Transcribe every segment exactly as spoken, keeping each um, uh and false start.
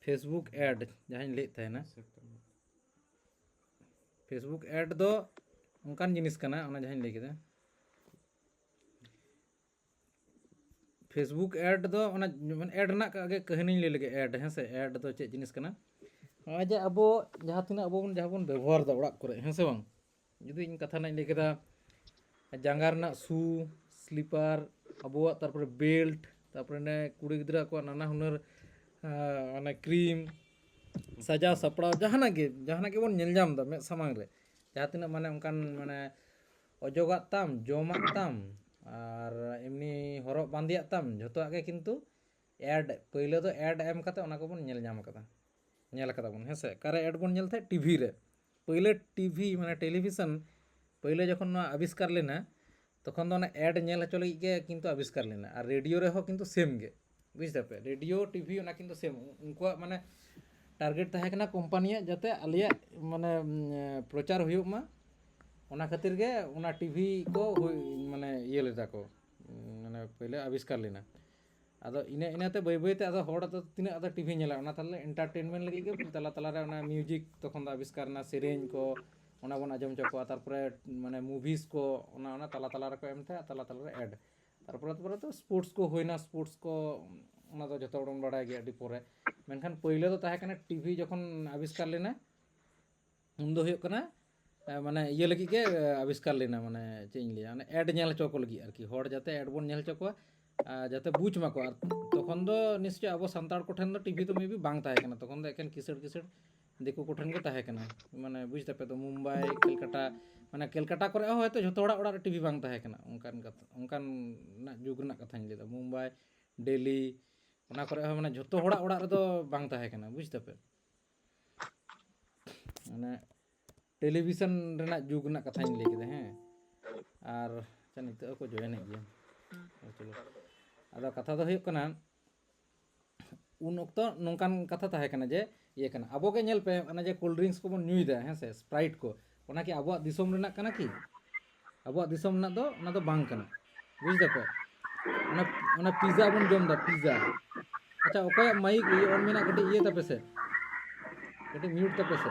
Facebook ad ᱡᱟᱦᱟᱸᱧ ᱞᱟᱹᱭᱮᱫ ᱛᱟᱦᱮᱱᱟ, Facebook ad ᱫᱚ ᱚᱱᱠᱟᱱ ᱡᱤᱱᱤᱥ ᱠᱟᱱᱟ, ᱚᱱᱟ ᱡᱟᱦᱟᱸᱧ ᱞᱟᱹᱭ ᱠᱮᱫᱟ, Facebook ad ᱫᱚ ᱚᱱᱟ ᱡᱮᱢᱚᱱ ad ᱨᱮᱱᱟᱜ ᱜᱮ ᱠᱟᱹᱦᱱᱤᱧ ᱞᱟᱹᱭ ᱞᱮᱜᱮ᱾ Ad, ᱦᱮᱸ ᱥᱮ, ad ᱫᱚ ᱪᱮᱫ ᱡᱤᱱᱤᱥ ᱠᱟᱱᱟ? ᱱᱚᱜᱼᱚᱭ ᱡᱮ ᱟᱵᱚ ᱡᱟᱦᱟᱸ ᱛᱤᱱᱟᱹᱜ ᱟᱵᱚ ᱵᱚᱱ, ᱡᱟᱦᱟᱸ ᱵᱚᱱ ᱵᱮᱵᱚᱦᱟᱨ ᱮᱫᱟ ᱚᱲᱟᱜ ᱠᱚᱨᱮ, ᱦᱮᱸ ᱥᱮ ᱵᱟᱝ? ᱡᱩᱫᱤ ᱤᱧ ᱠᱟᱛᱷᱟ ᱨᱮᱱᱟᱜ ᱤᱧ ᱞᱟᱹᱭ ᱠᱮᱫᱟ, ᱡᱟᱸᱜᱟ ᱨᱮᱱᱟᱜ ᱥᱩ, ᱥᱞᱤᱯᱟᱨ, ᱟᱵᱚᱣᱟᱜ, ᱛᱟᱨᱯᱚᱨᱮ ᱵᱮᱞᱴ, ᱛᱟᱨᱯᱚᱨᱮ ᱚᱱᱮ ᱠᱩᱲᱤ ᱜᱤᱫᱽᱨᱟᱹ ᱠᱚᱣᱟᱜ ᱱᱟᱱᱟ ᱦᱩᱱᱟᱹᱨ, ᱟᱸ, ᱚᱱᱮ ᱠᱨᱤᱢ, ᱥᱟᱡᱟᱣ ᱥᱟᱯᱲᱟᱣ, ᱡᱟᱦᱟᱱᱟᱜ ᱜᱮ, ᱡᱟᱦᱟᱱᱟᱜ ᱜᱮᱵᱚᱱ ᱧᱮᱞ ᱧᱟᱢ ᱮᱫᱟ ᱢᱮᱫ ᱥᱟᱢᱟᱝ ᱨᱮ, ᱡᱟᱦᱟᱸ ᱛᱤᱱᱟᱹᱜ ᱢᱟᱱᱮ ᱚᱱᱠᱟᱱ ᱢᱟᱱᱮ ᱚᱡᱚᱜᱟᱜ ᱛᱟᱢ, ᱡᱚᱢᱟᱜ ᱛᱟᱢ, ᱟᱨ ᱮᱢᱱᱤ ᱦᱚᱨᱚᱜ ᱵᱟᱸᱫᱮᱭᱟᱜ ᱛᱟᱢ, ᱡᱷᱚᱛᱚᱣᱟᱜ ᱜᱮ ᱠᱤᱱᱛᱩ ad, ᱯᱳᱭᱞᱳ ᱫᱚ ad ᱮᱢ ᱠᱟᱛᱮ ᱚᱱᱟ ᱠᱚᱵᱚᱱ ᱧᱮᱞ ᱧᱟᱢ ᱠᱟᱫᱟ, ᱧᱮᱞ ᱠᱟᱫᱟ ᱵᱚᱱ, ᱦᱮᱸ ᱥᱮ? ᱚᱠᱟᱨᱮ ad ᱵᱚᱱ ᱧᱮᱞ ᱛᱟᱦᱮᱸᱫ? TV ᱨᱮ᱾ ᱯᱳᱭᱞᱳ TV, ᱢᱟᱱᱮ ᱴᱮᱞᱤᱵᱷᱤᱥᱚᱱ ᱯᱳᱭᱞᱳ ᱡᱚᱠᱷᱚᱱ ᱱᱚᱣᱟ ᱟᱵᱤᱥᱠᱟᱨ ᱞᱮᱱᱟ, ᱛᱚᱠᱷᱚᱱ ᱫᱚ ᱚᱱᱟ ad ᱧᱮᱞ ᱦᱚᱪᱚ ᱞᱟᱹᱜᱤᱫ ᱜᱮ ᱠᱤᱱᱛᱩ ᱟᱵᱤᱥᱠᱟᱨ ᱞᱮᱱᱟ᱾ ᱟᱨ ᱨᱮᱰᱤᱭᱳ ᱨᱮᱦᱚᱸ ᱠᱤᱱᱛᱩ ᱥᱮᱢ ᱜᱮ, ᱵᱩᱡᱽ ᱫᱟᱯᱮ? ᱨᱮᱰᱤᱭᱳ, TV, ᱚᱱᱟ ᱠᱤᱱᱛᱩ ᱥᱮᱢ᱾ ᱩᱱᱠᱩᱣᱟᱜ ᱢᱟᱱᱮ ᱴᱟᱨᱜᱮᱴ ᱛᱟᱦᱮᱸ ᱠᱟᱱᱟ ᱠᱳᱢᱯᱟᱱᱤᱭᱟᱜ, ᱡᱟᱛᱮ ᱟᱞᱮᱭᱟᱜ ᱢᱟᱱᱮ, ᱩᱢ, ᱯᱨᱚᱪᱟᱨ ᱦᱩᱭᱩᱜ ᱢᱟ, ᱚᱱᱟ ᱠᱷᱟᱹᱛᱤᱨ ᱜᱮ ᱚᱱᱟ TV ᱠᱚ ᱦᱩᱭ, ᱢᱟᱱᱮ ᱤᱭᱟᱹ ᱞᱮᱫᱟ ᱠᱚ, ᱩᱢ, ᱢᱟᱱᱮ ᱯᱳᱭᱞᱳ ᱟᱵᱤᱥᱠᱟᱨ ᱞᱮᱱᱟ᱾ ᱟᱫᱚ ᱤᱱᱟᱹ, ᱤᱱᱟᱹᱛᱮ ᱵᱟᱹᱭ ᱵᱟᱹᱭᱛᱮ ᱟᱫᱚ ᱦᱚᱲ ᱫᱚ ᱛᱤᱱᱟᱹᱜ ᱟᱫᱚ TV ᱧᱮᱞᱟ, ᱚᱱᱟ ᱛᱟᱦᱞᱮ entertainment ᱞᱟᱹᱜᱤᱫ ᱜᱮ ᱛᱟᱞᱟ ᱛᱟᱞᱟᱨᱮ ᱚᱱᱟ music ᱛᱚᱠᱷᱚᱱ ᱫᱚ ᱟᱵᱤᱥᱠᱟᱨ ᱮᱱᱟ, ᱥᱮᱨᱮᱧ ᱠᱚ, ᱚᱱᱟ ᱵᱚᱱ ᱟᱸᱡᱚᱢ ᱦᱚᱪᱚ ᱠᱚᱣᱟ, ᱛᱟᱨᱯᱚᱨᱮ ᱢᱟᱱᱮ movies ᱠᱚ, ᱚᱱᱟ, ᱚᱱᱟ ᱛᱟᱞᱟ ᱛᱟᱞᱟ ᱨᱮᱠᱚ ᱮᱢ ᱛᱟᱦᱮᱸᱫ, ᱛᱟᱞᱟ ᱛᱟᱞᱟᱨᱮ ad᱾ ᱛᱟᱨᱯᱚᱨᱮ, ᱛᱟᱨᱯᱚᱨᱮ ᱛᱚ sports ᱠᱚ ᱦᱩᱭᱱᱟ, sports ᱠᱚ, ᱚᱱᱟ ᱫᱚ ᱡᱚᱛᱚ ᱦᱚᱲ ᱵᱚᱱ ᱵᱟᱲᱟᱭ ᱜᱮᱭᱟ ᱟᱹᱰᱤ ᱯᱚᱨᱮ᱾ ᱢᱮᱱᱠᱷᱟᱱ ᱯᱳᱭᱞᱳ ᱫᱚ ᱛᱟᱦᱮᱸ ᱠᱟᱱᱟ TV ᱡᱚᱠᱷᱚᱱ ᱟᱵᱤᱥᱠᱟᱨ ᱞᱮᱱᱟ, ᱩᱱ ᱫᱚ ᱦᱩᱭᱩᱜ ᱠᱟᱱᱟ, ᱮ, ᱢᱟᱱᱮ ᱤᱭᱟᱹ ᱞᱟᱹᱜᱤᱫ ᱜᱮ, ᱮ, ᱟᱵᱤᱥᱠᱟᱨ ᱞᱮᱱᱟ, ᱢᱟᱱᱮ ᱪᱮᱫ ᱤᱧ ᱞᱟᱹᱭᱟ, ᱚᱱᱮ ad ᱧᱮᱞ ᱦᱚᱪᱚ ᱠᱚ ᱞᱟᱹᱜᱤᱫ ᱟᱨᱠᱤ, ᱦᱚᱲ ᱡᱟᱛᱮ ad ᱵᱚᱱ ᱧᱮᱞ ᱦᱚᱪᱚ ᱠᱚᱣᱟ, ᱟᱨ ᱡᱟᱛᱮ ᱵᱩᱡᱽ ᱢᱟᱠᱚ᱾ ᱟᱨ ᱛᱚᱠᱷᱚᱱ ᱫᱚ ᱱᱤᱥᱪᱚᱭ ᱟᱵᱚ ᱥᱟᱱᱛᱟᱲ ᱠᱚᱴᱷᱮᱱ ᱫᱚ TV ᱫᱚ maybe ᱵᱟᱝ ᱛᱟᱦᱮᱸ ᱠᱟᱱᱟ, ᱛᱚᱠᱷᱚᱱ ᱫᱚ ᱮᱠᱮᱱ ᱠᱤᱥᱟᱹᱬ ᱠᱤᱥᱟᱹᱬ ᱫᱤᱠᱩ ᱠᱚᱴᱷᱮᱱ ᱜᱮ ᱛᱟᱦᱮᱸ ᱠᱟᱱᱟ, ᱢᱟᱱᱮ ᱵᱩᱡᱽ ᱫᱟᱯᱮ ᱛᱚ, ᱢᱩᱢᱵᱟᱭ, ᱠᱮᱞᱠᱟᱴᱟ, ᱢᱟᱱᱮ ᱠᱮᱞᱠᱟᱴᱟ ᱠᱚᱨᱮ ᱦᱚᱸ ᱦᱚᱭᱛᱳ ᱡᱷᱚᱛᱚ ᱦᱚᱲᱟᱜ ᱚᱲᱟᱜ ᱨᱮ TV ᱵᱟᱝ ᱛᱟᱦᱮᱸ ᱠᱟᱱᱟ, ᱚᱱᱠᱟᱱ ᱠᱟᱛᱷᱟ, ᱚᱱᱠᱟᱱᱟᱜ ᱡᱩᱜᱽ ᱨᱮᱱᱟᱜ ᱠᱟᱛᱷᱟᱧ ᱞᱟᱹᱭᱫᱟ᱾ ᱢᱩᱢᱵᱟᱭ, ᱫᱤᱞᱞᱤ, ᱚᱱᱟ ᱠᱚᱨᱮ ᱦᱚᱸ ᱢᱟᱱᱮ ᱡᱷᱚᱛᱚ ᱦᱚᱲᱟᱜ ᱚᱲᱟᱜ ᱨᱮᱫᱚ ᱵᱟᱝ ᱛᱟᱦᱮᱸ ᱠᱟᱱᱟ, ᱵᱩᱡᱽ ᱫᱟᱯᱮ? ᱢᱟᱱᱮ ᱴᱮᱞᱤᱵᱷᱤᱥᱚᱱ ᱨᱮᱱᱟᱜ ᱡᱩᱜᱽ ᱨᱮᱱᱟᱜ ᱠᱟᱛᱷᱟᱧ ᱞᱟᱹᱭ ᱠᱮᱫᱟ, ᱦᱮᱸ᱾ ᱟᱨ ᱟᱪᱪᱷᱟ, ᱱᱤᱛᱚᱜ ᱦᱚᱸᱠᱚ ᱡᱚᱭᱮᱱᱮᱫ ᱜᱮᱭᱟ᱾ ᱟᱪᱪᱷᱟ, ᱪᱚᱞᱚ᱾ ᱟᱫᱚ ᱠᱟᱛᱷᱟ ᱫᱚ ᱦᱩᱭᱩᱜ ᱠᱟᱱᱟ, ᱩᱱ ᱚᱠᱛᱚ ᱱᱚᱝᱠᱟᱱ ᱠᱟᱛᱷᱟ ᱛᱟᱦᱮᱸ ᱠᱟᱱᱟ ᱡᱮ, ᱤᱭᱟᱹ ᱠᱟᱱᱟ, ᱟᱵᱚ ᱜᱮ ᱧᱮᱞ ᱯᱮ, ᱚᱱᱟ ᱡᱮ cold drinks ᱠᱚᱵᱚᱱ ᱧᱩᱭᱮᱫᱟ, ᱦᱮᱸ ᱥᱮ, Sprite ᱠᱚ, ᱚᱱᱟ ᱠᱤ ᱟᱵᱚᱣᱟᱜ ᱫᱤᱥᱚᱢ ᱨᱮᱱᱟᱜ ᱠᱟᱱᱟ ᱠᱤ? ᱟᱵᱚᱣᱟᱜ ᱫᱤᱥᱚᱢ ᱨᱮᱱᱟᱜ ᱫᱚ ᱚᱱᱟ ᱫᱚ ᱵᱟᱝ ᱠᱟᱱᱟ, ᱵᱩᱡᱽ ᱫᱟᱯᱮ? ᱚᱱᱟ, ᱚᱱᱟ pizza ᱵᱚᱱ ᱡᱚᱢ ᱮᱫᱟ, pizza, ᱟᱪᱪᱷᱟ, ᱚᱠᱚᱭᱟᱜ ᱢᱟᱭᱤᱠ ᱤᱭᱟᱹ ᱚᱱ ᱢᱮᱱᱟᱜ, ᱠᱟᱹᱴᱤᱡ ᱤᱭᱟᱹ ᱛᱟᱯᱮ ᱥᱮ, ᱠᱟᱹᱴᱤᱡ ᱢᱤᱭᱩᱴ ᱛᱟᱯᱮ ᱥᱮ,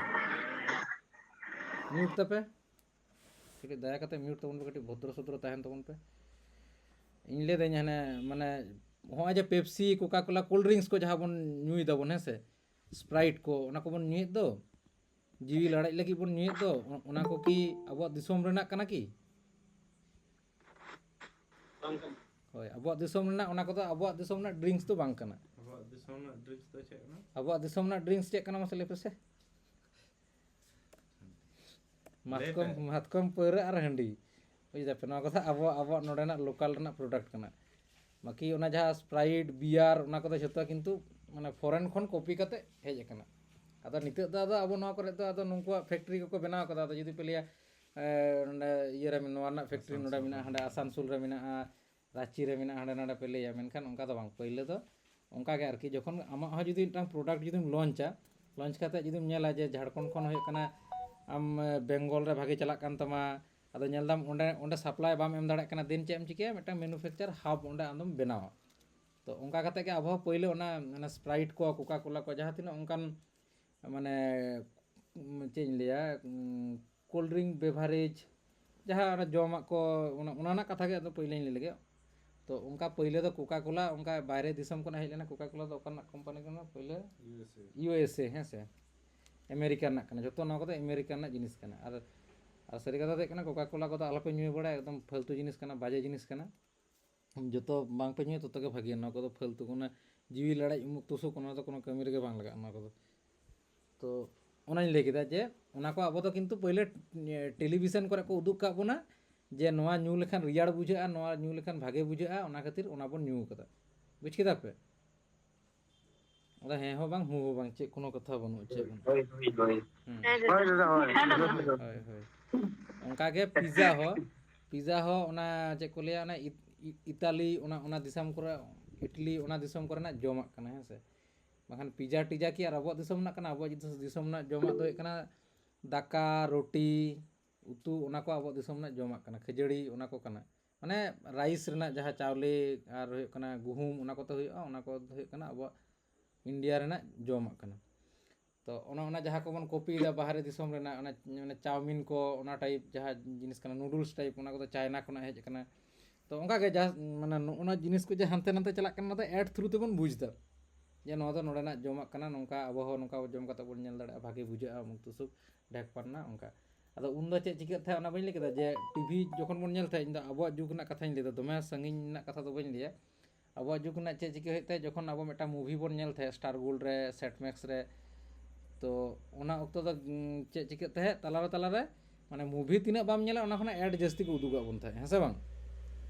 ᱢᱤᱭᱩᱴ ᱛᱟᱯᱮ, ᱠᱟᱹᱴᱤᱡ ᱫᱟᱭᱟ ᱠᱟᱛᱮ ᱢᱤᱭᱩᱴ ᱛᱟᱵᱚᱱ ᱯᱮ, ᱠᱟᱹᱴᱤᱡ ᱵᱷᱚᱫᱨᱚ ᱥᱚᱫᱨᱚ ᱛᱟᱦᱮᱱ ᱛᱟᱵᱚᱱ ᱯᱮ᱾ ᱤᱧ ᱞᱟᱹᱭᱫᱟᱹᱧ ᱦᱟᱱᱮ, ᱢᱟᱱᱮ, ᱦᱚᱸᱜᱼᱚᱭ ᱡᱮ ᱯᱮᱯᱥᱤ, ᱠᱳᱠᱟ ᱠᱳᱞᱟ, ᱠᱳᱞᱰ ᱰᱨᱤᱝᱠᱥ ᱠᱚ ᱡᱟᱦᱟᱸ ᱵᱚᱱ ᱧᱩᱭ ᱫᱟᱵᱚᱱ, ᱦᱮᱸ ᱥᱮ, ᱥᱯᱨᱟᱭᱤᱴ ᱠᱚ, ᱚᱱᱟ ᱠᱚᱵᱚᱱ ᱧᱩᱭᱮᱫ ᱫᱚ, ᱡᱤᱣᱤ ᱞᱟᱲᱮᱡ ᱞᱟᱹᱜᱤᱫ ᱵᱚᱱ ᱧᱩᱭᱮᱫ ᱫᱚ, ᱚ-, ᱚᱱᱟ ᱠᱚ ᱠᱤ ᱟᱵᱚᱣᱟᱜ ᱫᱤᱥᱚᱢ ᱨᱮᱱᱟᱜ ᱠᱟᱱᱟ ᱠᱤ? ᱵᱟᱝ ᱠᱟᱱᱟ᱾ ᱦᱳᱭ, ᱟᱵᱚᱣᱟᱜ ᱫᱤᱥᱚᱢ ᱨᱮᱱᱟᱜ, ᱚᱱᱟ ᱠᱚᱫᱚ ᱟᱵᱚᱣᱟᱜ ᱫᱤᱥᱚᱢ ᱨᱮᱱᱟᱜ ᱰᱨᱤᱝᱠᱥ ᱫᱚ ᱵᱟᱝ ᱠᱟᱱᱟ᱾ ᱟᱵᱚᱣᱟᱜ ᱫᱤᱥᱚᱢ ᱨᱮᱱᱟᱜ ᱰᱨᱤᱝᱠᱥ ᱫᱚ ᱪᱮᱫ ᱠᱟᱱᱟ? ᱟᱵᱚᱣᱟᱜ ᱫᱤᱥᱚᱢ ᱨᱮᱱᱟᱜ ᱰᱨᱤᱝᱠᱥ ᱪᱮᱫ ᱠᱟᱱᱟ, ᱢᱟᱥᱮ ᱞᱟᱹᱭ ᱯᱮᱥᱮ? ᱞᱟᱹᱭ ᱢᱟᱛᱠᱚᱢ, ᱯᱮ᱾ ᱢᱟᱛᱠᱚᱢ ᱯᱟᱹᱣᱨᱟᱹ ᱟᱨ ᱦᱟᱺᱰᱤ᱾ ᱵᱩᱡᱽ ᱫᱟᱯᱮ, ᱱᱚᱣᱟ ᱠᱚᱫᱚ ᱟᱵᱚ, ᱟᱵᱚᱣᱟᱜ ᱱᱚᱰᱮᱱᱟᱜ ᱞᱳᱠᱟᱞ ᱨᱮᱱᱟᱜ ᱯᱨᱚᱰᱟᱠᱴ ᱠᱟᱱᱟ᱾ ᱵᱟᱹᱠᱤ ᱚᱱᱟ ᱡᱟᱦᱟᱸ ᱥᱯᱨᱟᱭᱤᱴ, ᱵᱤᱭᱟᱨ, ᱚᱱᱟ ᱠᱚᱫᱚ ᱡᱷᱚᱛᱚ ᱠᱤᱱᱛᱩ ᱢᱟᱱᱮ ᱯᱷᱚᱨᱮᱱ ᱠᱷᱚᱱ ᱠᱚᱯᱤ ᱠᱟᱛᱮ ᱦᱮᱡ ᱟᱠᱟᱱᱟ᱾ ᱟᱫᱚ ᱱᱤᱛᱚᱜ ᱫᱚ ᱟᱫᱚ ᱟᱵᱚ ᱱᱚᱣᱟ ᱠᱚᱨᱮ ᱫᱚ ᱟᱫᱚ ᱱᱩᱠᱩᱣᱟᱜ ᱯᱷᱮᱠᱴᱨᱤ ᱠᱚᱠᱚ ᱵᱮᱱᱟᱣ ᱠᱟᱫᱟ᱾ ᱟᱫᱚ ᱡᱩᱫᱤ ᱯᱮ ᱞᱟᱹᱭᱟ, ᱮ, ᱱᱚᱰᱮ ᱤᱭᱟᱹ ᱨᱮ ᱱᱚᱣᱟ ᱨᱮᱱᱟᱜ ᱯᱷᱮᱠᱴᱨᱤ ᱱᱚᱰᱮ ᱟᱥᱟᱱᱥᱳᱞ ᱢᱮᱱᱟᱜᱼᱟ, ᱨᱮ᱾ ᱦᱟᱸᱰᱮ ᱟᱥᱟᱱᱥᱳᱞ ᱨᱮ ᱢᱮᱱᱟᱜᱼᱟ, ᱨᱟᱸᱪᱤ ᱨᱮ ᱢᱮᱱᱟᱜᱼᱟ, ᱦᱟᱸᱰᱮ ᱱᱟᱰᱮ ᱯᱮ ᱞᱟᱹᱭᱟ, ᱢᱮᱱᱠᱷᱟᱱ ᱚᱱᱠᱟ ᱫᱚ ᱵᱟᱝ᱾ ᱯᱟᱹᱭᱞᱟᱹ ᱫᱚ ᱚᱱᱠᱟ ᱜᱮ ᱟᱨᱠᱤ, ᱡᱚᱠᱷᱚᱱ ᱟᱢᱟᱜ ᱦᱚᱸ ᱡᱩᱫᱤ ᱢᱤᱫᱴᱟᱝ ᱯᱨᱚᱰᱟᱠᱴ ᱡᱩᱫᱤᱢ ᱞᱚᱧᱪᱟ, ᱞᱚᱧᱪ ᱠᱟᱛᱮ ᱡᱩᱫᱤᱢ ᱧᱮᱞᱟ ᱡᱮ ᱡᱷᱟᱲᱠᱷᱚᱸᱰ ᱠᱷᱚᱱ ᱦᱩᱭᱩᱜ ᱠᱟᱱᱟ, ᱟᱢ, ᱮ, ᱵᱮᱝᱜᱚᱞ ᱨᱮ ᱵᱷᱟᱜᱮ ᱪᱟᱞᱟᱜ ᱠᱟᱱ ᱛᱟᱢᱟ, ᱟᱫᱚ ᱧᱮᱞ ᱫᱟᱢ ᱚᱸᱰᱮ, ᱚᱸᱰᱮ ᱥᱟᱯᱞᱟᱭ ᱵᱟᱢ ᱮᱢ ᱫᱟᱲᱮᱭᱟᱜ ᱠᱟᱱᱟ, ᱫᱮᱱ ᱪᱮᱫ ᱮᱢ ᱪᱤᱠᱟᱹᱭᱟ? ᱢᱤᱫᱴᱟᱝ ᱢᱮᱱᱩᱯᱷᱮᱠᱪᱟᱨ ᱦᱟᱵ ᱚᱸᱰᱮ ᱟᱢᱫᱚᱢ ᱵᱮᱱᱟᱣᱟ᱾ ᱛᱚ ᱚᱱᱠᱟ ᱠᱟᱛᱮ ᱜᱮ ᱟᱵᱚ ᱦᱚᱸ ᱯᱟᱹᱭᱞᱟᱹ ᱚᱱᱟ, ᱚᱱᱟ ᱥᱯᱨᱟᱭᱤᱴ ᱠᱚ, ᱠᱳᱠᱟ ᱠᱳᱞᱟ ᱠᱚ, ᱡᱟᱦᱟᱸ ᱛᱤᱱᱟᱹᱜ ᱚᱱᱠᱟᱱ, ᱢᱟᱱᱮ, ᱩᱸ, ᱪᱮᱫ ᱤᱧ ᱞᱟᱹᱭᱟ, ᱩᱸ, ᱠᱳᱞᱰ ᱰᱨᱤᱝᱠ ᱵᱮᱵᱷᱟᱨᱮᱡᱽ, ᱡᱟᱦᱟᱸ ᱚᱱᱟ ᱡᱚᱢᱟᱜ ᱠᱚ, ᱚᱱᱟ, ᱚᱱᱟ ᱨᱮᱱᱟᱜ ᱠᱟᱛᱷᱟ ᱜᱮ ᱟᱫᱚ ᱯᱟᱹᱭᱞᱟᱹᱧ ᱞᱟᱹᱭ ᱞᱮᱜᱮ᱾ ᱛᱚ ᱚᱱᱠᱟ ᱯᱟᱹᱭᱞᱟᱹ ᱫᱚ ᱠᱳᱠᱟ ᱠᱳᱞᱟ, ᱚᱱᱠᱟ ᱵᱟᱭᱨᱮ ᱫᱤᱥᱚᱢ ᱠᱷᱚᱱᱟᱜ ᱦᱮᱡ ᱞᱮᱱᱟ ᱠᱳᱠᱟ ᱠᱳᱞᱟ ᱫᱚ᱾ ᱚᱠᱟ ᱨᱮᱱᱟᱜ ᱠᱳᱢᱯᱟᱱᱤ ᱠᱟᱱᱟ ᱯᱟᱹᱭᱞᱟᱹ? U S A. U S A, ᱦᱮᱸ ᱥᱮ? ᱟᱢᱮᱨᱤᱠᱟ ᱨᱮᱱᱟᱜ ᱠᱟᱱᱟ, ᱡᱚᱛᱚ ᱱᱚᱣᱟ ᱠᱚᱫᱚ ᱟᱢᱮᱨᱤᱠᱟ ᱨᱮᱱᱟᱜ ᱡᱤᱱᱤᱥ ᱠᱟᱱᱟ᱾ ᱟᱨ, ᱟᱨ ᱥᱟᱹᱨᱤ ᱠᱟᱛᱷᱟ ᱫᱚ ᱦᱩᱭᱩᱜ ᱠᱟᱱᱟ, ᱠᱳᱠᱟ ᱠᱳᱞᱟ ᱠᱚᱫᱚ ᱟᱞᱚᱯᱮ ᱧᱩ ᱵᱟᱲᱟᱭᱟ, ᱮᱠᱫᱚᱢ ᱯᱷᱟᱹᱞᱛᱩ ᱡᱤᱱᱤᱥ ᱠᱟᱱᱟ, ᱵᱟᱡᱮ ᱡᱤᱱᱤᱥ ᱠᱟᱱᱟ᱾ ᱡᱚᱛᱚ ᱵᱟᱝ ᱯᱮ ᱧᱩᱭᱟ, ᱛᱚᱛᱚ ᱜᱮ ᱵᱷᱟᱜᱮᱭᱟ᱾ ᱱᱚᱣᱟ ᱠᱚᱫᱚ ᱯᱷᱟᱹᱞᱛᱩ, ᱠᱳᱱᱳ ᱡᱤᱣᱤ ᱞᱟᱲᱮᱡ, ᱩᱢᱩᱠ ᱛᱩᱥᱩᱠ, ᱚᱱᱟ ᱫᱚ ᱠᱳᱱᱳ ᱠᱟᱹᱢᱤ ᱨᱮᱜᱮ ᱵᱟᱝ ᱞᱟᱜᱟᱜᱼᱟ ᱱᱚᱣᱟ ᱠᱚᱫᱚ᱾ ᱛᱚ ᱚᱱᱟᱧ ᱞᱟᱹᱭ ᱠᱮᱫᱟ ᱡᱮ ᱚᱱᱟ ᱠᱚ ᱟᱵᱚ ᱫᱚ ᱠᱤᱱᱛᱩ ᱯᱳᱭᱞᱳ, ᱮ, ᱴᱮᱞᱤᱵᱷᱤᱥᱚᱱ ᱠᱚᱨᱮ ᱠᱚ ᱩᱫᱩᱜ ᱠᱟᱜ ᱵᱚᱱᱟ ᱡᱮ ᱱᱚᱣᱟ ᱧᱩ ᱞᱮᱠᱷᱟᱱ ᱨᱮᱭᱟᱲ ᱵᱩᱡᱷᱟᱹᱜᱼᱟ, ᱱᱚᱣᱟ ᱧᱩ ᱞᱮᱠᱷᱟᱱ ᱵᱷᱟᱜᱮ ᱵᱩᱡᱷᱟᱹᱜᱼᱟ, ᱚᱱᱟ ᱠᱷᱟᱹᱛᱤᱨ ᱚᱱᱟ ᱵᱚᱱ ᱧᱩ ᱠᱟᱫᱟ᱾ ᱵᱩᱡᱽ ᱠᱮᱫᱟ ᱯᱮ? ᱟᱫᱚ ᱦᱮᱸ ᱦᱚᱸ ᱵᱟᱝ, ᱦᱩᱸ ᱦᱚᱸ ᱵᱟᱝ, ᱪᱮᱫ ᱠᱳᱱᱳ ᱠᱟᱛᱷᱟ ᱵᱟᱹᱱᱩᱜᱼᱟ, ᱪᱮᱫ ᱵᱟᱹᱱᱩᱜᱼᱟ᱾ ᱦᱳᱭ, ᱦᱳᱭ, ᱦᱳᱭ᱾ ᱦᱩᱸ᱾ ᱦᱳᱭ, ᱫᱟᱫᱟ, ᱦᱳᱭ᱾ ᱦᱳᱭ, ᱦᱳᱭ᱾ ᱚᱱᱠᱟ ᱜᱮ ᱯᱤᱡᱟ ᱦᱚᱸ, ᱯᱤᱡᱟ ᱦᱚᱸ ᱚᱱᱟ ᱪᱮᱫ ᱠᱚ ᱞᱟᱹᱭᱟ, ᱚᱱᱟ ᱤ-, ᱤ-, ᱤᱛᱟᱞᱤ, ᱚᱱᱟ, ᱚᱱᱟ ᱫᱤᱥᱚᱢ ᱠᱚᱨᱮ, ᱤᱴᱞᱤ, ᱚᱱᱟ ᱫᱤᱥᱚᱢ ᱠᱚᱨᱮᱱᱟᱜ ᱡᱚᱢᱟᱜ ᱠᱟᱱᱟ, ᱦᱮᱸ ᱥᱮ? ᱵᱟᱠᱷᱟᱱ ᱯᱤᱡᱟ ᱴᱤᱡᱟ ᱠᱤ ᱟᱨ ᱟᱵᱚᱣᱟᱜ ᱫᱤᱥᱚᱢ ᱨᱮᱱᱟᱜ ᱠᱟᱱᱟ? ᱟᱵᱚᱣᱟᱜ ᱫᱤᱥᱚᱢ ᱨᱮᱱᱟᱜ ᱡᱚᱢᱟᱜ ᱫᱚ ᱦᱩᱭᱩᱜ ᱠᱟᱱᱟ ᱫᱟᱠᱟ, ᱨᱩᱴᱤ, ᱩᱛᱩ, ᱚᱱᱟ ᱠᱚ ᱟᱵᱚᱣᱟᱜ ᱫᱤᱥᱚᱢ ᱨᱮᱱᱟᱜ ᱡᱚᱢᱟᱜ ᱠᱟᱱᱟ, ᱠᱷᱟᱹᱡᱟᱹᱲᱤ, ᱚᱱᱟ ᱠᱚ ᱠᱟᱱᱟ᱾ ᱢᱟᱱᱮ ᱨᱟᱭᱤᱥ ᱨᱮᱱᱟᱜ ᱡᱟᱦᱟᱸ ᱪᱟᱣᱞᱮ ᱟᱨ ᱦᱩᱭᱩᱜ ᱠᱟᱱᱟ ᱜᱩᱦᱩᱢ, ᱚᱱᱟ ᱠᱚᱛᱮ ᱦᱩᱭᱩᱜᱼᱟ, ᱚᱱᱟ ᱠᱚ ᱦᱩᱭᱩᱜ ᱠᱟᱱᱟ ᱟᱵᱚᱣᱟᱜ ᱤᱱᱰᱤᱭᱟ ᱨᱮᱱᱟᱜ ᱡᱚᱢᱟᱜ ᱠᱟᱱᱟ᱾ ᱛᱚ ᱚᱱᱟ ᱚᱱᱟ ᱡᱟᱦᱟᱸ ᱠᱚᱵᱚᱱ ᱠᱚᱯᱤᱭᱮᱫᱟ ᱵᱟᱦᱨᱮ ᱫᱤᱥᱚᱢ ᱨᱮᱱᱟᱜ, ᱚᱱᱟ ᱢᱟᱱᱮ ᱪᱟᱣᱢᱤᱱ ᱠᱚ, ᱚᱱᱟ ᱴᱟᱭᱤᱯ ᱡᱟᱦᱟᱸ ᱡᱤᱱᱤᱥ ᱠᱟᱱᱟ, ᱱᱩᱰᱩᱞᱥ ᱴᱟᱭᱤᱯ, ᱚᱱᱟ ᱠᱚᱫᱚ ᱪᱟᱭᱱᱟ ᱠᱷᱚᱱᱟᱜ ᱦᱮᱡ ᱟᱠᱟᱱᱟ᱾ ᱛᱚ ᱚᱱᱠᱟ ᱜᱮ ᱡᱟᱦᱟᱸ ᱢᱟᱱᱮ ᱱᱚᱜᱼᱚ ᱱᱚᱣᱟ ᱡᱤᱱᱤᱥ ᱠᱚ ᱡᱮ ᱦᱟᱱᱛᱮ ᱱᱟᱛᱮ ᱪᱟᱞᱟᱜ ᱠᱟᱱᱟ, ᱚᱱᱟ ᱫᱚ ᱮᱰ ᱛᱷᱨᱩ ᱛᱮᱵᱚᱱ ᱵᱩᱡᱽ ᱮᱫᱟ ᱡᱮ ᱱᱚᱣᱟ ᱫᱚ ᱱᱚᱰᱮᱱᱟᱜ ᱡᱚᱢᱟᱜ ᱠᱟᱱᱟ, ᱱᱚᱝᱠᱟ ᱟᱵᱚ ᱦᱚᱸ ᱱᱚᱝᱠᱟ ᱡᱚᱢ ᱠᱟᱛᱮ ᱵᱚᱱ ᱧᱮᱞ ᱫᱟᱲᱮᱭᱟᱜᱼᱟ, ᱵᱷᱟᱜᱮ ᱵᱩᱡᱷᱟᱹᱜᱼᱟ, ᱩᱛᱩ ᱥᱩᱯ ᱰᱷᱮᱠ ᱯᱟᱱᱱᱟ ᱚᱱᱠᱟ᱾ ᱟᱫᱚ ᱩᱱᱫᱚ ᱪᱮᱫ ᱪᱤᱠᱟᱹᱜ ᱛᱟᱦᱮᱸᱫ ᱚᱱᱟ ᱵᱟᱹᱧ ᱞᱟᱹᱭ ᱠᱮᱫᱟ, ᱡᱮ ᱴᱤᱵᱷᱤ ᱡᱚᱠᱷᱚᱱ ᱵᱚᱱ ᱧᱮᱞ ᱛᱟᱦᱮᱸᱫ, ᱤᱧ ᱫᱚ ᱟᱵᱚᱣᱟᱜ ᱡᱩᱜᱽ ᱨᱮᱱᱟᱜ ᱠᱟᱛᱷᱟᱧ ᱞᱟᱹᱭ ᱮᱫᱟ, ᱫᱚᱢᱮ ᱥᱟᱺᱜᱤᱧ ᱨᱮᱱᱟᱜ ᱠᱟᱛᱷᱟ ᱫᱚ ᱵᱟᱹᱧ ᱞᱟᱹᱭᱟ᱾ ᱟᱵᱚᱣᱟᱜ ᱡᱩᱜᱽ ᱨᱮᱱᱟᱜ ᱪᱮᱫ ᱪᱤᱠᱟᱹ ᱦᱩᱭᱩᱜ ᱛᱟᱦᱮᱸᱫ, ᱡᱚᱠᱷᱚᱱ ᱟᱵᱚ ᱢᱤᱫᱴᱟᱝ ᱢᱩᱵᱷᱤ ᱵᱚᱱ ᱧᱮᱞ ᱛᱟᱦᱮᱸᱫ ᱥᱴᱟᱨ ᱜᱳᱞᱰ ᱨᱮ, ᱥᱮᱴ ᱢᱮᱠᱥ ᱨᱮ, ᱛᱚ ᱚᱱᱟ ᱚᱠᱛᱚ ᱫᱚ ᱩᱸ, ᱪᱮᱫ ᱪᱤᱠᱟᱹᱜ ᱛᱟᱦᱮᱸᱫ, ᱛᱟᱞᱟᱨᱮ ᱛᱟᱞᱟᱨᱮ ᱢᱟᱱᱮ ᱢᱩᱵᱷᱤ ᱛᱤᱱᱟᱹᱜ ᱵᱟᱢ ᱧᱮᱞᱟ, ᱚᱱᱟ ᱠᱷᱚᱱᱟᱜ ᱮᱰ ᱡᱟᱹᱥᱛᱤ ᱠᱚ ᱩᱫᱩᱜᱟᱜ ᱵᱚᱱ ᱛᱟᱦᱮᱸᱫ, ᱦᱮᱸ ᱥᱮ ᱵᱟᱝ?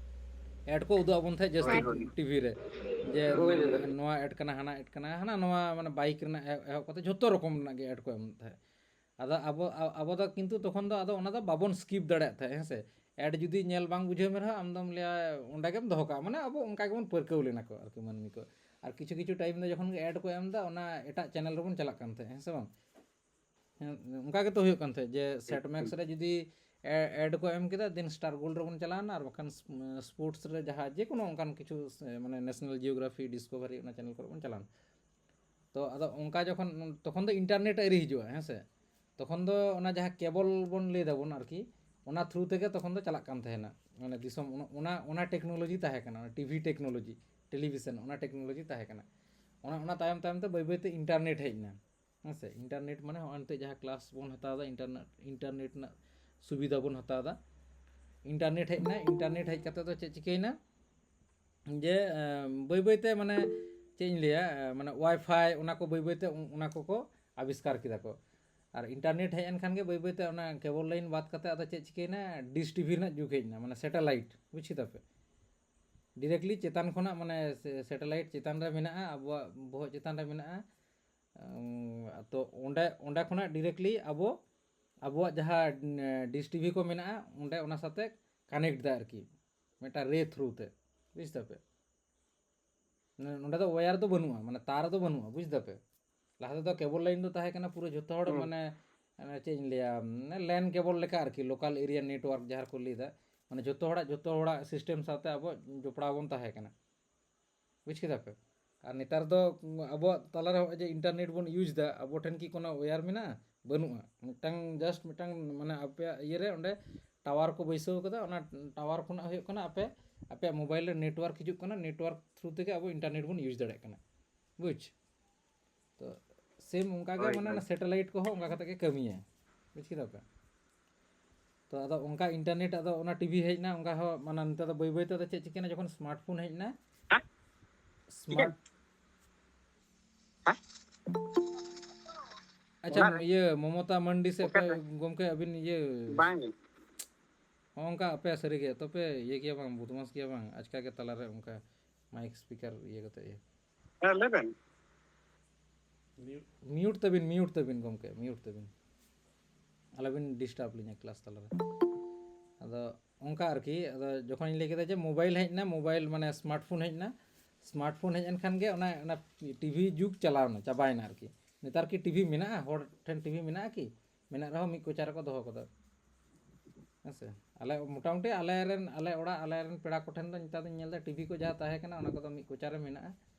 ᱮᱰ ᱠᱚ ᱩᱫᱩᱜ ᱟᱵᱚᱱ ᱛᱟᱦᱮᱸᱫ ᱡᱟᱹᱥᱛᱤ᱾ ᱦᱳᱭ, ᱦᱳᱭ᱾ ᱴᱤᱵᱷᱤ ᱨᱮ, ᱡᱮ ᱦᱳᱭ, ᱦᱳᱭ᱾ ᱱᱚᱣᱟ ᱮᱰ ᱠᱟᱱᱟ, ᱦᱟᱱᱟ ᱮᱰ ᱠᱟᱱᱟ, ᱦᱟᱱᱟ ᱱᱚᱣᱟ, ᱢᱟᱱᱮ ᱵᱟᱭᱤᱠ ᱨᱮᱱᱟᱜ ᱮᱦᱚᱵ ᱠᱟᱛᱮ ᱡᱷᱚᱛᱚ ᱨᱚᱠᱚᱢ ᱨᱮᱱᱟᱜ ᱜᱮ ᱮᱰ ᱠᱚ ᱮᱢ ᱛᱟᱦᱮᱸᱫ᱾ ᱟᱫᱚ ᱟᱵᱚ ᱟ- ᱟᱵᱚ ᱫᱚ ᱠᱤᱱᱛᱩ ᱛᱚᱠᱷᱚᱱ ᱫᱚ ᱟᱫᱚ ᱚᱱᱟ ᱫᱚ ᱵᱟᱵᱚᱱ ᱥᱠᱤᱯ ᱫᱟᱲᱮᱭᱟᱜ ᱛᱟᱦᱮᱸᱫ, ᱦᱮᱸ ᱥᱮ? ᱮᱰ ᱡᱩᱫᱤ ᱧᱮᱞ ᱵᱟᱝ ᱵᱩᱡᱷᱟᱹᱣ ᱢᱮ ᱨᱮᱦᱚᱸ, ᱟᱢ ᱫᱚᱢ ᱞᱟᱹᱭᱟ ᱚᱸᱰᱮ ᱜᱮᱢ ᱫᱚᱦᱚ ᱠᱟᱜᱼᱟ᱾ ᱢᱟᱱᱮ ᱟᱵᱚ ᱚᱱᱠᱟ ᱜᱮᱵᱚᱱ ᱯᱟᱹᱨᱠᱟᱹᱣ ᱞᱮᱱᱟ ᱠᱚ ᱟᱨᱠᱤ, ᱢᱟᱹᱱᱢᱤ ᱠᱚ᱾ ᱟᱨ ᱠᱤᱪᱷᱩ ᱠᱤᱪᱷᱩ ᱴᱟᱭᱤᱢ ᱫᱚ ᱡᱚᱠᱷᱚᱱ ᱜᱮ ᱮᱰ ᱠᱚ ᱮᱢ ᱮᱫᱟ, ᱚᱱᱟ ᱮᱴᱟᱜ ᱪᱮᱱᱮᱞ ᱨᱮᱵᱚᱱ ᱪᱟᱞᱟᱜ ᱠᱟᱱ ᱛᱟᱦᱮᱸᱫ, ᱦᱮᱸ ᱥᱮ ᱵᱟᱝ? ᱦᱮᱸ, ᱚᱱᱠᱟ ᱜᱮᱛᱚ ᱦᱩᱭᱩᱜ ᱠᱟᱱ ᱛᱟᱦᱮᱸᱫ ᱡᱮ ᱥᱮᱴ ᱢᱮᱠᱥ ᱨᱮ ᱡᱩᱫᱤ ᱮ- ᱮᱰ ᱠᱚ ᱮᱢ ᱠᱮᱫᱟ, ᱫᱮᱱ ᱥᱴᱟᱨ ᱜᱳᱞᱰ ᱨᱮᱵᱚᱱ ᱪᱟᱞᱟᱣᱱᱟ, ᱟᱨ ᱵᱟᱠᱷᱟᱱ ᱥᱯᱳᱨᱴᱥ ᱨᱮ ᱡᱟᱦᱟᱸ ᱡᱮ ᱠᱳᱱᱳ ᱚᱱᱠᱟᱱ ᱠᱤᱪᱷᱩ ᱥᱮ, ᱢᱟᱱᱮ ᱱᱮᱥᱱᱟᱞ ᱡᱤᱭᱳᱜᱨᱟᱯᱷᱤ, ᱰᱤᱥᱠᱚᱵᱷᱟᱨᱤ, ᱚᱱᱟ ᱪᱮᱱᱮᱞ ᱠᱚᱨᱮ ᱵᱚᱱ ᱪᱟᱞᱟᱣᱱᱟ᱾ ᱛᱚ ᱟᱫᱚ ᱚᱱᱠᱟ ᱡᱚᱠᱷᱚᱱ, ᱛᱚᱠᱷᱚᱱ ᱫᱚ ᱤᱱᱴᱟᱨᱱᱮᱴ ᱟᱹᱣᱨᱤ ᱦᱤᱡᱩᱜᱼᱟ, ᱦᱮᱸ ᱥᱮ? ᱛᱚᱠᱷᱚᱱ ᱫᱚ ᱚᱱᱟ ᱡᱟᱦᱟᱸ ᱠᱮᱵᱚᱞ ᱵᱚᱱ ᱞᱟᱹᱭ ᱫᱟᱵᱚᱱ ᱟᱨᱠᱤ, ᱚᱱᱟ ᱛᱷᱨᱩ ᱛᱮᱜᱮ ᱛᱚᱠᱷᱚᱱ ᱫᱚ ᱪᱟᱞᱟᱜ ᱠᱟᱱ ᱛᱟᱦᱮᱱᱟ, ᱢᱟᱱᱮ ᱫᱤᱥᱚᱢ ᱚᱱᱟ, ᱚᱱᱟ, ᱚᱱᱟ ᱴᱮᱠᱱᱳᱞᱚᱡᱤ ᱛᱟᱦᱮᱸ ᱠᱟᱱᱟ, ᱚᱱᱟ ᱴᱤᱵᱷᱤ ᱴᱮᱠᱱᱳᱞᱚᱡᱤ, ᱴᱮᱞᱤᱵᱷᱤᱥᱚᱱ, ᱚᱱᱟ ᱴᱮᱠᱱᱳᱞᱚᱡᱤ ᱛᱟᱦᱮᱸ ᱠᱟᱱᱟ᱾ ᱚᱱᱟ, ᱚᱱᱟ ᱛᱟᱭᱚᱢ ᱛᱟᱭᱚᱢ ᱛᱮ ᱵᱟᱹᱭ ᱵᱟᱹᱭ ᱛᱮ ᱤᱱᱴᱟᱨᱱᱮᱴ ᱦᱮᱡ ᱮᱱᱟ, ᱦᱮᱸ ᱥᱮ? ᱤᱱᱴᱟᱨᱱᱮᱴ ᱢᱟᱱᱮ ᱦᱚᱸᱜᱼᱚᱭ ᱱᱤᱛᱚᱜ ᱡᱟᱦᱟᱸ ᱠᱞᱟᱥ ᱵᱚᱱ ᱦᱟᱛᱟᱣ ᱮᱫᱟ, ᱤᱱᱴᱟᱨᱱᱮᱴ, ᱤᱱᱴᱟᱨᱱᱮᱴ ᱨᱮᱱᱟᱜ ᱥᱩᱵᱤᱫᱷᱟ ᱵᱚᱱ ᱦᱟᱛᱟᱣ ᱮᱫᱟ᱾ ᱤᱱᱴᱟᱨᱱᱮᱴ ᱦᱮᱡ ᱮᱱᱟ, ᱤᱱᱴᱟᱨᱱᱮᱴ ᱦᱮᱡ ᱠᱟᱛᱮ ᱫᱚ ᱪᱮᱫ ᱪᱤᱠᱟᱹᱭᱮᱱᱟ? ᱡᱮ ᱮ, ᱵᱟᱹᱭ ᱵᱟᱹᱭ ᱛᱮ, ᱢᱟᱱᱮ ᱪᱮᱫ ᱤᱧ ᱞᱟᱹᱭᱟ, ᱮ, ᱢᱟᱱᱮ ᱣᱟᱭᱯᱷᱟᱭ, ᱚᱱᱟ ᱠᱚ ᱵᱟᱹᱭ ᱵᱟᱹᱭ ᱛᱮ ᱩᱱ- ᱚᱱᱟ ᱠᱚᱠᱚ ᱟᱵᱤᱥᱠᱟᱨ ᱠᱮᱫᱟ ᱠᱚ᱾ ᱟᱨ ᱤᱱᱴᱟᱨᱱᱮᱴ ᱦᱮᱡ ᱮᱱ ᱠᱷᱟᱱ ᱜᱮ ᱵᱟᱹᱭ ᱵᱟᱹᱭ ᱛᱮ ᱚᱱᱟ ᱠᱮᱵᱚᱞ ᱞᱟᱭᱤᱱ ᱵᱟᱫ ᱠᱟᱛᱮ ᱟᱫᱚ ᱪᱮᱫ ᱪᱤᱠᱟᱹᱭᱮᱱᱟ? ᱰᱤᱥ ᱴᱤᱵᱷᱤ ᱨᱮᱱᱟᱜ ᱡᱩᱜᱽ ᱦᱮᱡ ᱮᱱᱟ, ᱢᱟᱱᱮ ᱥᱮᱴᱮᱞᱟᱭᱤᱴ, ᱵᱩᱡ ᱠᱮᱫᱟ ᱯᱮ? ᱰᱤᱨᱮᱠᱴᱞᱤ ᱪᱮᱛᱟᱱ ᱠᱷᱚᱱᱟᱜ, ᱢᱟᱱᱮ ᱥᱮ- ᱥᱮᱴᱮᱞᱟᱭᱤᱴ ᱪᱮᱛᱟᱱ ᱨᱮ ᱢᱮᱱᱟᱜᱼᱟ, ᱟᱵᱚᱣᱟᱜ ᱵᱚᱦᱚᱜ ᱪᱮᱛᱟᱱ ᱨᱮ ᱢᱮᱱᱟᱜᱼᱟ᱾ ᱩᱸ, ᱛᱚ ᱚᱸᱰᱮ, ᱚᱸᱰᱮ ᱠᱷᱚᱱᱟᱜ ᱰᱤᱨᱮᱠᱴᱞᱤ ᱟᱵᱚ, ᱟᱵᱚᱣᱟᱜ ᱡᱟᱦᱟᱸ ᱰᱤᱥ ᱴᱤᱵᱷᱤ ᱠᱚ ᱢᱮᱱᱟᱜᱼᱟ, ᱚᱸᱰᱮ ᱚᱱᱟ ᱥᱟᱛᱮ ᱠᱟᱱᱮᱠᱴ ᱫᱟ ᱟᱨᱠᱤ, ᱢᱤᱫᱴᱟᱝ ᱨᱮ ᱛᱷᱨᱩ ᱛᱮ, ᱵᱩᱡ ᱫᱟᱯᱮ? ᱱᱚᱰᱮ ᱫᱚ ᱣᱟᱭᱟᱨ ᱫᱚ ᱵᱟᱹᱱᱩᱜᱼᱟ, ᱢᱟᱱᱮ ᱛᱟᱨ ᱫᱚ ᱵᱟᱹᱱᱩᱜᱼᱟ, ᱵᱩᱡ ᱫᱟᱯᱮ? ᱞᱟᱦᱟ ᱛᱮᱫᱚ ᱠᱮᱵᱚᱞ ᱞᱟᱭᱤᱱ ᱫᱚ ᱛᱟᱦᱮᱸ ᱠᱟᱱᱟ ᱯᱩᱨᱟᱹ ᱡᱷᱚᱛᱚ ᱦᱚᱲ, ᱦᱩᱸ᱾ ᱢᱟᱱᱮ, ᱢᱟᱱᱮ ᱪᱮᱫ ᱤᱧ ᱞᱟᱹᱭᱟ, ᱢᱟᱱᱮ ᱞᱮᱱ ᱠᱮᱵᱚᱞ ᱞᱮᱠᱟ ᱟᱨᱠᱤ, ᱞᱳᱠᱟᱞ ᱮᱨᱤᱭᱟ ᱱᱮᱴᱣᱟᱨᱠ ᱡᱟᱦᱟᱸ ᱠᱚ ᱞᱟᱹᱭᱫᱟ, ᱢᱟᱱᱮ ᱡᱚᱛᱚ ᱦᱚᱲᱟᱜ ᱡᱚᱛᱚ ᱦᱚᱲᱟᱜ ᱥᱤᱥᱴᱮᱢ ᱥᱟᱶᱛᱮ ᱟᱵᱚ ᱡᱚᱯᱲᱟᱣ ᱵᱚᱱ ᱛᱟᱦᱮᱸ ᱠᱟᱱᱟ᱾ ᱵᱩᱡᱽ ᱠᱮᱫᱟ ᱯᱮ? ᱟᱨ ᱱᱮᱛᱟᱨ ᱫᱚ ᱟᱵᱚᱣᱟᱜ ᱛᱟᱞᱟᱨᱮ ᱦᱚᱸᱜᱼᱚᱭ ᱡᱮ ᱤᱱᱴᱟᱨᱱᱮᱴ ᱵᱚᱱ ᱤᱭᱩᱡᱽ ᱮᱫᱟ, ᱟᱵᱚ ᱴᱷᱮᱱ ᱠᱤ ᱠᱳᱱᱳ ᱳᱭᱟᱨ ᱢᱮᱱᱟᱜᱼᱟ? ᱵᱟᱹᱱᱩᱜᱼᱟ᱾ ᱢᱤᱫᱴᱟᱝ ᱡᱟᱥᱴ ᱢᱤᱫᱴᱟᱝ ᱢᱟᱱᱮ ᱟᱯᱮᱭᱟᱜ ᱤᱭᱟᱹᱨᱮ ᱚᱸᱰᱮ ᱴᱟᱣᱟᱨ ᱠᱚ ᱵᱟᱹᱭᱥᱟᱹᱣ ᱠᱟᱫᱟ, ᱚᱱᱟ ᱴᱟᱣᱟᱨ ᱠᱷᱚᱱᱟᱜ ᱦᱩᱭᱩᱜ ᱠᱟᱱᱟ ᱟᱯᱮ, ᱟᱯᱮᱭᱟᱜ ᱢᱳᱵᱟᱭᱤᱞ ᱨᱮ ᱱᱮᱴᱣᱟᱨᱠ ᱦᱤᱡᱩᱜ ᱠᱟᱱᱟ, ᱱᱮᱴᱣᱟᱨᱠ ᱛᱷᱨᱩ ᱛᱮᱜᱮ ᱟᱵᱚ ᱤᱱᱴᱟᱨᱱᱮᱴ ᱵᱚᱱ ᱤᱭᱩᱡᱽ ᱫᱟᱲᱮᱭᱟᱜ ᱠᱟᱱᱟ᱾ ᱵᱩᱡᱽ? ᱛᱚ ᱥᱮᱢ ᱚᱱᱠᱟ ᱜᱮ, ᱦᱳᱭ, ᱢᱟᱱᱮ ᱦᱳᱭ᱾ ᱚᱱᱟ ᱥᱮᱴᱮᱞᱟᱭᱤᱴ ᱠᱚᱦᱚᱸ ᱚᱱᱠᱟ ᱠᱟᱛᱮ ᱜᱮ ᱠᱟᱹᱢᱤᱭᱟ᱾ ᱵᱩᱡᱽ ᱠᱮᱫᱟ ᱯᱮ? ᱛᱚ ᱟᱫᱚ ᱚᱱᱠᱟ ᱤᱱᱴᱟᱨᱱᱮᱴ, ᱟᱫᱚ ᱚᱱᱟ ᱴᱤᱵᱷᱤ ᱦᱮᱡ ᱮᱱᱟ, ᱚᱱᱠᱟ ᱦᱚᱸ ᱢᱟᱱᱮ ᱱᱮᱛᱟᱨ ᱫᱚ ᱵᱟᱹᱭ ᱵᱟᱹᱭ ᱛᱮ ᱟᱫᱚ ᱪᱮᱫ ᱪᱤᱠᱟᱹᱭᱮᱱᱟ, ᱡᱚᱠᱷᱚᱱ ᱥᱢᱟᱨᱴ ᱯᱷᱳᱱ ᱦᱮᱡ ᱮᱱᱟ, ᱦᱮᱸ? ᱥᱢᱟᱨᱴ ᱦᱮᱸ? ᱟᱪᱪᱷᱟ, ᱚᱱᱟ ᱨᱮ ᱤᱭᱟᱹ ᱢᱚᱢᱚᱛᱟ ᱢᱟᱱᱰᱤ ᱥᱮ ᱚᱠᱟ ᱚᱠᱚᱭ ᱨᱮ? ᱜᱚᱢᱠᱮ ᱟᱹᱵᱤᱱ ᱤᱭᱟᱹ ᱵᱟᱝ ᱜᱮ᱾ ᱦᱚᱸ, ᱚᱱᱠᱟ ᱟᱯᱮ ᱥᱟᱹᱨᱤ ᱜᱮ ᱛᱚᱯᱮ ᱤᱭᱟᱹ ᱜᱮᱭᱟ ᱵᱟᱝ, ᱵᱚᱫᱢᱟᱥ ᱜᱮᱭᱟ ᱵᱟᱝ, ᱟᱪᱠᱟ ᱜᱮ ᱛᱟᱞᱟᱨᱮ ᱚᱱᱠᱟ ᱢᱟᱭᱤᱠ ᱥᱯᱤᱠᱟᱨ ᱤᱭᱟᱹ ᱠᱟᱛᱮ ᱤᱭᱟᱹ᱾ ᱦᱮᱸ, ᱞᱟᱹᱭ ᱵᱮᱱ᱾ ᱢᱤᱭᱩᱴ ᱛᱟᱹᱵᱤᱱ, ᱢᱤᱭᱩᱴ ᱛᱟᱹᱵᱤᱱ ᱜᱚᱢᱠᱮ, ᱢᱤᱭᱩᱴ ᱛᱟᱹᱵᱤᱱ᱾ ᱟᱞᱚᱵᱤᱱ ᱰᱤᱥᱴᱟᱵᱽ ᱞᱤᱧᱟ ᱠᱞᱟᱥ ᱛᱟᱞᱟᱨᱮ᱾ ᱟᱫᱚ ᱚᱱᱠᱟ ᱟᱨᱠᱤ, ᱟᱫᱚ ᱡᱚᱠᱷᱚᱱᱤᱧ ᱞᱟᱹᱭ ᱠᱮᱫᱟ ᱡᱮ ᱢᱳᱵᱟᱭᱤᱞ ᱦᱮᱡ ᱮᱱᱟ, ᱢᱳᱵᱟᱭᱤᱞ ᱢᱟᱱᱮ ᱥᱢᱟᱨᱴ ᱯᱷᱳᱱ ᱦᱮᱡ ᱮᱱᱟ, ᱥᱢᱟᱨᱴ ᱯᱷᱳᱱ ᱦᱮᱡ ᱮᱱ ᱠᱷᱟᱱ ᱜᱮ ᱚᱱᱟ, ᱚᱱᱟ ᱴᱤᱵᱷᱤ ᱡᱩᱜᱽ ᱪᱟᱞᱟᱣ ᱮᱱᱟ, ᱪᱟᱵᱟᱭᱮᱱᱟ ᱟᱨᱠᱤ᱾ ᱱᱮᱛᱟᱨ ᱠᱤ ᱴᱤᱵᱷᱤ ᱢᱮᱱᱟᱜᱼᱟ? ᱦᱚᱲ ᱴᱷᱮᱱ ᱴᱤᱵᱷᱤ ᱢᱮᱱᱟᱜᱼᱟ ᱠᱤ? ᱢᱮᱱᱟᱜ ᱨᱮᱦᱚᱸ ᱢᱤᱫ ᱠᱚᱪᱟ ᱨᱮᱠᱚ ᱫᱚᱦᱚ ᱠᱟᱫᱟ᱾ ᱦᱮᱸ ᱥᱮ? ᱟᱞᱮ ᱢᱚᱴᱟᱢᱩᱴᱤ ᱟᱞᱮ ᱨᱮᱱ, ᱟᱞᱮ ᱚᱲᱟᱜ, ᱟᱞᱮ ᱨᱮᱱ ᱯᱮᱲᱟ ᱠᱚᱴᱷᱮᱱ ᱫᱚ ᱱᱮᱛᱟᱨ ᱫᱚᱧ ᱧᱮᱞ ᱮᱫᱟ ᱴᱤᱵᱷᱤ ᱠᱚ ᱡᱟᱦᱟᱸ ᱛᱟᱦᱮᱸ ᱠᱟᱱᱟ, ᱚᱱᱟ ᱠᱚᱫᱚ ᱢᱤᱫ ᱠᱚᱪᱟ ᱨᱮ ᱢᱮᱱᱟᱜᱼᱟ᱾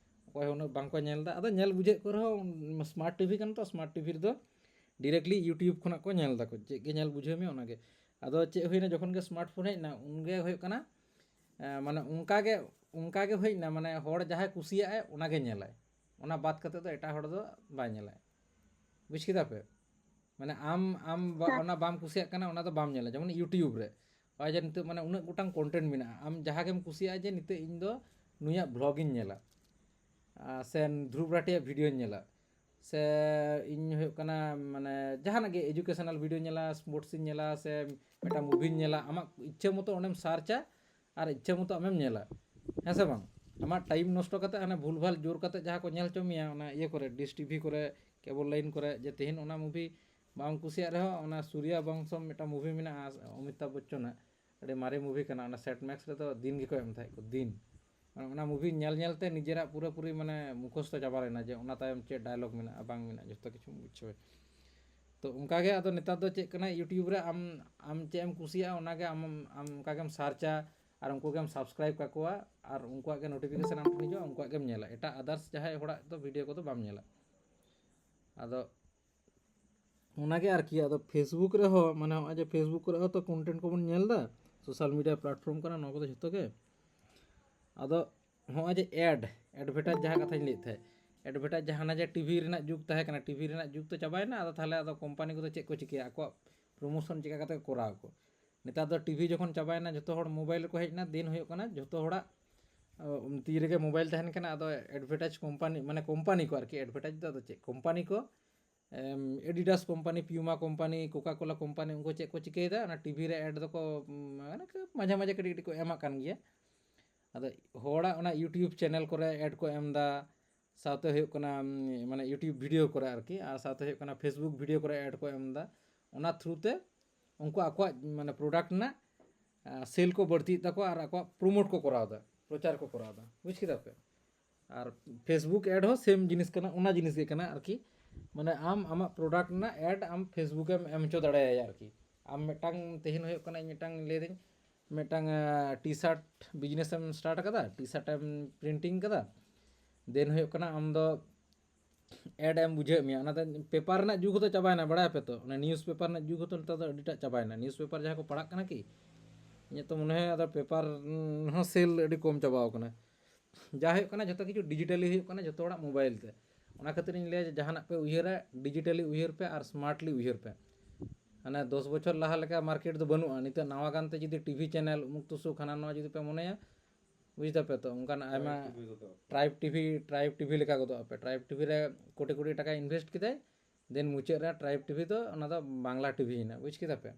ᱚᱠᱚᱭ ᱦᱚᱸ ᱩᱱᱟᱹᱜ ᱵᱟᱝᱠᱚ ᱧᱮᱞ ᱮᱫᱟ᱾ ᱟᱫᱚ ᱧᱮᱞ ᱵᱩᱡᱷᱟᱹᱜ ᱠᱚ ᱨᱮᱦᱚᱸ, ᱥᱢᱟᱨᱴ ᱴᱤᱵᱷᱤ ᱠᱟᱱᱟ ᱛᱚ, ᱥᱢᱟᱨᱴ ᱴᱤᱵᱷᱤ ᱨᱮᱫᱚ ᱰᱤᱨᱮᱠᱴᱞᱤ ᱤᱭᱩᱴᱤᱭᱩᱵᱽ ᱠᱷᱚᱱᱟᱜ ᱠᱚ ᱧᱮᱞ ᱮᱫᱟ ᱠᱚ, ᱪᱮᱫ ᱜᱮ ᱧᱮᱞ ᱵᱩᱡᱷᱟᱹᱣ ᱢᱮ ᱚᱱᱟᱜᱮ᱾ ᱟᱫᱚ ᱪᱮᱫ ᱦᱩᱭᱱᱟ, ᱡᱚᱠᱷᱚᱱ ᱜᱮ ᱥᱢᱟᱨᱴ ᱯᱷᱳᱱ ᱦᱮᱡ ᱮᱱᱟ, ᱩᱱᱜᱮ ᱦᱩᱭᱩᱜ ᱠᱟᱱᱟ, ᱮᱸ, ᱢᱟᱱᱮ ᱚᱱᱠᱟ ᱜᱮ, ᱚᱱᱠᱟ ᱜᱮ ᱦᱩᱭ ᱮᱱᱟ, ᱢᱟᱱᱮ ᱦᱚᱲ ᱡᱟᱦᱟᱸᱭ ᱠᱩᱥᱤᱭᱟᱜᱼᱟᱭ ᱚᱱᱟ ᱜᱮ ᱧᱮᱞᱟᱭ, ᱚᱱᱟ ᱵᱟᱫ ᱠᱟᱛᱮᱫ ᱫᱚ ᱮᱴᱟᱜ ᱦᱚᱲ ᱫᱚ ᱵᱟᱭ ᱧᱮᱞᱟᱭ᱾ ᱵᱩᱡᱽ ᱠᱮᱫᱟ ᱯᱮ? ᱢᱟᱱᱮ ᱟᱢ, ᱟᱢ ᱵᱟ-, ᱦᱮᱸ᱾ ᱚᱱᱟ ᱵᱟᱢ ᱠᱩᱥᱤᱭᱟᱜ ᱠᱟᱱᱟ, ᱚᱱᱟ ᱫᱚ ᱵᱟᱢ ᱧᱮᱞᱟ᱾ ᱡᱮᱢᱚᱱ YouTube ᱨᱮ, ᱱᱚᱜᱼᱚᱭ ᱡᱮ ᱱᱤᱛᱚᱜ ᱢᱟᱱᱮ ᱩᱱᱟᱹᱜ ᱜᱚᱴᱟᱝ ᱠᱚᱱᱴᱮᱱᱴ ᱢᱮᱱᱟᱜᱼᱟ, ᱟᱢ ᱡᱟᱦᱟᱸ ᱜᱮᱢ ᱠᱩᱥᱤᱭᱟᱜᱼᱟ ᱡᱮ ᱱᱤᱛᱚᱜ ᱤᱧ ᱫᱚ ᱱᱩᱭᱟᱜ ᱵᱷᱞᱚᱜᱤᱧ ᱧᱮᱞᱟ, ᱟᱨ ᱥᱮ ᱫᱷᱨᱩᱵ ᱨᱟᱴᱷᱤᱭᱟᱜ ᱵᱷᱤᱰᱤᱭᱳᱧ ᱧᱮᱞᱟ, ᱥᱮ ᱤᱧ ᱦᱩᱭᱩᱜ ᱠᱟᱱᱟ ᱢᱟᱱᱮ ᱡᱟᱦᱟᱱᱟᱜ ᱜᱮ ᱮᱡᱩᱠᱮᱥᱚᱱᱟᱞ ᱵᱷᱤᱰᱤᱭᱳᱧ ᱧᱮᱞᱟ, ᱥᱯᱳᱨᱴᱥ ᱤᱧ ᱧᱮᱞᱟ, ᱥᱮ ᱢᱤᱫᱴᱟᱝ ᱢᱩᱵᱷᱤᱧ ᱧᱮᱞᱟ, ᱟᱢᱟᱜ ᱤᱪᱪᱷᱟᱹ ᱢᱚᱛᱚ ᱚᱸᱰᱮᱢ ᱥᱟᱨᱪᱟ ᱟᱨ ᱤᱪᱪᱷᱟᱹ ᱢᱚᱛᱚ ᱟᱢᱮᱢ ᱧᱮᱞᱟ, ᱦᱮᱸ ᱥᱮ ᱵᱟᱝ? ᱟᱢᱟᱜ ᱴᱟᱭᱤᱢ ᱱᱚᱥᱴᱚ ᱠᱟᱛᱮ ᱦᱟᱱᱮ ᱵᱷᱩᱞ ᱵᱷᱟᱞ ᱡᱳᱨ ᱠᱟᱛᱮ ᱡᱟᱦᱟᱸ ᱠᱚ ᱧᱮᱞ ᱦᱚᱪᱚ ᱢᱮᱭᱟ ᱚᱱᱟ ᱤᱭᱟᱹ ᱠᱚᱨᱮ, ᱰᱤᱥ ᱴᱤᱵᱷᱤ ᱠᱚᱨᱮ, ᱠᱮᱵᱚᱞ ᱞᱟᱭᱤᱱ ᱠᱚᱨᱮ, ᱡᱮ ᱛᱮᱦᱮᱧ ᱚᱱᱟ ᱢᱩᱵᱷᱤ ᱵᱟᱢ ᱠᱩᱥᱤᱭᱟᱜ ᱨᱮᱦᱚᱸ, ᱚᱱᱟ ᱥᱩᱨᱭᱟ ᱵᱚᱝᱥᱚᱢ ᱢᱤᱫᱴᱟᱝ ᱢᱩᱵᱷᱤ ᱢᱮᱱᱟᱜᱼᱟ ᱚᱢᱤᱛᱟᱵᱷ ᱵᱚᱪᱪᱚᱱᱟᱜ, ᱟᱹᱰᱤ ᱢᱟᱨᱮ ᱢᱩᱵᱷᱤ ᱠᱟᱱᱟ, ᱚᱱᱟ ᱥᱮᱴ ᱢᱮᱠᱥ ᱨᱮᱫᱚ ᱫᱤᱱ ᱜᱮᱠᱚ ᱮᱢ ᱛᱟᱦᱮᱸᱫ ᱠᱚ, ᱫᱤᱱ᱾ ᱚᱱᱟ ᱢᱩᱵᱷᱤ ᱧᱮᱞ ᱧᱮᱞ ᱛᱮ ᱱᱤᱡᱮᱨᱟᱜ ᱯᱩᱨᱟᱹᱯᱩᱨᱤ ᱢᱟᱱᱮ ᱢᱩᱠᱷᱚᱥᱛᱚ ᱪᱟᱵᱟ ᱞᱮᱱᱟ ᱡᱮ ᱚᱱᱟ ᱛᱟᱭᱚᱢ ᱪᱮᱫ ᱰᱟᱭᱞᱚᱜᱽ ᱢᱮᱱᱟᱜᱼᱟ, ᱵᱟᱝ ᱢᱮᱱᱟᱜᱼᱟ, ᱡᱚᱛᱚ ᱠᱤᱪᱷᱩᱢ ᱵᱩᱡᱷᱟᱹᱣᱟ᱾ ᱛᱚ ᱚᱱᱠᱟᱜᱮ ᱟᱫᱚ ᱱᱮᱛᱟᱨ ᱫᱚ ᱪᱮᱫ ᱠᱟᱱᱟ, YouTube ᱨᱮ ᱟᱢ ᱟᱢ ᱪᱮᱫ ᱮᱢ ᱠᱩᱥᱤᱭᱟᱜᱼᱟ ᱚᱱᱟᱜᱮ ᱟᱢ ᱟᱢ ᱚᱱᱠᱟ ᱜᱮᱢ ᱥᱟᱨᱪᱟ, ᱟᱨ ᱩᱱᱠᱩ ᱜᱮᱢ subscribe ᱠᱟᱠᱚᱣᱟ, ᱟᱨ ᱩᱱᱠᱩᱣᱟᱜ ᱜᱮ notification ᱟᱢ ᱴᱷᱮᱱ ᱦᱤᱡᱩᱜᱼᱟ, ᱩᱱᱠᱩᱣᱟᱜ ᱜᱮᱢ ᱧᱮᱞᱟ᱾ ᱮᱴᱟᱜ others ᱡᱟᱦᱟᱸᱭ ᱦᱚᱲᱟᱜ ᱫᱚ video ᱠᱚᱫᱚ ᱵᱟᱢ ᱧᱮᱞᱟ᱾ ᱟᱫᱚ ᱚᱱᱟᱜᱮ ᱟᱨᱠᱤ᱾ ᱟᱫᱚ Facebook ᱨᱮᱦᱚᱸ, ᱢᱟᱱᱮ ᱱᱚᱜᱼᱚᱭ ᱡᱮ Facebook ᱠᱚᱨᱮ ᱦᱚᱸ ᱛᱚ content ᱠᱚᱵᱚᱱ ᱧᱮᱞ ᱮᱫᱟ, social media platform ᱠᱟᱱᱟ ᱱᱚᱣᱟ ᱠᱚᱫᱚ ᱡᱷᱚᱛᱚ ᱜᱮ᱾ ᱟᱫᱚ ᱱᱚᱜᱼᱚᱭ ᱡᱮ ad, advertise ᱡᱟᱦᱟᱸ ᱠᱟᱛᱷᱟᱧ ᱞᱟᱹᱭᱮᱫ ᱛᱟᱦᱮᱸᱫ, advertise ᱡᱟᱦᱟᱸ ᱦᱟᱱᱟ ᱡᱮ TV ᱨᱮᱱᱟᱜ ᱡᱩᱜᱽ ᱛᱟᱦᱮᱸ ᱠᱟᱱᱟ, TV ᱨᱮᱱᱟᱜ ᱡᱩᱜᱽ ᱛᱚ ᱪᱟᱵᱟᱭᱮᱱᱟ, ᱟᱫᱚ ᱛᱟᱦᱚᱞᱮ ᱟᱫᱚ company ᱠᱚᱫᱚ ᱪᱮᱫ ᱠᱚ ᱪᱤᱠᱟᱹᱭᱟ, ᱟᱠᱚᱣᱟᱜ promotion ᱪᱤᱠᱟ ᱠᱟᱛᱮ ᱠᱚ ᱠᱚᱨᱟᱣ ᱟᱠᱚ? ᱱᱮᱛᱟᱨ ᱫᱚ TV ᱡᱚᱠᱷᱚᱱ ᱪᱟᱵᱟᱭᱮᱱᱟ, ᱡᱚᱛᱚ ᱦᱚᱲ mobile ᱨᱮᱠᱚ ᱦᱮᱡ ᱮᱱᱟ, ᱫᱤᱱ ᱦᱩᱭᱩᱜ ᱠᱟᱱᱟ ᱡᱚᱛᱚ ᱦᱚᱲᱟᱜ ᱛᱤ ᱨᱮᱜᱮ mobile ᱛᱟᱦᱮᱱ ᱠᱟᱱᱟ᱾ ᱟᱫᱚ advertise company, ᱢᱟᱱᱮ company ᱠᱚ ᱟᱨᱠᱤ, advertise ᱫᱚ ᱟᱫᱚ ᱪᱮᱫ, company ᱠᱚ Adidas company, Puma company, Coca Cola company, ᱩᱱᱠᱩ ᱪᱮᱫ ᱠᱚ ᱪᱤᱠᱟᱹᱭᱮᱫᱟ, ᱚᱱᱟ TV ᱨᱮ ad ᱫᱚᱠᱚ ᱢᱟᱱᱮ ᱢᱟᱡᱷᱮ ᱢᱟᱡᱷᱮ ᱠᱟᱹᱴᱤᱡ ᱠᱟᱹᱴᱤᱡ ᱠᱚ ᱮᱢᱟᱜ ᱠᱟᱱ ᱜᱮᱭᱟ᱾ ᱟᱫᱚ ᱦᱚᱲᱟᱜ ᱚᱱᱟ YouTube channel ᱠᱚᱨᱮ ad ᱠᱚ ᱮᱢ ᱮᱫᱟ, ᱥᱟᱶᱛᱮ ᱦᱩᱭᱩᱜ ᱠᱟᱱᱟ ᱢᱟᱱᱮ YouTube video ᱠᱚᱨᱮ ᱟᱨᱠᱤ, ᱟᱨ ᱥᱟᱶᱛᱮ ᱦᱩᱭᱩᱜ ᱠᱟᱱᱟ Facebook video ᱠᱚᱨᱮ ad ᱠᱚ ᱮᱢ ᱮᱫᱟ᱾ ᱚᱱᱟ through ᱛᱮ ᱩᱱᱠᱩ ᱟᱠᱚᱣᱟᱜ ᱢᱟᱱᱮ product ᱨᱮᱱᱟᱜ sale ᱠᱚ ᱵᱟᱹᱲᱛᱤᱭᱮᱫ ᱛᱟᱠᱚᱣᱟ ᱟᱨ ᱟᱠᱚᱣᱟᱜ promote ᱠᱚ ᱠᱚᱨᱟᱣ ᱮᱫᱟ, ᱯᱨᱚᱪᱟᱨ ᱠᱚ ᱠᱚᱨᱟᱣ ᱮᱫᱟ, ᱵᱩᱡᱽ ᱠᱮᱫᱟ ᱯᱮ? ᱟᱨ Facebook ad ᱦᱚᱸ same ᱡᱤᱱᱤᱥ ᱠᱟᱱᱟ, ᱚᱱᱟ ᱡᱤᱱᱤᱥ ᱜᱮ ᱠᱟᱱᱟ ᱟᱨᱠᱤ᱾ ᱢᱟᱱᱮ ᱟᱢ ᱟᱢᱟᱜ product ᱨᱮᱱᱟᱜ ad ᱟᱢ Facebook ᱮᱢ ᱮᱢ ᱦᱚᱪᱚ ᱫᱟᱲᱮᱭᱟᱭᱟ ᱟᱨᱠᱤ᱾ ᱟᱢ ᱢᱤᱫᱴᱟᱝ, ᱛᱮᱦᱮᱧ ᱦᱩᱭᱩᱜ ᱠᱟᱱᱟ, ᱤᱧ ᱢᱤᱫᱴᱟᱝ ᱞᱟᱹᱭᱫᱟᱹᱧ, ᱢᱤᱫᱴᱟᱝ T-shirt business ᱮᱢ start ᱟᱠᱟᱫᱟ, T-shirt ᱮᱢ printing ᱠᱟᱫᱟ, then ᱦᱩᱭᱩᱜ ᱠᱟᱱᱟ ᱟᱢ ᱫᱚ ad ᱮᱢ ᱵᱩᱡᱷᱟᱹᱣᱮᱫ ᱢᱮᱭᱟ, ᱚᱱᱟᱛᱮ paper ᱨᱮᱱᱟᱜ ᱡᱩᱜᱽ ᱦᱚᱸᱛᱚ ᱪᱟᱵᱟᱭᱮᱱᱟ, ᱵᱟᱲᱟᱭᱟᱯᱮ ᱛᱚ, ᱚᱱᱟ newspaper ᱨᱮᱱᱟᱜ ᱡᱩᱜᱽ ᱦᱚᱸᱛᱚ ᱱᱮᱛᱟᱨ ᱫᱚ ᱟᱹᱰᱤᱴᱟᱜ ᱪᱟᱵᱟᱭᱮᱱᱟ᱾ Newspaper ᱡᱟᱦᱟᱸᱭ ᱠᱚ ᱯᱟᱲᱦᱟᱜ ᱠᱟᱱᱟ ᱠᱤ, ᱤᱧᱟᱹᱜ ᱛᱚ ᱢᱚᱱᱮ ᱦᱚᱭ ᱟᱫᱚ paper ᱦᱚᱸ sale ᱟᱹᱰᱤ ᱠᱚᱢ ᱪᱟᱵᱟᱣ ᱠᱟᱱᱟ᱾ ᱡᱟ ᱦᱩᱭᱩᱜ ᱠᱟᱱᱟ ᱡᱷᱚᱛᱚ ᱠᱤᱪᱷᱩ digitally ᱦᱩᱭᱩᱜ ᱠᱟᱱᱟ, ᱡᱷᱚᱛᱚ ᱦᱚᱲᱟᱜ mobile ᱛᱮ᱾ ᱚᱱᱟ ᱠᱷᱟᱹᱛᱤᱨ ᱤᱧ ᱞᱟᱹᱭᱟ ᱡᱮ ᱡᱟᱦᱟᱱᱟᱜ ᱯᱮ ᱩᱭᱦᱟᱹᱨᱟ, digitally ᱩᱭᱦᱟᱹᱨ ᱯᱮ ᱟᱨ smartly ᱩᱭᱦᱟᱹᱨ ᱯᱮ᱾ ᱦᱟᱱᱮ ᱫᱚᱥ ᱵᱚᱪᱷᱚᱨ ᱞᱟᱦᱟ ᱞᱮᱠᱟ market ᱫᱚ ᱵᱟᱹᱱᱩᱜᱼᱟ᱾ ᱱᱤᱛᱚᱜ ᱱᱟᱣᱟ ᱜᱟᱱᱛᱮ ᱡᱩᱫᱤ TV channel, ᱩᱢᱩᱠ ᱛᱩᱥᱩᱠ ᱦᱟᱱᱟ ᱱᱚᱣᱟ ᱡᱩᱫᱤ ᱯᱮ ᱢᱚᱱᱮᱭᱟ, ᱵᱩᱡᱽ ᱫᱟᱯᱮ ᱛᱚ, ᱚᱱᱠᱟᱱ ᱟᱭᱢᱟ Tribe TV ᱜᱚᱫᱚᱜᱼᱟ᱾ Tribe TV, Tribe TV ᱞᱮᱠᱟ ᱜᱚᱫᱚᱜ ᱟᱯᱮ᱾ Tribe TV ᱨᱮ ᱠᱳᱴᱤ ᱠᱳᱴᱤ ᱴᱟᱠᱟ invest ᱠᱮᱫᱟᱭ, then ᱢᱩᱪᱟᱹᱫ ᱨᱮ Tribe TV ᱫᱚ ᱚᱱᱟ ᱫᱚ ᱵᱟᱝᱞᱟ TV ᱮᱱᱟ, ᱵᱩᱡᱽ ᱠᱮᱫᱟ ᱯᱮ?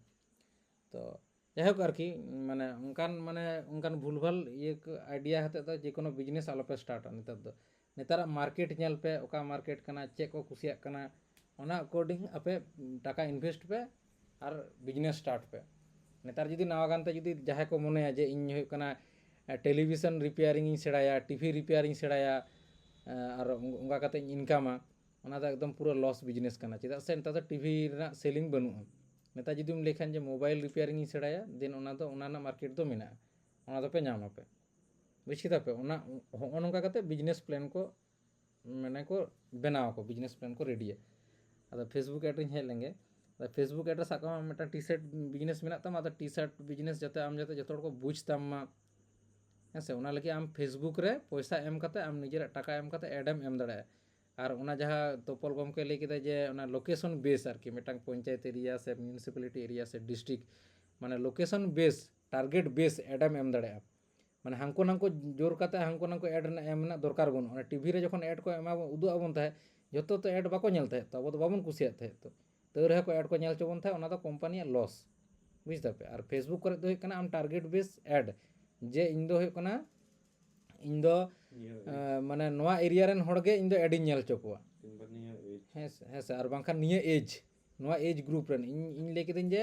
ᱛᱚ ᱡᱟᱭᱦᱳᱠ ᱟᱨᱠᱤ, ᱢᱟᱱᱮ ᱚᱱᱠᱟᱱ, ᱢᱟᱱᱮ ᱚᱱᱠᱟᱱ ᱵᱷᱩᱞᱵᱷᱟᱞ ᱤᱭᱟᱹ ᱠᱚ, idea ᱦᱚᱛᱮᱫ ᱫᱚ ᱡᱮᱠᱳᱱᱳ business ᱟᱞᱚᱯᱮ startᱟ ᱱᱮᱛᱟᱨ ᱫᱚ᱾ ᱱᱮᱛᱟᱨᱟᱜ market ᱧᱮᱞ ᱯᱮ, ᱚᱠᱟ market ᱠᱟᱱᱟ, ᱪᱮᱫ ᱠᱚ ᱠᱩᱥᱤᱭᱟᱜ ᱠᱟᱱᱟ, ᱚᱱᱟ according ᱟᱯᱮ ᱴᱟᱠᱟ invest ᱯᱮ ᱟᱨ business start ᱯᱮ᱾ ᱱᱮᱛᱟᱨ ᱡᱩᱫᱤ ᱱᱟᱣᱟ ᱜᱟᱱᱛᱮ ᱡᱩᱫᱤ ᱡᱟᱦᱟᱸᱭ ᱠᱚ ᱢᱚᱱᱮᱭᱟ ᱡᱮ ᱤᱧ ᱦᱩᱭᱩᱜ ᱠᱟᱱᱟ television repairing ᱤᱧ ᱥᱮᱬᱟᱭᱟ, TV repairing ᱤᱧ ᱥᱮᱬᱟᱭᱟ, ᱟᱨ ᱚᱱᱠᱟ ᱠᱟᱛᱮ ᱤᱧ incomeᱟ, ᱚᱱᱟ ᱫᱚ ᱮᱠᱫᱚᱢ ᱯᱩᱨᱟᱹ ᱞᱚᱥ ᱵᱤᱡᱽᱱᱮᱥ ᱠᱟᱱᱟ᱾ ᱪᱮᱫᱟᱜ ᱥᱮ ᱱᱮᱛᱟᱨ ᱫᱚ ᱴᱤᱵᱷᱤ ᱨᱮᱱᱟᱜ ᱥᱮᱞᱤᱝ ᱵᱟᱹᱱᱩᱜᱼᱟ᱾ ᱱᱮᱛᱟᱨ ᱡᱩᱫᱤᱢ ᱞᱟᱹᱭ ᱠᱷᱟᱱ ᱡᱮ ᱢᱳᱵᱟᱭᱤᱞ ᱨᱤᱯᱮᱭᱟᱨᱤᱝ ᱤᱧ ᱥᱮᱬᱟᱭᱟ, ᱫᱮᱱ ᱚᱱᱟ ᱫᱚ, ᱚᱱᱟ ᱨᱮᱱᱟᱜ ᱢᱟᱨᱠᱮᱴ ᱫᱚ ᱢᱮᱱᱟᱜᱼᱟ, ᱚᱱᱟ ᱫᱚᱯᱮ ᱧᱟᱢᱟᱯᱮ᱾ ᱵᱩᱡᱽ ᱠᱮᱫᱟ ᱯᱮ? ᱚᱱᱟ, ᱦᱚᱸᱜᱼᱚ ᱱᱚᱝᱠᱟ ᱠᱟᱛᱮ ᱵᱤᱡᱽᱱᱮᱥ ᱯᱞᱮᱱ ᱠᱚ, ᱢᱟᱱᱮ ᱠᱚ ᱵᱮᱱᱟᱣ ᱟᱠᱚ, ᱵᱤᱡᱽᱱᱮᱥ ᱯᱞᱮᱱ ᱠᱚ ᱨᱮᱰᱤᱭᱟ᱾ ᱟᱫᱚ ᱯᱷᱮᱥᱵᱩᱠ ᱮᱰ ᱨᱤᱧ ᱦᱮᱡ ᱞᱮᱱᱜᱮ᱾ ᱟᱫᱚ ᱯᱷᱮᱥᱵᱩᱠ ᱮᱰ ᱨᱮ ᱥᱟᱵ ᱠᱟᱜ ᱢᱮ ᱢᱤᱫᱴᱟᱝ ᱴᱤ ᱥᱟᱨᱴ ᱵᱤᱡᱽᱱᱮᱥ ᱢᱮᱱᱟᱜ ᱛᱟᱢᱟ, ᱟᱫᱚ ᱴᱤ ᱥᱟᱨᱴ ᱵᱤᱡᱽᱱᱮᱥ ᱡᱟᱛᱮ ᱟᱢ, ᱡᱟᱛᱮ ᱡᱚᱛᱚ ᱦᱚᱲ ᱠᱚ ᱵᱩᱡᱽ ᱛᱟᱢ ᱢᱟ, ᱦᱮᱸ ᱥᱮ, ᱚᱱᱟ ᱞᱟᱹᱜᱤᱫ ᱟᱢ ᱯᱷᱮᱥᱵᱩᱠ ᱨᱮ ᱯᱚᱭᱥᱟ ᱮᱢ ᱠᱟᱛᱮ, ᱟᱢ ᱱᱤᱡᱮᱨᱟᱜ ᱴᱟᱠᱟ ᱮᱢ ᱠᱟᱛᱮ ᱮᱰ ᱮᱢ ᱮᱢ ᱫᱟᱲᱮᱭᱟᱜᱼᱟ᱾ ᱟᱨ ᱚᱱᱟ ᱡᱟᱦᱟᱸ ᱛᱚᱯᱚᱞ ᱜᱚᱢᱠᱮ ᱞᱟᱹᱭ ᱠᱮᱫᱟ ᱡᱮ ᱚᱱᱟ ᱞᱳᱠᱮᱥᱚᱱ ᱵᱮᱥ ᱟᱨᱠᱤ, ᱢᱤᱫᱴᱟᱝ ᱯᱚᱧᱪᱟᱭᱮᱛ ᱮᱨᱤᱭᱟ ᱥᱮ ᱢᱤᱭᱩᱱᱤᱥᱤᱯᱟᱞᱤᱴᱤ ᱮᱨᱤᱭᱟ ᱥᱮ ᱰᱤᱥᱴᱨᱤᱠᱴ, ᱢᱟᱱᱮ ᱞᱳᱠᱮᱥᱚᱱ ᱵᱮᱥ, ᱴᱟᱨᱜᱮᱴ ᱵᱮᱥ ᱮᱰ ᱮᱢ ᱮᱢ ᱫᱟᱲᱮᱭᱟᱜᱼᱟ᱾ ᱢᱟᱱᱮ ᱦᱟᱱᱠᱩ ᱱᱟᱝᱠᱩ ᱡᱳᱨ ᱠᱟᱛᱮ ᱦᱟᱱᱠᱩ ᱱᱟᱝᱠᱩ ᱮᱰ ᱨᱮᱱᱟᱜ ᱮᱢ ᱨᱮᱱᱟᱜ ᱫᱚᱨᱠᱟᱨ ᱵᱟᱹᱱᱩᱜᱼᱟ᱾ ᱚᱱᱟ ᱴᱤᱵᱷᱤ ᱨᱮ ᱡᱚᱠᱷᱚᱱ ᱮᱰ ᱠᱚ ᱮᱢᱟ ᱵᱚᱱ, ᱩᱫᱩᱜ ᱟᱵᱚᱱ ᱛᱟᱦᱮᱸᱫ, ᱡᱚᱛᱚ ᱛᱚ ᱮᱰ ᱵᱟᱠᱚ ᱧᱮᱞ ᱛᱟᱦᱮᱸᱫ ᱛᱚ, ᱟᱵᱚ ᱫᱚ ᱵᱟᱵᱚᱱ ᱠᱩᱥᱤᱭᱟᱜ ᱛᱟᱦᱮᱸᱫ ᱛᱚ᱾ ᱛᱟᱹᱣ ᱨᱮᱦᱚᱸ ᱠᱚ ᱮᱰ ᱠᱚ ᱧᱮᱞ ᱦᱚᱪᱚ ᱵᱚᱱ ᱛᱟᱦᱮᱸᱫ, ᱚᱱᱟ ᱫᱚ ᱠᱳᱢᱯᱟᱱᱤᱭᱟᱜ ᱞᱚᱥ, ᱵᱩᱡᱽ ᱫᱟᱯᱮ? ᱟᱨ ᱯᱷᱮᱥᱵᱩᱠ ᱠᱚᱨᱮ ᱫᱚ ᱦᱩᱭᱩᱜ ᱠᱟᱱᱟ ᱟᱢ ᱴᱟᱨᱜᱮᱴ ᱵᱮᱥ ᱮᱰ, ᱡᱮ ᱤᱧ ᱫᱚ ᱦᱩᱭᱩᱜ ᱠᱟᱱᱟ, ᱤᱧ ᱫᱚ, ᱱᱤᱭᱟᱹ ᱮᱸ, ᱢᱟᱱᱮ ᱱᱚᱣᱟ ᱮᱨᱤᱭᱟ ᱨᱮᱱ ᱦᱚᱲ ᱜᱮ ᱤᱧ ᱫᱚ ᱮᱰ ᱤᱧ ᱧᱮᱞ ᱦᱚᱪᱚ ᱠᱚᱣᱟ᱾ ᱠᱤᱝᱵᱟ ᱱᱤᱭᱟᱹ ᱮᱡᱽ᱾ ᱦᱮᱸ ᱥᱮ, ᱦᱮᱸ ᱥᱮ, ᱟᱨ ᱵᱟᱝᱠᱷᱟᱱ ᱱᱤᱭᱟᱹ ᱮᱡᱽ, ᱱᱚᱣᱟ ᱮᱡᱽ ᱜᱨᱩᱯ ᱨᱮᱱ, ᱤᱧ, ᱤᱧ ᱞᱟᱹᱭ ᱠᱤᱫᱟᱹᱧ ᱡᱮ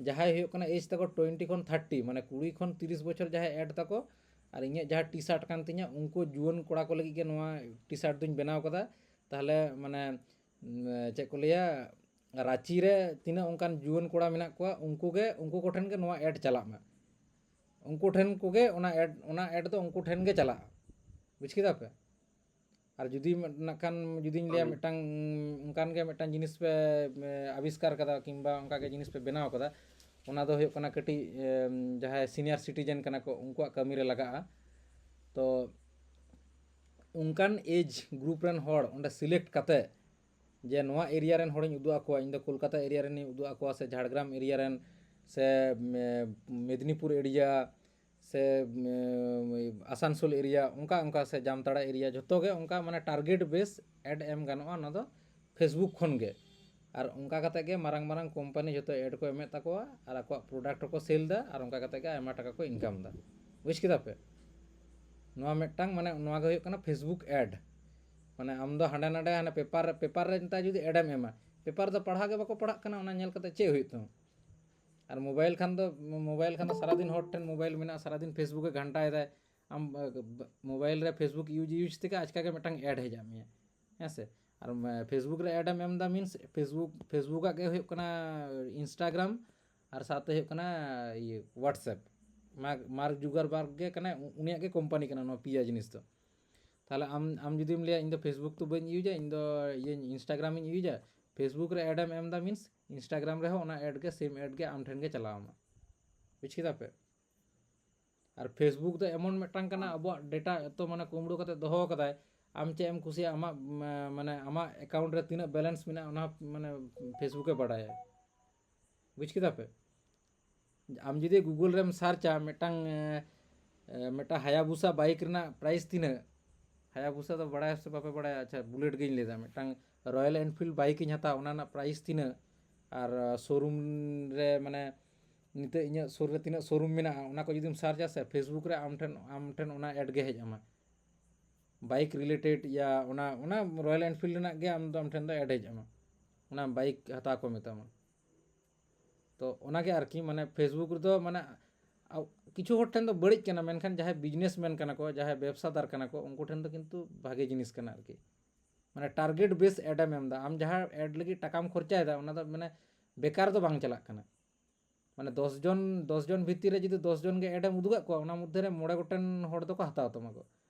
ᱡᱟᱦᱟᱸᱭ ᱦᱩᱭᱩᱜ ᱠᱟᱱᱟ ᱮᱡᱽ ᱛᱟᱠᱚ ᱴᱩᱭᱮᱱᱴᱤ ᱠᱷᱚᱱ ᱛᱷᱟᱨᱴᱤ, ᱢᱟᱱᱮ ᱠᱩᱲᱤ ᱠᱷᱚᱱ ᱛᱤᱨᱤᱥ ᱵᱚᱪᱷᱚᱨ ᱡᱟᱦᱟᱸᱭ ᱮᱰ ᱛᱟᱠᱚ, ᱟᱨ ᱤᱧᱟᱹᱜ ᱡᱟᱦᱟᱸ ᱴᱤ ᱥᱟᱨᱴ ᱠᱟᱱ ᱛᱤᱧᱟᱹ, ᱩᱱᱠᱩ ᱡᱩᱣᱟᱹᱱ ᱠᱚᱲᱟ ᱠᱚ ᱞᱟᱹᱜᱤᱫ ᱜᱮ ᱱᱚᱣᱟ ᱴᱤ ᱥᱟᱨᱴ ᱫᱚᱧ ᱵᱮᱱᱟᱣ ᱠᱟᱫᱟ᱾ ᱛᱟᱦᱚᱞᱮ ᱢᱟᱱᱮ, ᱩᱢ, ᱪᱮᱫ ᱠᱚ ᱞᱟᱹᱭᱟ, ᱨᱟᱸᱪᱤ ᱨᱮ ᱛᱤᱱᱟᱹᱜ ᱚᱱᱠᱟᱱ ᱡᱩᱣᱟᱹᱱ ᱠᱚᱲᱟ ᱢᱮᱱᱟᱜ ᱠᱚᱣᱟ, ᱩᱱᱠᱩ ᱜᱮ, ᱩᱱᱠᱩ ᱠᱚᱴᱷᱮᱱ ᱜᱮ ᱱᱚᱣᱟ ᱮᱰ ᱪᱟᱞᱟᱜ ᱢᱟ᱾ ᱩᱱᱠᱩ ᱴᱷᱮᱱ ᱠᱚᱜᱮ ᱚᱱᱟ ᱮᱰ, ᱚᱱᱟ ᱮᱰ ᱫᱚ ᱩᱱᱠᱩ ᱴᱷᱮᱱ ᱜᱮ ᱪᱟᱞᱟᱜᱼᱟ᱾ ᱵᱩᱡᱽ ᱠᱮᱫᱟ ᱯᱮ? ᱟᱨ ᱡᱩᱫᱤ ᱢᱮ-, ᱱᱟᱜ ᱠᱷᱟᱱ ᱡᱩᱫᱤᱧ ᱞᱟᱹᱭᱟ, ᱟᱢ ᱢᱤᱫᱴᱟᱝ, ᱚᱱᱠᱟᱱ ᱜᱮ ᱢᱤᱫᱴᱟᱝ ᱡᱤᱱᱤᱥ ᱯᱮ, ᱮ, ᱟᱵᱤᱥᱠᱟᱨ ᱠᱟᱫᱟ ᱠᱤᱝᱵᱟ ᱚᱱᱠᱟ ᱜᱮ ᱡᱤᱱᱤᱥ ᱯᱮ ᱵᱮᱱᱟᱣ ᱠᱟᱫᱟ, ᱚᱱᱟ ᱫᱚ ᱦᱩᱭᱩᱜ ᱠᱟᱱᱟ ᱠᱟᱹᱴᱤᱡ, ᱮᱢ, ᱡᱟᱦᱟᱸᱭ ᱥᱤᱱᱤᱭᱟᱨ ᱥᱤᱴᱤᱡᱮᱱ ᱠᱟᱱᱟ ᱠᱚ, ᱩᱱᱠᱩᱣᱟᱜ ᱠᱟᱹᱢᱤ ᱨᱮ ᱞᱟᱜᱟᱜᱼᱟ᱾ ᱛᱚ ᱚᱱᱠᱟᱱ ᱮᱡᱽ ᱜᱨᱩᱯ ᱨᱮᱱ ᱦᱚᱲ ᱚᱸᱰᱮ ᱥᱤᱞᱮᱠᱴ ᱠᱟᱛᱮ, ᱡᱮ ᱱᱚᱣᱟ ᱮᱨᱤᱭᱟ ᱨᱮᱱ ᱦᱚᱲᱤᱧ ᱩᱫᱩᱜ ᱟᱠᱚᱣᱟ, ᱤᱧ ᱫᱚ ᱠᱳᱞᱠᱟᱛᱟ ᱮᱨᱤᱭᱟ ᱨᱮᱱᱤᱧ ᱩᱫᱩᱜ ᱟᱠᱚᱣᱟ, ᱥᱮ ᱡᱷᱟᱲᱜᱨᱟᱢ ᱮᱨᱤᱭᱟ ᱨᱮᱱ, ᱥᱮ ᱢᱮ-, ᱢᱮᱫᱽᱱᱤᱯᱩᱨ ᱮᱨᱤᱭᱟ, ᱥᱮ ᱢᱮ-, ᱟᱥᱟᱱᱥᱳᱞ ᱮᱨᱤᱭᱟ, ᱚᱱᱠᱟ ᱚᱱᱠᱟ, ᱥᱮ ᱡᱟᱢᱛᱟᱲᱟ ᱮᱨᱤᱭᱟ, ᱡᱷᱚᱛᱚ ᱜᱮ ᱚᱱᱠᱟ, ᱢᱟᱱᱮ ᱴᱟᱨᱜᱮᱴ ᱵᱮᱥ ᱮᱰ ᱮᱢ ᱜᱟᱱᱚᱜᱼᱟ ᱚᱱᱟ ᱫᱚ ᱯᱷᱮᱥᱵᱩᱠ ᱠᱷᱚᱱ ᱜᱮ᱾ ᱟᱨ ᱚᱱᱠᱟ ᱠᱟᱛᱮ ᱜᱮ ᱢᱟᱨᱟᱝ ᱢᱟᱨᱟᱝ ᱠᱳᱢᱯᱟᱱᱤ ᱡᱷᱚᱛᱚ ᱮᱰ ᱠᱚ ᱮᱢᱮᱫ ᱛᱟᱠᱚᱣᱟ ᱟᱨ ᱟᱠᱚᱣᱟᱜ ᱯᱨᱚᱰᱟᱠᱴ ᱦᱚᱸᱠᱚ ᱥᱮᱞ ᱮᱫᱟ ᱟᱨ ᱚᱱᱠᱟ ᱠᱟᱛᱮ ᱜᱮ ᱟᱭᱢᱟ ᱴᱟᱠᱟ ᱠᱚ ᱤᱱᱠᱟᱢ ᱮᱫᱟ᱾ ᱵᱩᱡᱽ ᱠᱮᱫᱟ ᱯᱮ? ᱱᱚᱣᱟ ᱢᱤᱫᱴᱟᱝ, ᱢᱟᱱᱮ ᱱᱚᱣᱟ ᱜᱮ ᱦᱩᱭᱩᱜ ᱠᱟᱱᱟ ᱯᱷᱮᱥᱵᱩᱠ ᱮᱰ᱾ ᱢᱟᱱᱮ ᱟᱢ ᱫᱚ ᱦᱟᱸᱰᱮ ᱱᱟᱰᱮ, ᱦᱟᱱᱮ ᱯᱮᱯᱟᱨ ᱨᱮ, ᱯᱮᱯᱟᱨ ᱨᱮ ᱱᱮᱛᱟᱨ ᱡᱩᱫᱤ ᱮᱰ ᱮᱢ ᱮᱢᱟ, ᱯᱮᱯᱟᱨ ᱫᱚ ᱯᱟᱲᱦᱟᱣ ᱜᱮ ᱵᱟᱠᱚ ᱯᱟᱲᱦᱟᱜ ᱠᱟᱱᱟ, ᱚᱱᱟ ᱧᱮᱞ ᱠᱟᱛᱮ ᱪᱮᱫ ᱦᱩᱭᱩᱜ ᱛᱟᱢᱟ? ᱟᱨ ᱢᱳᱵᱟᱭᱤᱞ ᱠᱷᱟᱱ ᱫᱚ, ᱢᱳᱵᱟᱭᱤᱞ ᱠᱷᱟᱱ ᱫᱚ ᱥᱟᱨᱟᱫᱤᱱ ᱦᱚᱲ ᱴᱷᱮᱱ ᱢᱳᱵᱟᱭᱤᱞ ᱢᱮᱱᱟᱜᱼᱟ, ᱥᱟᱨᱟᱫᱤᱱ ᱯᱷᱮᱥᱵᱩᱠ ᱮ ᱜᱷᱟᱱᱴᱟᱭᱮᱫᱟᱭ᱾ ᱟᱢ, ᱟ, ᱢᱳᱵᱟᱭᱤᱞ ᱨᱮ ᱯᱷᱮᱥᱵᱩᱠ ᱤᱭᱩᱡᱽ ᱤᱭᱩᱡᱽ ᱛᱮᱜᱮ ᱟᱪᱠᱟ ᱜᱮ ᱢᱤᱫᱴᱟᱝ ᱮᱰ ᱦᱮᱡ ᱟᱫ ᱢᱮᱭᱟ, ᱦᱮᱸ ᱥᱮ? ᱟᱨ Facebook ᱨᱮ ᱮᱰ ᱮᱢ ᱮᱢ ᱮᱫᱟ means Facebook, Facebook ᱟᱜ ᱜᱮ ᱦᱩᱭᱩᱜ ᱠᱟᱱᱟ Instagram, ᱟᱨ ᱥᱟᱶᱛᱮ ᱦᱩᱭᱩᱜ ᱠᱟᱱᱟ ᱤᱭᱟᱹ WhatsApp᱾ ᱢᱟᱨᱠ ᱡᱩᱠᱟᱨᱵᱟᱨᱜ ᱜᱮ ᱠᱟᱱᱟ, ᱩᱱᱤᱭᱟᱜ ᱜᱮ ᱠᱳᱢᱯᱟᱱᱤ ᱠᱟᱱᱟ ᱱᱚᱣᱟ ᱯᱮᱭᱟ ᱡᱤᱱᱤᱥ ᱫᱚ᱾ ᱛᱟᱦᱚᱞᱮ ᱟᱢ ᱟᱢ ᱡᱩᱫᱤᱢ ᱞᱟᱹᱭᱟ, "ᱤᱧ ᱫᱚ Facebook ᱫᱚ ᱵᱟᱹᱧ ᱤᱭᱩᱡᱟ, ᱤᱧ ᱫᱚ ᱤᱭᱟᱹᱧ Instagram ᱤᱧ ᱤᱭᱩᱡᱟ", Facebook ᱨᱮ ᱮᱰ ᱮᱢ ᱮᱢ ᱮᱫᱟ means Instagram ᱨᱮᱦᱚᱸ ᱚᱱᱟ ᱮᱰ ᱜᱮ, ᱥᱮᱢ ᱮᱰ ᱜᱮ ᱟᱢ ᱴᱷᱮᱱ ᱜᱮ ᱪᱟᱞᱟᱣ ᱟᱢᱟ᱾ ᱵᱩᱡᱽ ᱠᱮᱫᱟ ᱯᱮ? ᱟᱨ Facebook ᱫᱚ ᱮᱢᱚᱱ ᱢᱤᱫᱴᱟᱝ ᱠᱟᱱᱟ, ᱟᱵᱚᱣᱟᱜ ᱰᱮᱴᱟ ᱮᱛᱚ ᱢᱟᱱᱮ ᱠᱩᱢᱵᱽᱲᱩ ᱠᱟᱛᱮ ᱫᱚᱦᱚ ᱟᱠᱟᱫᱟᱭ᱾ ᱟᱢ ᱪᱮᱫ ᱮᱢ ᱠᱩᱥᱤᱭᱟᱜᱼᱟ, ᱟᱢᱟᱜ ᱢᱟ-, ᱢᱟᱱᱮ ᱟᱢᱟᱜ ᱮᱠᱟᱣᱩᱱᱴ ᱨᱮ ᱛᱤᱱᱟᱹᱜ ᱵᱮᱞᱮᱱᱥ ᱢᱮᱱᱟᱜᱼᱟ, ᱚᱱᱟ ᱢᱟᱱᱮ Facebook ᱮ ᱵᱟᱰᱟᱭᱟ᱾ ᱵᱩᱡᱽ ᱠᱮᱫᱟ ᱯᱮ? ᱟᱢ ᱡᱩᱫᱤ Google ᱨᱮᱢ ᱥᱟᱨᱪᱟ ᱢᱤᱫᱴᱟᱝ, ᱮ, ᱮ, ᱢᱤᱫᱴᱟᱝ ᱦᱟᱭᱟᱵᱩᱥᱟ ᱵᱟᱭᱤᱠ ᱨᱮᱱᱟᱜ ᱯᱨᱟᱭᱤᱥ ᱛᱤᱱᱟᱹᱜ, ᱦᱟᱭᱟᱵᱩᱥᱟ ᱫᱚ ᱵᱟᱲᱟᱭᱟ ᱥᱮ ᱵᱟᱯᱮ ᱵᱟᱲᱟᱭᱟ? ᱟᱪᱪᱷᱟ, ᱵᱩᱞᱮᱴ ᱜᱤᱧ ᱞᱟᱹᱭᱫᱟ, ᱢᱤᱫᱴᱟᱝ ᱨᱚᱭᱮᱞ ᱮᱱᱯᱷᱤᱞᱰ ᱵᱟᱭᱤᱠ ᱤᱧ ᱦᱟᱛᱟᱣᱟ, ᱚᱱᱟ ᱨᱮᱱᱟᱜ ᱯᱨᱟᱭᱤᱥ ᱛᱤᱱᱟᱹᱜ, ᱟᱨ ᱥᱳᱨᱩᱢ ᱨᱮ ᱢᱟᱱᱮ ᱱᱤᱛᱚᱜ ᱤᱧᱟᱹᱜ ᱥᱩᱨ ᱨᱮ ᱛᱤᱱᱟᱹᱜ ᱥᱳᱨᱩᱢ ᱢᱮᱱᱟᱜᱼᱟ, ᱚᱱᱟ ᱠᱚ ᱡᱩᱫᱤᱢ ᱥᱟᱨᱪᱟ ᱥᱮ Facebook ᱨᱮ, ᱟᱢ ᱴᱷᱮᱱ ᱟᱢ ᱴᱷᱮᱱ ᱚᱱᱟ ᱮᱰ ᱜᱮ ᱦᱮᱡ ᱟᱢᱟ᱾ ᱵᱟᱭᱤᱠ ᱨᱤᱞᱮᱴᱮᱰ ᱭᱟ ᱚᱱᱟ, ᱚᱱᱟ ᱨᱚᱭᱮᱞ ᱮᱱᱯᱷᱤᱞᱰ ᱨᱮᱱᱟᱜ ᱜᱮ ᱟᱢ ᱫᱚ, ᱟᱢ ᱴᱷᱮᱱ ᱫᱚ ᱮᱰ ᱦᱮᱡ ᱟᱢᱟ, ᱚᱱᱟ ᱵᱟᱭᱤᱠ ᱦᱟᱛᱟᱣ ᱠᱚ ᱢᱮᱛᱟᱢᱟ᱾ ᱛᱚ ᱚᱱᱟᱜᱮ ᱟᱨᱠᱤ, ᱢᱟᱱᱮ Facebook ᱨᱮᱫᱚ ᱢᱟᱱᱮ ᱟᱣ-, ᱠᱤᱪᱷᱩ ᱦᱚᱲ ᱴᱷᱮᱱ ᱫᱚ ᱵᱟᱹᱲᱤᱡ ᱠᱟᱱᱟ, ᱢᱮᱱᱠᱷᱟᱱ ᱡᱟᱦᱟᱸᱭ ᱵᱤᱡᱽᱱᱮᱥ ᱢᱮᱱ ᱠᱟᱱᱟ ᱠᱚ, ᱡᱟᱦᱟᱸᱭ ᱵᱮᱵᱽᱥᱟᱫᱟᱨ ᱠᱟᱱᱟ ᱠᱚ, ᱩᱱᱠᱩ ᱴᱷᱮᱱ ᱫᱚ ᱠᱤᱱᱛᱩ ᱵᱷᱟᱜᱮ ᱡᱤᱱᱤᱥ ᱠᱟᱱᱟ ᱟᱨᱠᱤ᱾ ᱢᱟᱱᱮ ᱴᱟᱨᱜᱮᱴ ᱵᱮᱥ ᱮᱰ ᱮᱢ ᱮᱢ ᱮᱫᱟ᱾ ᱟᱢ ᱡᱟᱦᱟᱸ ᱮᱰ ᱞᱟᱹᱜᱤᱫ ᱴᱟᱠᱟᱢ ᱠᱷᱚᱨᱪᱟᱭᱮᱫᱟ, ᱚᱱᱟ ᱫᱚ ᱢᱟᱱᱮ ᱵᱮᱠᱟᱨ ᱫᱚ ᱵᱟᱝ ᱪᱟᱞᱟᱜ ᱠᱟᱱᱟ᱾ ᱢᱟᱱᱮ ᱫᱚᱥ ᱡᱚᱱ, ᱫᱚᱥ ᱡᱚᱱ ᱵᱷᱤᱛᱤᱨ ᱨᱮ ᱡᱩᱫᱤ ᱫᱚᱥ ᱡᱚᱱ ᱜᱮ ᱮᱰ ᱮᱢ ᱩᱫᱩᱜᱟᱜ ᱠᱚᱣᱟ, ᱚᱱᱟ ᱢᱚᱫᱽᱫᱷᱮ ᱨᱮ ᱢᱚᱬᱮ ᱜᱚᱴᱮᱱ ᱦᱚᱲ ᱫᱚᱠᱚ ᱦᱟᱛᱟᱣ ᱛᱟᱢᱟ ᱠᱚ᱾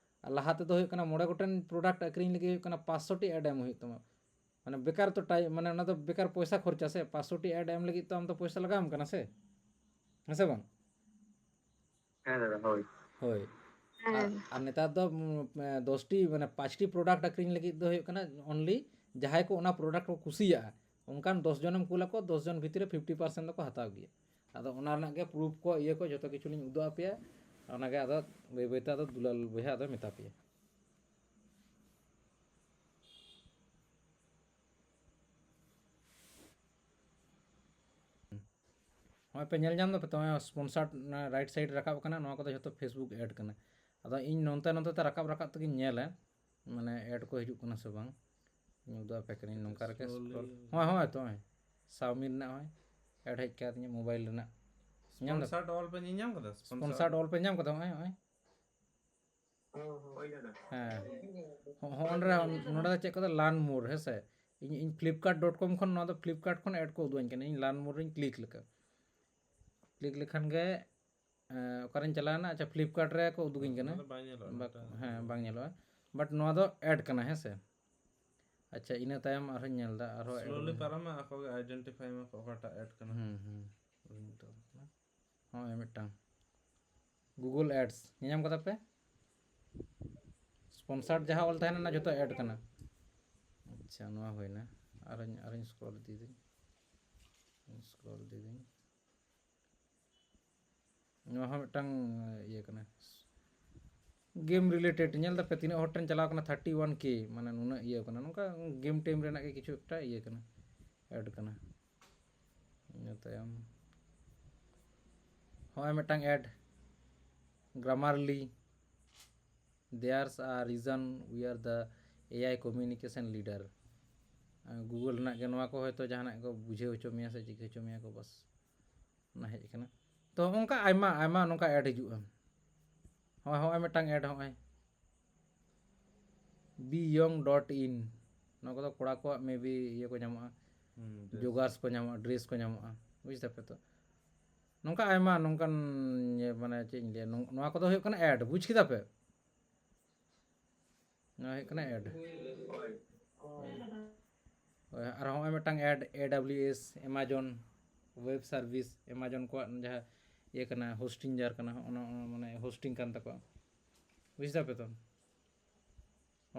ᱟᱨ ᱞᱟᱦᱟ ᱛᱮᱫᱚ ᱦᱩᱭᱩᱜ ᱠᱟᱱᱟ, ᱢᱚᱬᱮ ᱜᱚᱴᱮᱱ ᱯᱨᱚᱰᱟᱠᱴ ᱟᱹᱠᱷᱨᱤᱧ ᱞᱟᱹᱜᱤᱫ ᱦᱩᱭᱩᱜ ᱠᱟᱱᱟ, ᱯᱟᱸᱪᱥᱚ ᱴᱤ ᱮᱰ ᱮᱢ ᱦᱩᱭᱩᱜ ᱛᱟᱢᱟ᱾ ᱢᱟᱱᱮ ᱵᱮᱠᱟᱨ ᱛᱚ ᱴᱟᱭᱤᱢ, ᱢᱟᱱᱮ ᱚᱱᱟ ᱫᱚ ᱵᱮᱠᱟᱨ ᱯᱚᱭᱥᱟ ᱠᱷᱚᱨᱪᱟ ᱥᱮ, ᱯᱟᱸᱪᱥᱚ ᱴᱤ ᱮᱰ ᱮᱢ ᱞᱟᱹᱜᱤᱫ ᱛᱚ ᱟᱢ ᱫᱚ ᱯᱚᱭᱥᱟ ᱞᱟᱜᱟᱣ ᱟᱢ ᱠᱟᱱᱟ ᱥᱮ, ᱦᱮᱸ ᱥᱮ ᱵᱟᱝ? ᱦᱮᱸ ᱫᱟᱫᱟ, ᱦᱳᱭ᱾ ᱦᱳᱭ᱾ ᱟᱨ, ᱦᱮᱸ᱾ ᱟᱨ ᱱᱮᱛᱟᱨ ᱫᱚ, ᱩᱢ, ᱮ, ᱫᱚᱥᱴᱤ, ᱢᱟᱱᱮ ᱯᱟᱸᱪᱴᱤ ᱯᱨᱚᱰᱟᱠᱴ ᱟᱹᱠᱷᱨᱤᱧ ᱞᱟᱹᱜᱤᱫ ᱫᱚ ᱦᱩᱭᱩᱜ ᱠᱟᱱᱟ, ᱚᱱᱞᱤ ᱡᱟᱦᱟᱸᱭ ᱠᱚ ᱚᱱᱟ ᱯᱨᱚᱰᱟᱠᱴ ᱠᱚ ᱠᱩᱥᱤᱭᱟᱜᱼᱟ, ᱚᱱᱠᱟᱱ ᱫᱚᱥ ᱡᱚᱱᱮᱢ ᱠᱩᱞ ᱟᱠᱚ, ᱫᱚᱥ ᱡᱚᱱ ᱵᱷᱤᱛᱤᱨ ᱨᱮ ᱯᱷᱤᱯᱴᱤ ᱯᱟᱨᱥᱮᱱᱴ ᱫᱚᱠᱚ ᱦᱟᱛᱟᱣ ᱜᱮᱭᱟ᱾ ᱟᱫᱚ ᱚᱱᱟ ᱨᱮᱱᱟᱜ ᱜᱮ ᱯᱨᱩᱯᱷ ᱠᱚ, ᱤᱭᱟᱹ ᱠᱚ, ᱡᱚᱛᱚ ᱠᱤᱪᱷᱩ ᱞᱤᱧ ᱩᱫᱩᱜ ᱟᱯᱮᱭᱟ᱾ ᱚᱱᱟᱜᱮ ᱟᱫᱚ ᱵᱟᱹᱭ ᱵᱟᱹᱭᱛᱮ ᱟᱫᱚ ᱫᱩᱞᱟᱞ ᱵᱚᱭᱦᱟ ᱟᱫᱚ ᱢᱮᱛᱟ ᱯᱮᱭᱟ᱾ ᱱᱚᱜᱼᱚᱭ ᱯᱮ ᱧᱮᱞ ᱧᱟᱢ ᱫᱟᱯᱮ ᱛᱚ, ᱱᱚᱜᱼᱚᱭ ᱥᱯᱚᱱᱥᱟᱨᱰ ᱨᱟᱭᱤᱴ ᱥᱟᱭᱤᱰ ᱨᱟᱠᱟᱵ ᱠᱟᱱᱟ, ᱱᱚᱣᱟ ᱠᱚᱫᱚ ᱡᱷᱚᱛᱚ Facebook ᱮᱰ ᱠᱟᱱᱟ᱾ ᱟᱫᱚ ᱤᱧ ᱱᱚᱱᱛᱮ ᱱᱚᱱᱛᱮ ᱛᱮ ᱨᱟᱠᱟᱵ ᱨᱟᱠᱟᱵ ᱛᱮᱜᱤᱧ ᱧᱮᱞᱟ, ᱢᱟᱱᱮ ᱮᱰ ᱠᱚ ᱦᱤᱡᱩᱜ ᱠᱟᱱᱟ ᱥᱮ ᱵᱟᱝ᱾ ᱤᱧ ᱩᱫᱩᱜ ᱟᱯᱮ ᱠᱟᱹᱱᱟᱹᱧ, ᱱᱚᱝᱠᱟ ᱨᱮᱜᱮ Slowly. ᱥᱠᱨᱚᱞ᱾ ᱦᱳᱭ, ᱦᱳᱭ ᱛᱚ, ᱦᱳᱭ, ᱥᱟᱣᱢᱤ ᱨᱮᱱᱟᱜ ᱦᱚᱸᱜᱼᱚᱭ ᱮᱰ ᱦᱮᱡ ᱠᱟᱣᱫᱤᱧᱟ ᱢᱳᱵᱟᱭᱤᱞ ᱨᱮᱱᱟᱜ᱾ ᱧᱟᱢ ᱫᱟᱯᱮ? ᱥᱯᱚᱱᱥᱟᱨᱰ ᱚᱞ ᱯᱮ ᱧᱮᱞ ᱧᱟᱢ ᱠᱟᱫᱟ? ᱥᱯᱚᱱᱥᱟᱨᱰ ᱚᱞ ᱯᱮ ᱧᱟᱢ ᱠᱟᱫᱟ? ᱦᱚᱸᱜᱼᱚᱭ, ᱦᱚᱸᱜᱼᱚᱭ᱾ ᱦᱮᱸ, ᱦᱚᱸᱜ ᱱᱚᱰᱮ ᱫᱚ ᱪᱮᱫ ᱠᱚ ᱞᱟᱨᱱ ᱢᱳᱨ, ᱦᱮᱸ ᱥᱮ? ᱤᱧ ᱤᱧ ᱯᱷᱞᱤᱯᱠᱟᱨᱴ ᱰᱚᱴ ᱠᱚᱢ ᱠᱷᱚᱱ ᱱᱚᱣᱟ ᱫᱚ ᱯᱷᱞᱤᱯᱠᱟᱨᱴ ᱠᱷᱚᱱ ᱮᱰ ᱠᱚ ᱩᱫᱩᱜ ᱟᱹᱧ ᱠᱟᱱᱟ᱾ ᱤᱧ ᱞᱟᱨᱱ ᱢᱳᱨ ᱨᱤᱧ ᱠᱞᱤᱠ ᱞᱮᱠᱟ, ᱠᱞᱤᱠ ᱞᱮᱠᱷᱟᱱ ᱜᱮ ᱚᱠᱟᱨᱮᱧ ᱪᱟᱞᱟᱣᱮᱱᱟ? ᱟᱪᱪᱷᱟ, ᱯᱷᱞᱤᱯᱠᱟᱨᱴ ᱨᱮ ᱠᱚ ᱩᱫᱩᱜᱤᱧ ᱠᱟᱱᱟ᱾ ᱵᱟᱝ ᱧᱮᱞᱚᱜᱼᱟ᱾ ᱦᱮᱸ, ᱵᱟᱝ ᱧᱮᱞᱚᱜᱼᱟ, ᱵᱟᱴ ᱱᱚᱣᱟ ᱫᱚ ᱮᱰ ᱠᱟᱱᱟ, ᱦᱮᱸ ᱥᱮ? ᱟᱪᱪᱷᱟ, ᱤᱱᱟᱹ ᱛᱟᱭᱚᱢ ᱟᱨᱦᱚᱸᱧ ᱧᱮᱞ ᱮᱫᱟ, ᱟᱨᱦᱚᱸ ᱮᱰ ᱥᱞᱳᱞᱤ ᱯᱟᱨᱚᱢᱟ, ᱟᱠᱚ ᱜᱮ ᱟᱭᱰᱮᱱᱴᱤᱯᱷᱟᱭ ᱢᱟᱠᱚ ᱚᱠᱟᱴᱟᱜ ᱮᱰ ᱠᱟᱱᱟ᱾ ᱦᱩᱸ, ᱦᱩᱸ᱾ ᱱᱚᱜᱼᱚᱭ ᱢᱤᱫᱴᱟᱝ Google Ads ᱧᱮᱧᱟᱢ ᱠᱟᱫᱟ ᱯᱮ? ᱥᱯᱚᱱᱥᱟᱨᱰ ᱡᱟᱦᱟᱸ ᱚᱞ ᱛᱟᱦᱮᱱᱟ, ᱚᱱᱟ ᱡᱚᱛᱚ ᱮᱰ ᱠᱟᱱᱟ᱾ ᱟᱪᱪᱷᱟ, ᱱᱚᱣᱟ ᱦᱩᱭᱱᱟ᱾ ᱟᱨᱚᱧ ᱟᱨᱚᱧ ᱥᱠᱨᱚᱞ ᱤᱫᱤᱭᱮᱫᱟᱹᱧ, ᱥᱠᱨᱚᱞ ᱤᱫᱤᱭᱮᱫᱟᱹᱧ᱾ ᱱᱚᱣᱟ ᱦᱚᱸ ᱢᱤᱫᱴᱟᱝ ᱤᱭᱟᱹ ᱠᱟᱱᱟ, ᱜᱮᱢ ᱨᱤᱞᱮᱴᱮᱰ᱾ ᱧᱮᱞ ᱫᱟᱯᱮ ᱛᱤᱱᱟᱹᱜ ᱦᱚᱲ ᱴᱷᱮᱱ ᱪᱟᱞᱟᱣ ᱠᱟᱱᱟ? ᱛᱷᱟᱨᱴᱤ ᱳᱣᱟᱱ ᱠᱮ, ᱢᱟᱱᱮ ᱱᱩᱱᱟᱹᱜ ᱤᱭᱟᱹ ᱠᱟᱱᱟ᱾ ᱱᱚᱝᱠᱟ ᱜᱮᱢ ᱴᱟᱭᱤᱢ ᱨᱮᱱᱟᱜ ᱜᱮ ᱠᱤᱪᱷᱩ ᱮᱠᱴᱟ ᱤᱭᱟᱹ ᱠᱟᱱᱟ, ᱮᱰ ᱠᱟᱱᱟ᱾ ᱤᱱᱟᱹ ᱛᱟᱭᱚᱢ ᱦᱚᱸᱜᱼᱚᱭ ᱢᱤᱫᱴᱟᱝ Ed, Grammarly, there's a reason we are the A I communication leader. Google ᱨᱮᱱᱟᱜ ᱜᱮ ᱱᱚᱣᱟ ᱠᱚ ᱦᱚᱭᱛᱳ ᱡᱟᱦᱟᱱᱟᱜ ᱠᱚ ᱵᱩᱡᱷᱟᱹᱣ ᱦᱚᱪᱚ ᱢᱮᱭᱟ ᱥᱮ ᱪᱤᱠᱟᱹ ᱦᱚᱪᱚ ᱢᱮᱭᱟ ᱠᱚ, ᱵᱟᱥ ᱚᱱᱟ ᱦᱮᱡ ᱟᱠᱟᱱᱟ᱾ ᱛᱚ ᱚᱱᱠᱟ ᱟᱭᱢᱟ ᱟᱭᱢᱟ ᱱᱚᱝᱠᱟ ᱮᱰ ᱦᱤᱡᱩᱜᱼᱟ᱾ ᱦᱚᱸᱜᱼᱚᱭ ᱦᱚᱸᱜᱼᱚᱭ ᱢᱤᱫᱴᱟᱝ ᱮᱰ, ᱦᱚᱸᱜᱼᱚᱭ be young dot in, ᱱᱚᱣᱟ ᱠᱚᱫᱚ ᱠᱚᱲᱟ ᱠᱚᱣᱟᱜ ᱢᱮᱵᱤ ᱤᱭᱟᱹ ᱠᱚ ᱧᱟᱢᱚᱜᱼᱟ, ᱦᱩᱸ, dress᱾ ᱡᱳᱜᱟᱨᱥ ᱠᱚ ᱧᱟᱢᱚᱜᱼᱟ, ᱰᱨᱮᱥ ᱠᱚ ᱧᱟᱢᱚᱜᱼᱟ, ᱵᱩᱡᱽ ᱫᱟᱯᱮ ᱛᱚ? ᱱᱚᱝᱠᱟ ᱟᱭᱢᱟ ᱱᱚᱝᱠᱟᱱ ᱤᱭᱟᱹ, ᱢᱟᱱᱮ ᱪᱮᱫ ᱤᱧ ᱞᱟᱹᱭᱟ, ᱱᱚᱝ- ᱱᱚᱣᱟ ᱠᱚᱫᱚ ᱦᱩᱭᱩᱜ ᱠᱟᱱᱟ ᱮᱰ, ᱵᱩᱡᱽ ᱠᱮᱫᱟ ᱯᱮ? ᱱᱚᱣᱟ ᱦᱩᱭᱩᱜ ᱠᱟᱱᱟ ᱮᱰ᱾ ᱦᱳᱭ, ᱟᱨ ᱦᱚᱸᱜᱼᱚᱭ ᱢᱤᱫᱴᱟᱝ Ed, AWS, Amazon Web Service, Amazon ᱠᱚᱣᱟᱜ ᱡᱟᱦᱟᱸ ᱤᱭᱟᱹ ᱠᱟᱱᱟ, ᱦᱳᱥᱴᱤᱝ ᱡᱟᱨ ᱠᱟᱱᱟ, ᱚᱱᱟ ᱚᱱᱟ ᱢᱟᱱᱮ ᱦᱳᱥᱴᱤᱝ ᱠᱟᱱ ᱛᱟᱠᱚᱣᱟ, ᱵᱩᱡᱽ ᱫᱟᱯᱮ ᱛᱚ?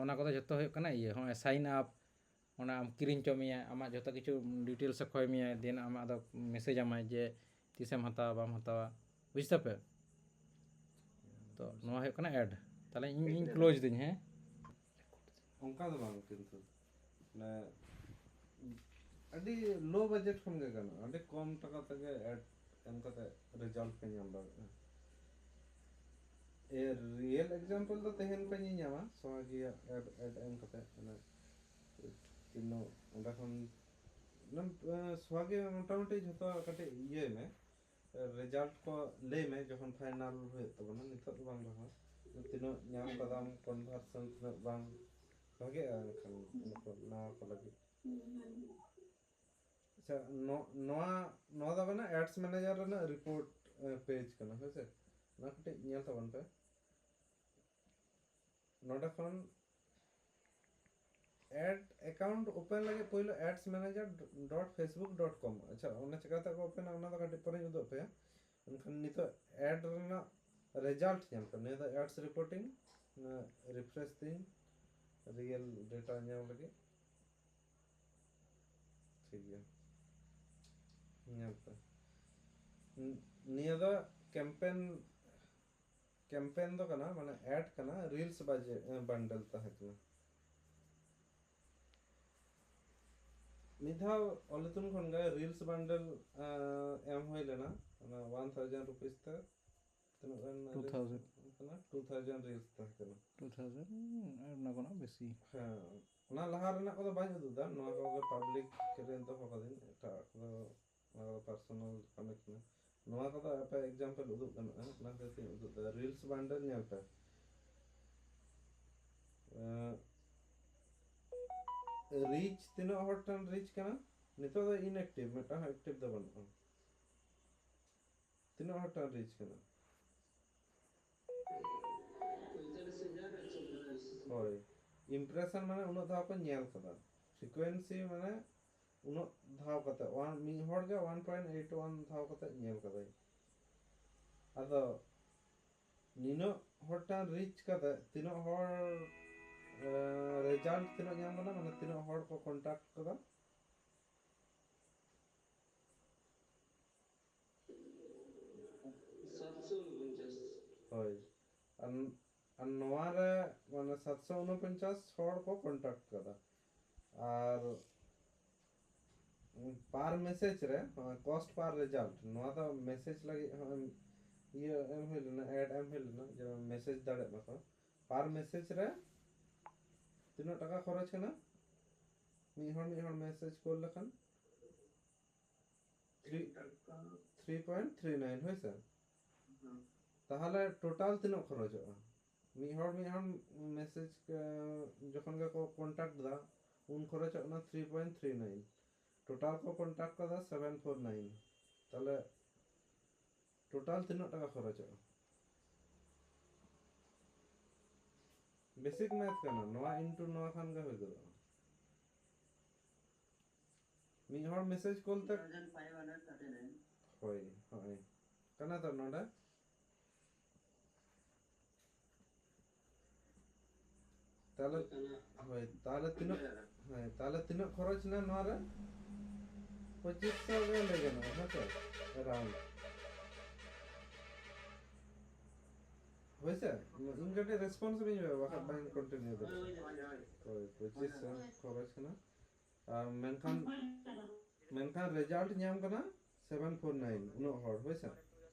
ᱚᱱᱟ ᱠᱚᱫᱚ ᱡᱚᱛᱚ ᱦᱩᱭᱩᱜ ᱠᱟᱱᱟ ᱤᱭᱟᱹ, ᱦᱚᱸᱜᱼᱚᱭ ᱥᱟᱭᱤᱱ ᱟᱯ, ᱚᱱᱟ ᱟᱢ ᱠᱤᱨᱤᱧ ᱦᱚᱪᱚ ᱢᱮᱭᱟ, ᱟᱢᱟᱜ ᱡᱚᱛᱚ ᱠᱤᱪᱷᱩ ᱰᱤᱴᱮᱞᱥ ᱮ ᱠᱷᱚᱭ ᱢᱮᱭᱟ, ᱫᱮᱱ ᱟᱢᱟᱜ ᱫᱚ ᱢᱮᱥᱮᱡᱽ ᱟᱢᱟᱭ ᱡᱮ ᱛᱤᱥᱮᱢ ᱦᱟᱛᱟᱣᱟ, ᱵᱟᱢ ᱦᱟᱛᱟᱣᱟ, ᱵᱩᱡᱽ ᱫᱟᱯᱮ? ᱛᱚ ᱱᱚᱣᱟ ᱦᱩᱭᱩᱜ ᱠᱟᱱᱟ ᱮᱰ᱾ ᱛᱟᱦᱞᱮ ᱤᱧ ᱤᱧ ᱠᱞᱳᱡᱽ ᱫᱟᱹᱧ, ᱦᱮᱸ? ᱚᱱᱠᱟ ᱫᱚ ᱵᱟᱝ, ᱠᱤᱱᱛᱩ ᱢᱟᱱᱮ ᱟᱹᱰᱤ ᱞᱳ ᱵᱟᱡᱮᱴ ᱠᱷᱚᱱ ᱜᱮ ᱜᱟᱱᱚᱜᱼᱟ, ᱟᱹᱰᱤ ᱠᱚᱢ ᱴᱟᱠᱟ ᱛᱮᱜᱮ ᱮᱰ ᱮᱢ ᱠᱟᱛᱮ ᱨᱮᱡᱟᱞᱴ ᱯᱮ ᱧᱟᱢ ᱫᱟᱲᱮᱭᱟᱜᱼᱟ᱾ ᱮᱨ ᱨᱤᱭᱮᱞ ᱮᱠᱡᱟᱢᱯᱚᱞ ᱫᱚ ᱛᱮᱦᱮᱧ ᱯᱮ ᱧᱮᱧᱟᱢᱟ, ᱥᱚᱢᱟᱡᱤᱭᱟᱜ ᱮᱰ ᱮᱰ ᱮᱢ ᱠᱟᱛᱮ ᱢᱟᱱᱮ ᱛᱤᱱᱟᱹᱜ ᱚᱸᱰᱮ ᱠᱷᱚᱱ ᱢᱟᱱᱮ, ᱮ, ᱥᱚᱢᱟᱡᱤ ᱢᱚᱴᱟᱢᱩᱴᱤ ᱡᱷᱚᱛᱚ ᱠᱟᱹᱴᱤᱡ ᱤᱭᱟᱹᱭ ᱢᱮ, ᱨᱮᱡᱟᱞᱴ ᱠᱚ ᱞᱟᱹᱭ ᱢᱮ ᱡᱚᱠᱷᱚᱱ ᱯᱷᱟᱭᱱᱟᱞ ᱦᱩᱭᱩᱜ ᱛᱟᱵᱚᱱᱟ, ᱱᱤᱛᱚᱜ ᱫᱚ ᱵᱟᱝ ᱨᱮᱦᱚᱸ᱾ ᱛᱤᱱᱟᱹᱜ ᱧᱟᱢ ᱠᱟᱫᱟᱢ, ᱠᱚᱱᱵᱷᱟᱨᱥᱚᱱ ᱛᱤᱱᱟᱹᱜ ᱵᱟᱝ ᱵᱷᱟᱜᱮᱜᱼᱟ, ᱮᱱᱠᱷᱟᱱ ᱱᱩᱠᱩ ᱱᱟᱣᱟ ᱠᱚ ᱞᱟᱹᱜᱤᱫ᱾ ᱟᱪᱪᱷᱟ, ᱱᱚ-, ᱱᱚᱣᱟ, ᱱᱚᱣᱟ ᱫᱚ ᱠᱟᱱᱟ ᱮᱰᱥ ᱢᱮᱱᱮᱡᱟᱨ ᱨᱮᱱᱟᱜ ᱨᱤᱯᱳᱨᱴ ᱯᱮᱡᱽ ᱠᱟᱱᱟ, ᱦᱮᱸ ᱥᱮ? ᱚᱱᱟ ᱠᱟᱹᱴᱤᱡ ᱧᱮᱞ ᱛᱟᱵᱚᱱ ᱯᱮ᱾ ᱱᱚᱰᱮ ᱠᱷᱚᱱ add account open ᱞᱟᱹᱜᱤᱫ ᱯᱳᱭᱞᱳ ads manager dot facebook dot com᱾ ᱟᱪᱪᱷᱟ, ᱚᱱᱟ ᱪᱤᱠᱟᱹᱛᱮ ᱠᱚ ᱳᱯᱮᱱᱟ, ᱚᱱᱟ ᱫᱚ ᱠᱟᱹᱴᱤᱡ ᱯᱚᱨᱮᱧ ᱩᱫᱩᱜ ᱟᱯᱮᱭᱟ᱾ ᱢᱮᱱᱠᱷᱟᱱ ᱱᱤᱛᱚᱜ ᱮᱰ ᱨᱮᱱᱟᱜ ᱨᱮᱡᱟᱞᱴ ᱧᱮᱞ ᱯᱮ᱾ ᱱᱤᱭᱟᱹ ᱫᱚ ᱮᱰᱥ ᱨᱤᱯᱳᱨᱴᱤᱝ, ᱨᱤᱯᱷᱨᱮᱥ ᱫᱤᱧ ᱨᱤᱭᱮᱞ ᱰᱮᱴᱟ ᱧᱟᱢ ᱞᱟᱹᱜᱤᱫ᱾ ᱴᱷᱤᱠ ᱜᱮᱭᱟ, ᱧᱮᱞ ᱯᱮ᱾ ᱱᱤᱭᱟᱹ ᱫᱚ ᱠᱮᱢᱯᱮᱱ, ᱠᱮᱢᱯᱮᱱ ᱫᱚ ᱠᱟᱱᱟ, ᱢᱟᱱᱮ ᱮᱰ ᱠᱟᱱᱟ, ᱨᱤᱞᱥ ᱵᱟᱡᱮ ᱵᱟᱱᱰᱮᱞ ᱛᱟᱦᱮᱸ ᱠᱟᱱᱟ᱾ ᱢᱤᱫ ᱫᱷᱟᱣ ᱚᱞᱤᱛᱩᱱ ᱠᱷᱚᱱ ᱜᱮ ᱨᱤᱞᱥ ᱵᱟᱱᱰᱮᱞ ᱮᱢ ᱦᱩᱭ ᱞᱮᱱᱟ, ᱚᱱᱟ ᱚᱣᱟᱱ ᱛᱷᱟᱣᱡᱮᱱᱰ ᱨᱩᱯᱤᱥ ᱛᱮ᱾ ᱛᱤᱱᱟᱹᱜ ᱜᱟᱱ ᱨᱤᱞᱥ ᱴᱩ ᱛᱷᱟᱣᱡᱮᱱᱰ᱾ ᱠᱟᱱᱟ? ᱴᱩ ᱛᱷᱟᱣᱡᱮᱱᱰ ᱨᱤᱞᱥ ᱛᱟᱦᱮᱸ ᱠᱟᱱᱟ᱾ ᱴᱩ ᱛᱷᱟᱣᱡᱮᱱᱰ ᱟᱨ ᱚᱱᱟ ᱠᱷᱚᱱᱟᱜ ᱵᱮᱥᱤ᱾ ᱦᱮᱸ, ᱚᱱᱟ ᱞᱟᱦᱟ ᱨᱮᱱᱟᱜ ᱠᱚᱫᱚ ᱵᱟᱹᱧ ᱩᱫᱩᱜ ᱮᱫᱟ, ᱱᱚᱣᱟ ᱠᱚᱜᱮ ᱯᱟᱵᱽᱞᱤᱠ ᱨᱮ ᱫᱚᱦᱚ ᱠᱟᱫᱟᱹᱧ, ᱮᱴᱟᱜ ᱠᱚᱫᱚ ᱚᱱᱟ ᱠᱚᱫᱚ ᱯᱟᱨᱥᱚᱱᱟᱞ ᱠᱟᱹᱢᱤ ᱠᱟᱱᱟ᱾ ᱱᱚᱣᱟ ᱠᱚᱫᱚ ᱟᱯᱮ ᱮᱠᱡᱟᱢᱯᱮᱞ ᱩᱫᱩᱜ ᱜᱟᱱᱚᱜᱼᱟ, ᱚᱱᱟ ᱠᱷᱟᱹᱛᱤᱨ ᱛᱤᱧ ᱩᱫᱩᱜ ᱮᱫᱟ᱾ ᱨᱤᱞᱥ ᱵᱟᱱᱰᱮᱞ ᱧᱮᱞ ᱯᱮ᱾ ᱨᱤᱪ ᱛᱤᱱᱟᱹᱜ ᱦᱚᱲ ᱴᱷᱮᱱ ᱨᱤᱪ ᱠᱟᱱᱟ? ᱱᱤᱛᱚᱜ ᱫᱚ ᱤᱱᱮᱠᱴᱤᱵᱷ, ᱢᱤᱫᱴᱟᱝ ᱦᱚᱸ ᱮᱠᱴᱤᱵᱷ ᱫᱚ ᱵᱟᱹᱱᱩᱜᱼᱟ᱾ ᱛᱤᱱᱟᱹᱜ ᱦᱚᱲ ᱴᱷᱮᱱ ᱨᱤᱪ ᱠᱟᱱᱟ? ᱯᱚᱸᱭᱛᱟᱞᱞᱤᱥ ᱦᱟᱡᱟᱨ ᱮᱠᱥᱚ ᱵᱤᱭᱟᱞᱞᱤᱥ᱾ ᱦᱳᱭ, ᱤᱢᱯᱨᱮᱥᱚᱱ ᱢᱟᱱᱮ ᱩᱱᱟᱹᱜ ᱫᱷᱟᱣ ᱠᱚ ᱧᱮᱞ ᱠᱟᱫᱟ, ᱯᱷᱨᱤᱠᱩᱭᱮᱱᱥᱤ ᱢᱟᱱᱮ ᱩᱱᱟᱹᱜ ᱫᱷᱟᱣ ᱠᱟᱛᱮ, ᱚᱣᱟᱱ, ᱢᱤᱫ ᱦᱚᱲ ᱜᱮ ᱚᱣᱟᱱ ᱯᱚᱭᱮᱱᱴ ᱮᱭᱤᱴ ᱚᱣᱟᱱ ᱫᱷᱟᱣ ᱠᱟᱛᱮ ᱧᱮᱞ ᱠᱟᱫᱟᱭ᱾ ᱟᱫᱚ ᱱᱤᱱᱟᱹᱜ ᱦᱚᱲ ᱴᱷᱮᱱ ᱨᱤᱪ ᱠᱟᱛᱮ ᱛᱤᱱᱟᱹᱜ ᱦᱚᱲ ᱨᱮᱡᱟᱞᱴ ᱛᱤᱱᱟᱹᱜ ᱧᱟᱢ ᱠᱟᱱᱟ, ᱢᱟᱱᱮ ᱛᱤᱱᱟᱹᱜ ᱦᱚᱲ ᱠᱚ ᱠᱚᱱᱴᱟᱠᱴ ᱠᱟᱫᱟ? ᱥᱟᱛᱥᱚ ᱩᱱᱯᱚᱧᱪᱟᱥ᱾ ᱦᱳᱭ, ᱟᱨ, ᱟᱨ ᱱᱚᱣᱟ ᱨᱮ ᱢᱟᱱᱮ ᱥᱟᱛᱥᱚ ᱩᱱᱯᱚᱧᱪᱟᱥ ᱦᱚᱲ ᱠᱚ ᱠᱚᱱᱴᱟᱠᱴ ᱠᱟᱫᱟ᱾ ᱟᱨ ᱯᱟᱨ ᱢᱮᱥᱮᱡᱽ ᱨᱮ, ᱠᱚᱥᱴ ᱯᱟᱨ ᱨᱮᱡᱟᱞᱴ, ᱱᱚᱣᱟ ᱫᱚ ᱢᱮᱥᱮᱡᱽ ᱞᱟᱹᱜᱤᱫ ᱦᱚᱸ ᱮᱢ, ᱤᱭᱟᱹ ᱮᱢ ᱦᱩᱭ ᱞᱮᱱᱟ, ᱮᱰ ᱮᱢ ᱦᱩᱭ ᱞᱮᱱᱟ, ᱡᱮ ᱢᱮᱥᱮᱡᱽ ᱫᱟᱲᱮᱭᱟᱜ ᱢᱟᱠᱚ᱾ ᱯᱟᱨ ᱢᱮᱥᱮᱡᱽ ᱨᱮ ᱛᱤᱱᱟᱹᱜ ᱴᱟᱠᱟ ᱠᱷᱚᱨᱚᱪ ᱠᱟᱱᱟ? ᱢᱤᱫ ᱦᱚᱲ ᱢᱤᱫ ᱦᱚᱲ ᱢᱮᱥᱮᱡᱽ ᱠᱚᱞ ᱞᱮᱠᱷᱟᱱ three, three point three nine, ᱦᱳᱭ ᱥᱮ? ᱦᱩᱸ᱾ ᱛᱟᱦᱚᱞᱮ ᱴᱳᱴᱟᱞ ᱛᱤᱱᱟᱹᱜ ᱠᱷᱚᱨᱚᱪᱚᱜᱼᱟ? ᱢᱤᱫ ᱦᱚᱲ ᱢᱤᱫ ᱦᱚᱲ ᱢᱮᱥᱮᱡᱽ ᱡᱚᱠᱷᱚᱱ ᱜᱮᱠᱚ ᱠᱚᱱᱴᱟᱠᱴ ᱮᱫᱟ, ᱩᱱ ᱠᱷᱚᱨᱚᱪᱚᱜ ᱠᱟᱱᱟ three point three nine. Total ᱠᱚ ᱠᱚᱱᱴᱟᱠᱴ ᱠᱟᱫᱟ ᱥᱮᱵᱷᱮᱱ ᱯᱷᱳᱨ ᱱᱟᱭᱤᱱ᱾ ᱛᱟᱦᱞᱮ ᱴᱳᱴᱟᱞ ᱛᱤᱱᱟᱹᱜ ᱴᱟᱠᱟ ᱠᱷᱚᱨᱚᱪᱚᱜᱼᱟ? ᱵᱮᱥᱤᱠ ᱢᱮᱛᱷ ᱠᱟᱱᱟ, ᱱᱚᱣᱟ ᱤᱱᱴᱩ ᱱᱚᱣᱟ ᱠᱷᱟᱱ ᱜᱮ ᱦᱩᱭ ᱜᱚᱫᱚᱜᱼᱟ᱾ ᱢᱤᱫ ᱦᱚᱲ ᱢᱮᱥᱮᱡᱽ ᱠᱚᱞ ᱛᱮ ᱦᱳᱭ, ᱦᱳᱭ, ᱠᱟᱱᱟ ᱛᱚ ᱱᱚᱰᱮ᱾ ᱛᱟᱦᱞᱮ ᱦᱳᱭ, ᱛᱟᱦᱞᱮ ᱛᱤᱱᱟᱹᱜ, ᱦᱳᱭ, ᱛᱟᱦᱞᱮ ᱛᱤᱱᱟᱹᱜ ᱠᱷᱚᱨᱚᱪ ᱮᱱᱟ ᱱᱚᱣᱟ ᱨᱮ? ᱯᱚᱸᱪᱤᱥ ᱥᱚ ᱜᱮ ᱞᱟᱹᱭ ᱜᱟᱱᱚᱜᱼᱟ, ᱦᱮᱸ ᱥᱮ? ᱮᱨᱟᱣᱩᱱᱰ᱾ ᱦᱳᱭ ᱥᱮ? ᱤᱧ ᱠᱟᱹᱴᱤᱡ ᱨᱮᱥᱯᱚᱱᱥ ᱤᱧ ᱵᱟᱠᱷᱟᱡ ᱵᱟᱹᱧ ᱠᱚᱱᱴᱤᱱᱤᱭᱩ ᱫᱟᱲᱮᱭᱟᱜᱼᱟ᱾ ᱦᱳᱭ, ᱯᱚᱸᱪᱤᱥ ᱥᱚ ᱠᱷᱚᱨᱚᱪ ᱠᱟᱱᱟ᱾ ᱟᱨ ᱢᱮᱱᱠᱷᱟᱱ, ᱢᱮᱱᱠᱷᱟᱱ ᱨᱮᱡᱟᱞᱴ ᱧᱟᱢ ᱠᱟᱱᱟ ᱥᱮᱵᱷᱮᱱ ᱯᱷᱳᱨ ᱱᱟᱭᱤᱱ, ᱩᱱᱟᱹᱜ ᱦᱚᱲ, ᱦᱳᱭ ᱥᱮ?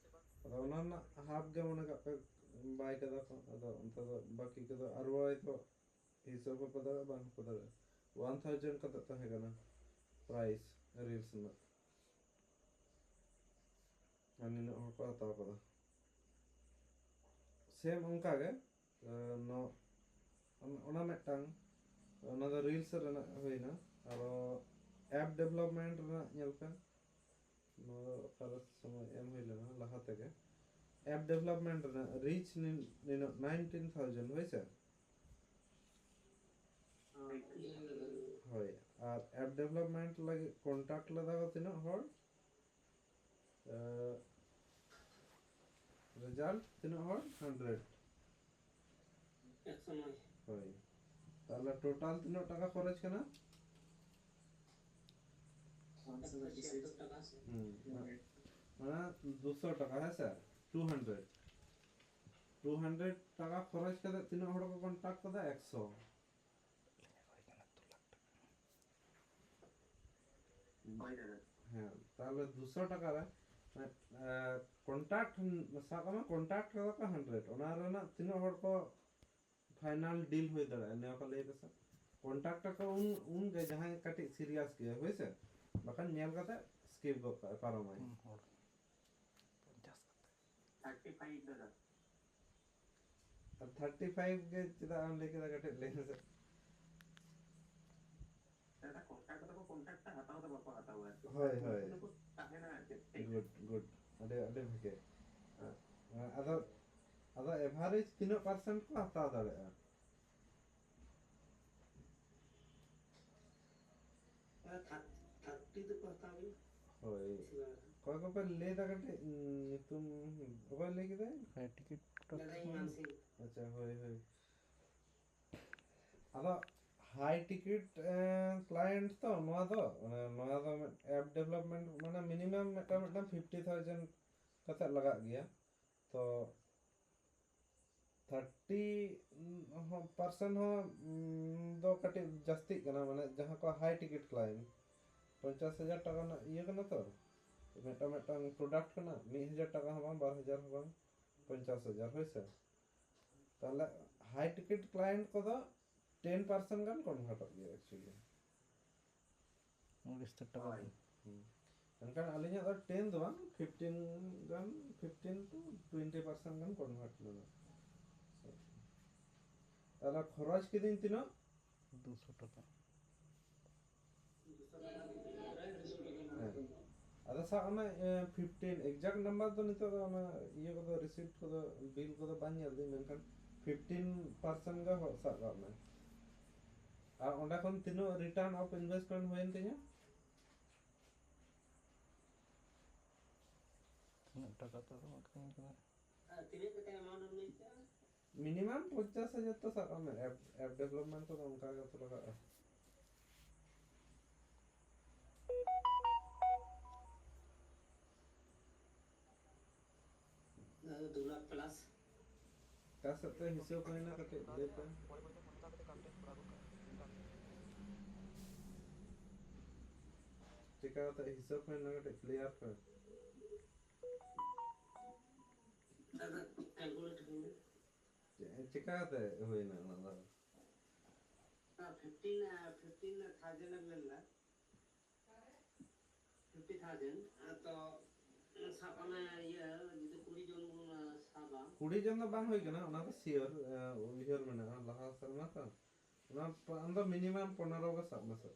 ᱟᱫᱚ ᱚᱱᱟ ᱨᱮᱱᱟᱜ ᱦᱟᱯ ᱜᱮ ᱢᱚᱱᱮ ᱠᱟᱜ ᱯᱮ ᱵᱟᱭ ᱠᱟᱫᱟ ᱠᱚ, ᱟᱫᱚ ᱚᱱᱛᱮ ᱫᱚ ᱵᱟᱹᱠᱤ ᱠᱚᱫᱚ ᱟᱨ ᱦᱚᱭᱛᱳ ᱦᱤᱥᱟᱹᱵ ᱦᱚᱸᱠᱚ ᱫᱟᱲᱮᱭᱟᱜᱼᱟ, ᱵᱟᱝ ᱦᱚᱸᱠᱚ ᱫᱟᱲᱮᱭᱟᱜᱼᱟ᱾ ᱳᱣᱟᱱ ᱛᱷᱟᱣᱡᱮᱱᱰ ᱠᱟᱛᱮ ᱛᱟᱦᱮᱸ ᱠᱟᱱᱟ ᱯᱨᱟᱭᱤᱥ ᱨᱤᱞᱥ ᱨᱮᱱᱟᱜ᱾ ᱟᱨ ᱱᱤᱱᱟᱹᱜ ᱦᱚᱲ ᱠᱚ ᱦᱟᱛᱟᱣ ᱠᱟᱫᱟ᱾ ᱥᱮᱢ ᱚᱱᱠᱟ ᱜᱮ, ᱮ, ᱱᱚ-, ᱚᱱ-, ᱚᱱᱟ ᱢᱤᱫᱴᱟᱝ, ᱚᱱᱟ ᱫᱚ ᱨᱤᱞᱥ ᱨᱮᱱᱟᱜ ᱦᱩᱭᱱᱟ᱾ ᱟᱨᱚ ᱮᱯ ᱰᱮᱵᱷᱞᱚᱯᱢᱮᱱᱴ ᱨᱮᱱᱟᱜ ᱧᱮᱞ ᱯᱮ, ᱱᱚᱣᱟ ᱫᱚ ᱚᱠᱟᱨᱮ ᱥᱚᱢᱚᱭ ᱮᱢ ᱦᱩᱭ ᱞᱮᱱᱟ ᱞᱟᱦᱟ ᱛᱮᱜᱮ᱾ ᱮᱯ ᱰᱮᱵᱷᱞᱚᱯᱢᱮᱱᱴ ᱨᱮᱱᱟᱜ ᱨᱤᱪ ᱱᱤᱱ-, ᱱᱤᱱᱟᱹᱜ ᱱᱟᱭᱤᱱᱴᱤᱱ ᱛᱷᱟᱣᱡᱮᱱᱰ, ᱦᱳᱭ ᱥᱮ? ᱦᱳᱭ, ᱟᱨ ᱮᱯ ᱰᱮᱵᱷᱞᱚᱯᱢᱮᱱᱴ ᱞᱟᱹᱜᱤᱫ ᱠᱚᱱᱴᱟᱠᱴ ᱞᱮᱫᱟ ᱠᱚ ᱛᱤᱱᱟᱹᱜ ᱦᱚᱲ? ᱨᱮᱡᱟᱞᱴ ᱛᱤᱱᱟᱹᱜ ᱦᱚᱲ? ᱦᱟᱱᱰᱨᱮᱰ᱾ ᱮᱠᱥᱚ ᱱᱚᱭ᱾ ᱦᱳᱭ, ᱛᱟᱦᱞᱮ ᱴᱳᱴᱟᱞ ᱛᱤᱱᱟᱹᱜ ᱴᱟᱠᱟ ᱠᱷᱚᱨᱚᱪ ᱠᱟᱱᱟ? ᱥᱟᱛᱥᱚ ᱪᱷᱤᱭᱟᱛᱛᱳᱨ ᱴᱟᱠᱟ᱾ ᱦᱩᱸ, ᱢᱟᱱᱮ ᱫᱩᱥᱚ ᱴᱟᱠᱟ, ᱦᱮᱸ ᱥᱮ? ᱴᱩ ᱦᱟᱱᱰᱨᱮᱰ, ᱴᱩ ᱦᱟᱱᱰᱨᱮᱰ ᱴᱟᱠᱟ ᱠᱷᱚᱨᱚᱪ ᱠᱟᱛᱮ ᱛᱤᱱᱟᱹᱜ ᱦᱚᱲ ᱠᱚ ᱠᱚᱱᱴᱟᱠᱴ ᱠᱟᱫᱟ? ᱮᱠᱥᱚ᱾ ᱦᱮᱸ, ᱛᱟᱦᱞᱮ ᱫᱩᱥᱚ ᱴᱟᱠᱟ ᱨᱮ, ᱮ, ᱠᱚᱱᱴᱟᱠᱴ, ᱥᱟᱵ ᱠᱟᱜ ᱢᱮ ᱠᱚᱱᱴᱟᱠᱴ ᱠᱟᱫᱟ ᱠᱚ ᱦᱟᱱᱰᱨᱮᱰ, ᱚᱱᱟ ᱨᱮᱱᱟᱜ ᱛᱤᱱᱟᱹᱜ ᱦᱚᱲ ᱠᱚ ᱯᱷᱟᱭᱱᱟᱞ ᱰᱤᱞ ᱦᱩᱭ ᱫᱟᱲᱮᱭᱟᱜᱼᱟ, ᱱᱤᱭᱟᱹ ᱠᱚ ᱞᱟᱹᱭ ᱯᱮᱥᱮ᱾ ᱠᱚᱱᱴᱟᱠᱴ ᱟᱠᱚ ᱩᱱ, ᱩᱱ ᱜᱮ ᱡᱟᱦᱟᱸᱭ ᱠᱟᱹᱴᱤᱡ ᱥᱤᱨᱤᱭᱟᱥ ᱜᱮᱭᱟ, ᱦᱳᱭ ᱥᱮ? ᱵᱟᱠᱷᱟᱱ ᱧᱮᱞ ᱠᱟᱛᱮ ᱥᱠᱤᱯ ᱜᱚᱫ ᱠᱟᱜᱼᱟᱭ, ᱯᱟᱨᱚᱢᱟᱭ᱾ ᱯᱩᱱ ᱦᱚᱲ, ᱯᱚᱧᱪᱟᱥ ᱠᱟᱛᱮ᱾ ᱛᱷᱟᱨᱴᱤ ᱯᱷᱟᱭᱤᱵᱷ ᱫᱟᱫᱟ᱾ ᱛᱷᱟᱨᱴᱤ ᱯᱷᱟᱭᱤᱵᱷ ᱜᱮ ᱪᱮᱫᱟᱜ ᱮᱢ ᱞᱟᱹᱭ ᱠᱮᱫᱟ? ᱠᱟᱹᱴᱤᱡ ᱞᱟᱹᱭ ᱢᱮᱥᱮ᱾ ᱫᱟᱫᱟ, ᱠᱚᱱᱴᱟᱠᱴ ᱫᱚᱠᱚ ᱠᱚᱱᱴᱟᱠᱴᱟ, ᱦᱟᱛᱟᱣ ᱫᱚ ᱵᱟᱠᱚ ᱦᱟᱛᱟᱣᱟ ᱟᱨᱠᱤ᱾ ᱦᱳᱭ, ᱦᱳᱭ᱾ ᱩᱱᱠᱩ ᱫᱚᱠᱚ ᱛᱟᱦᱮᱱᱟ ᱟᱨ ᱪᱮᱫ᱾ Good, good. ᱟᱹᱰᱤ, ᱟᱹᱰᱤ ᱵᱷᱟᱜᱮ᱾ ᱟᱫᱚ, ᱟᱫᱚ ᱮᱵᱷᱟᱨᱮᱡᱽ ᱛᱤᱱᱟᱹᱜ ᱯᱟᱨᱥᱮᱱᱴ ᱠᱚ ᱦᱟᱛᱟᱣ ᱫᱟᱲᱮᱭᱟᱜᱼᱟ? ᱛᱷᱟᱨ-, ᱛᱷᱟᱨᱴᱤ ᱫᱚᱠᱚ ᱦᱟᱛᱟᱣ ᱜᱮᱭᱟ᱾ ᱦᱳᱭ᱾ ᱥᱮ ᱵᱟᱝ? ᱚᱠᱚᱭ ᱠᱚᱯᱮ ᱞᱟᱹᱭ ᱫᱟ ᱠᱟᱹᱴᱤᱡ, ᱩᱸ, ᱧᱩᱛᱩᱢ ᱚᱠᱚᱭ ᱞᱟᱹᱭ ᱠᱮᱫᱟᱭ? ᱦᱮᱸ, ᱴᱤᱠᱤᱴ ᱠᱟᱴᱟᱣ ᱫᱟᱫᱟ, ᱤᱧ ᱢᱟᱱᱥᱤᱝ᱾ ᱟᱪᱪᱷᱟ, ᱦᱳᱭ, ᱦᱳᱭ᱾ ᱟᱫᱚ ᱦᱟᱭ ᱴᱤᱠᱤᱴ, ᱮᱸ, ᱠᱞᱟᱭᱮᱱᱴ ᱛᱚ ᱱᱚᱣᱟ ᱫᱚ, ᱢᱟᱱᱮ ᱱᱚᱣᱟ ᱫᱚ ᱢᱤᱫ ᱮᱯ ᱰᱮᱵᱷᱞᱚᱯᱢᱮᱱᱴ, ᱢᱟᱱᱮ ᱢᱤᱱᱤᱢᱟᱢ ᱢᱤᱫᱴᱟᱝ, ᱢᱤᱫᱴᱟᱝ ᱯᱷᱤᱯᱴᱤ ᱛᱷᱟᱣᱡᱮᱱᱰ ᱠᱟᱛᱮ ᱞᱟᱜᱟᱜ ᱜᱮᱭᱟ᱾ ᱛᱚ ᱛᱷᱟᱨᱴᱤ ᱯᱟᱨᱥᱮᱱᱴ ᱦᱚᱸ, ᱩᱸ, ᱫᱚ ᱠᱟᱹᱴᱤᱡ ᱡᱟᱹᱥᱛᱤᱜ ᱠᱟᱱᱟ, ᱢᱟᱱᱮ ᱡᱟᱦᱟᱸ ᱠᱚ ᱦᱟᱭ ᱴᱤᱠᱤᱴ ᱠᱞᱟᱭᱮᱱᱴ, ᱯᱚᱧᱪᱟᱥ ᱦᱟᱡᱟᱨ ᱴᱟᱠᱟ ᱨᱮᱱᱟᱜ ᱤᱭᱟᱹ ᱠᱟᱱᱟ ᱛᱚ, ᱢᱤᱫᱴᱟᱝ, ᱢᱤᱫᱴᱟᱝ ᱯᱨᱚᱰᱟᱠᱴ ᱠᱟᱱᱟ, ᱢᱤᱫ ᱦᱟᱡᱟᱨ ᱴᱟᱠᱟ ᱦᱚᱸ ᱵᱟᱝ, ᱵᱟᱨ ᱦᱟᱡᱟᱨ ᱦᱚᱸ ᱵᱟᱝ, ᱯᱚᱧᱪᱟᱥ ᱦᱟᱡᱟᱨ, ᱦᱳᱭ ᱥᱮ᱾ ᱛᱟᱦᱞᱮ ᱦᱟᱭ ᱴᱤᱠᱤᱴ ᱠᱞᱟᱭᱮᱱᱴ ᱠᱚᱫᱚ ᱴᱮᱱ ᱯᱟᱨᱥᱮᱱᱴ ᱜᱟᱱ ᱠᱚᱱᱵᱷᱟᱨᱴᱚᱜ ᱜᱮᱭᱟ actually᱾ ᱩᱱᱤᱥ ᱦᱟᱡᱟᱨ ᱴᱟᱠᱟ᱾ ᱦᱳᱭ᱾ ᱦᱩᱸ᱾ ᱢᱮᱱᱠᱷᱟᱱ ᱟᱹᱞᱤᱧᱟᱜ ᱫᱚ ᱴᱮᱱ ᱫᱚ ᱵᱟᱝ, ᱯᱷᱤᱯᱴᱤᱱ ᱜᱟᱱ, ᱯᱷᱤᱯᱴᱤᱱ ᱴᱩ ᱴᱩᱭᱮᱱᱴᱤ ᱯᱟᱨᱥᱮᱱᱴ ᱜᱟᱱ ᱠᱚᱱᱵᱷᱟᱨᱴ ᱞᱮᱱᱟ᱾ ᱛᱟᱦᱞᱮ ᱠᱷᱚᱨᱚᱪ ᱠᱤᱫᱟᱹᱧ ᱛᱤᱱᱟᱹᱜ? ᱫᱩᱥᱚ ᱴᱟᱠᱟ᱾ ᱦᱮᱸ᱾ ᱟᱫᱚ ᱥᱟᱵ ᱠᱟᱜ ᱢᱮ, ᱮ, ᱯᱷᱤᱯᱴᱤᱱ, exact number ᱫᱚ ᱱᱤᱛᱚᱜ ᱫᱚ ᱚᱱᱟ ᱤᱭᱟᱹ ᱠᱚᱫᱚ, ᱨᱤᱥᱤᱯᱴ ᱠᱚᱫᱚ, ᱵᱤᱞ ᱠᱚᱫᱚ ᱵᱟᱝ ᱧᱮᱞ ᱫᱟᱹᱧ, ᱢᱮᱱᱠᱷᱟᱱ ᱯᱷᱤᱯᱴᱤᱱ ᱯᱟᱨᱥᱮᱱᱴ ᱜᱮ ᱦᱚ-, ᱥᱟᱵ ᱠᱟᱜ ᱢᱮ᱾ ᱟᱨ ᱚᱸᱰᱮ ᱠᱷᱚᱱ ᱛᱤᱱᱟᱹᱜ return of investment ᱦᱩᱭᱮᱱ ᱛᱤᱧᱟ? ᱛᱤᱱᱟᱹᱜ ᱴᱟᱠᱟ ᱛᱚ ᱵᱟᱝ ᱠᱟᱱᱟ᱾ ᱟᱨ ᱛᱤᱱᱟᱹᱜ ᱠᱟᱛᱮ amount ᱮᱢ ᱞᱟᱹᱭ ᱠᱮᱫᱟ? ᱢᱤᱱᱤᱢᱟᱢ ᱯᱚᱧᱪᱟᱥ ᱦᱟᱡᱟᱨ ᱛᱚ ᱥᱟᱵ ᱠᱟᱜ ᱢᱮ, ᱮᱯ, ᱮᱯ ᱰᱮᱵᱷᱞᱚᱯᱢᱮᱱᱴ ᱠᱚᱫᱚ ᱚᱱᱠᱟ ᱜᱮ ᱛᱚ ᱞᱟᱜᱟᱜᱼᱟ᱾ ᱫᱩ ᱞᱟᱠᱷ ᱯᱞᱟᱥ᱾ ᱚᱠᱟ ᱥᱮᱫ ᱛᱮ ᱦᱤᱥᱟᱹᱵ ᱦᱩᱭᱱᱟ ᱠᱟᱹᱴᱤᱡ ᱞᱟᱹᱭ ᱯᱮ᱾ ᱪᱮᱠᱟ ᱠᱟᱛᱮ ᱦᱤᱥᱟᱹᱵ ᱦᱩᱭᱱᱟ ᱠᱟᱹᱴᱤᱡ ᱠᱞᱤᱭᱟᱨ ᱯᱮ᱾ ᱫᱟᱫᱟ, ᱠᱮᱞᱠᱩᱞᱮᱴ ᱦᱩᱭᱱᱟ᱾ ᱪᱮ-, ᱪᱮᱠᱟ ᱠᱟᱛᱮ ᱦᱩᱭᱱᱟ ᱚᱱᱟ ᱫᱚ? ᱯᱷᱤᱯᱴᱤᱱ, ᱯᱷᱤᱯᱴᱤᱱ ᱛᱷᱟᱣᱡᱮᱱᱰ ᱮᱢ ᱢᱮᱱᱫᱟ᱾ ᱯᱷᱤᱯᱴᱤ ᱛᱷᱟᱣᱡᱮᱱᱰ, ᱛᱚ ᱥᱟᱵ ᱠᱟᱜ ᱢᱮ, ᱤᱭᱟᱹ, ᱡᱩᱫᱤ ᱠᱩᱲᱤ ᱡᱚᱱ ᱵᱚᱱ ᱥᱟᱵ ᱠᱩᱲᱤ ᱡᱚᱱ ᱫᱚ ᱵᱟᱝ ᱦᱩᱭ ᱠᱟᱱᱟ, ᱚᱱᱟ ᱫᱚ ᱥᱤᱭᱳᱨ᱾ ᱩᱭᱦᱟᱹᱨ ᱢᱮᱱᱟᱜᱼᱟ ᱞᱟᱦᱟ ᱥᱮᱨᱢᱟ ᱛᱚ᱾ ᱚᱱᱟ ᱯ-, ᱟᱢ ᱫᱚ ᱢᱤᱱᱤᱢᱟᱢ ᱯᱚᱱᱮᱨᱚ ᱜᱮ ᱥᱟᱵ ᱢᱮᱥᱮ᱾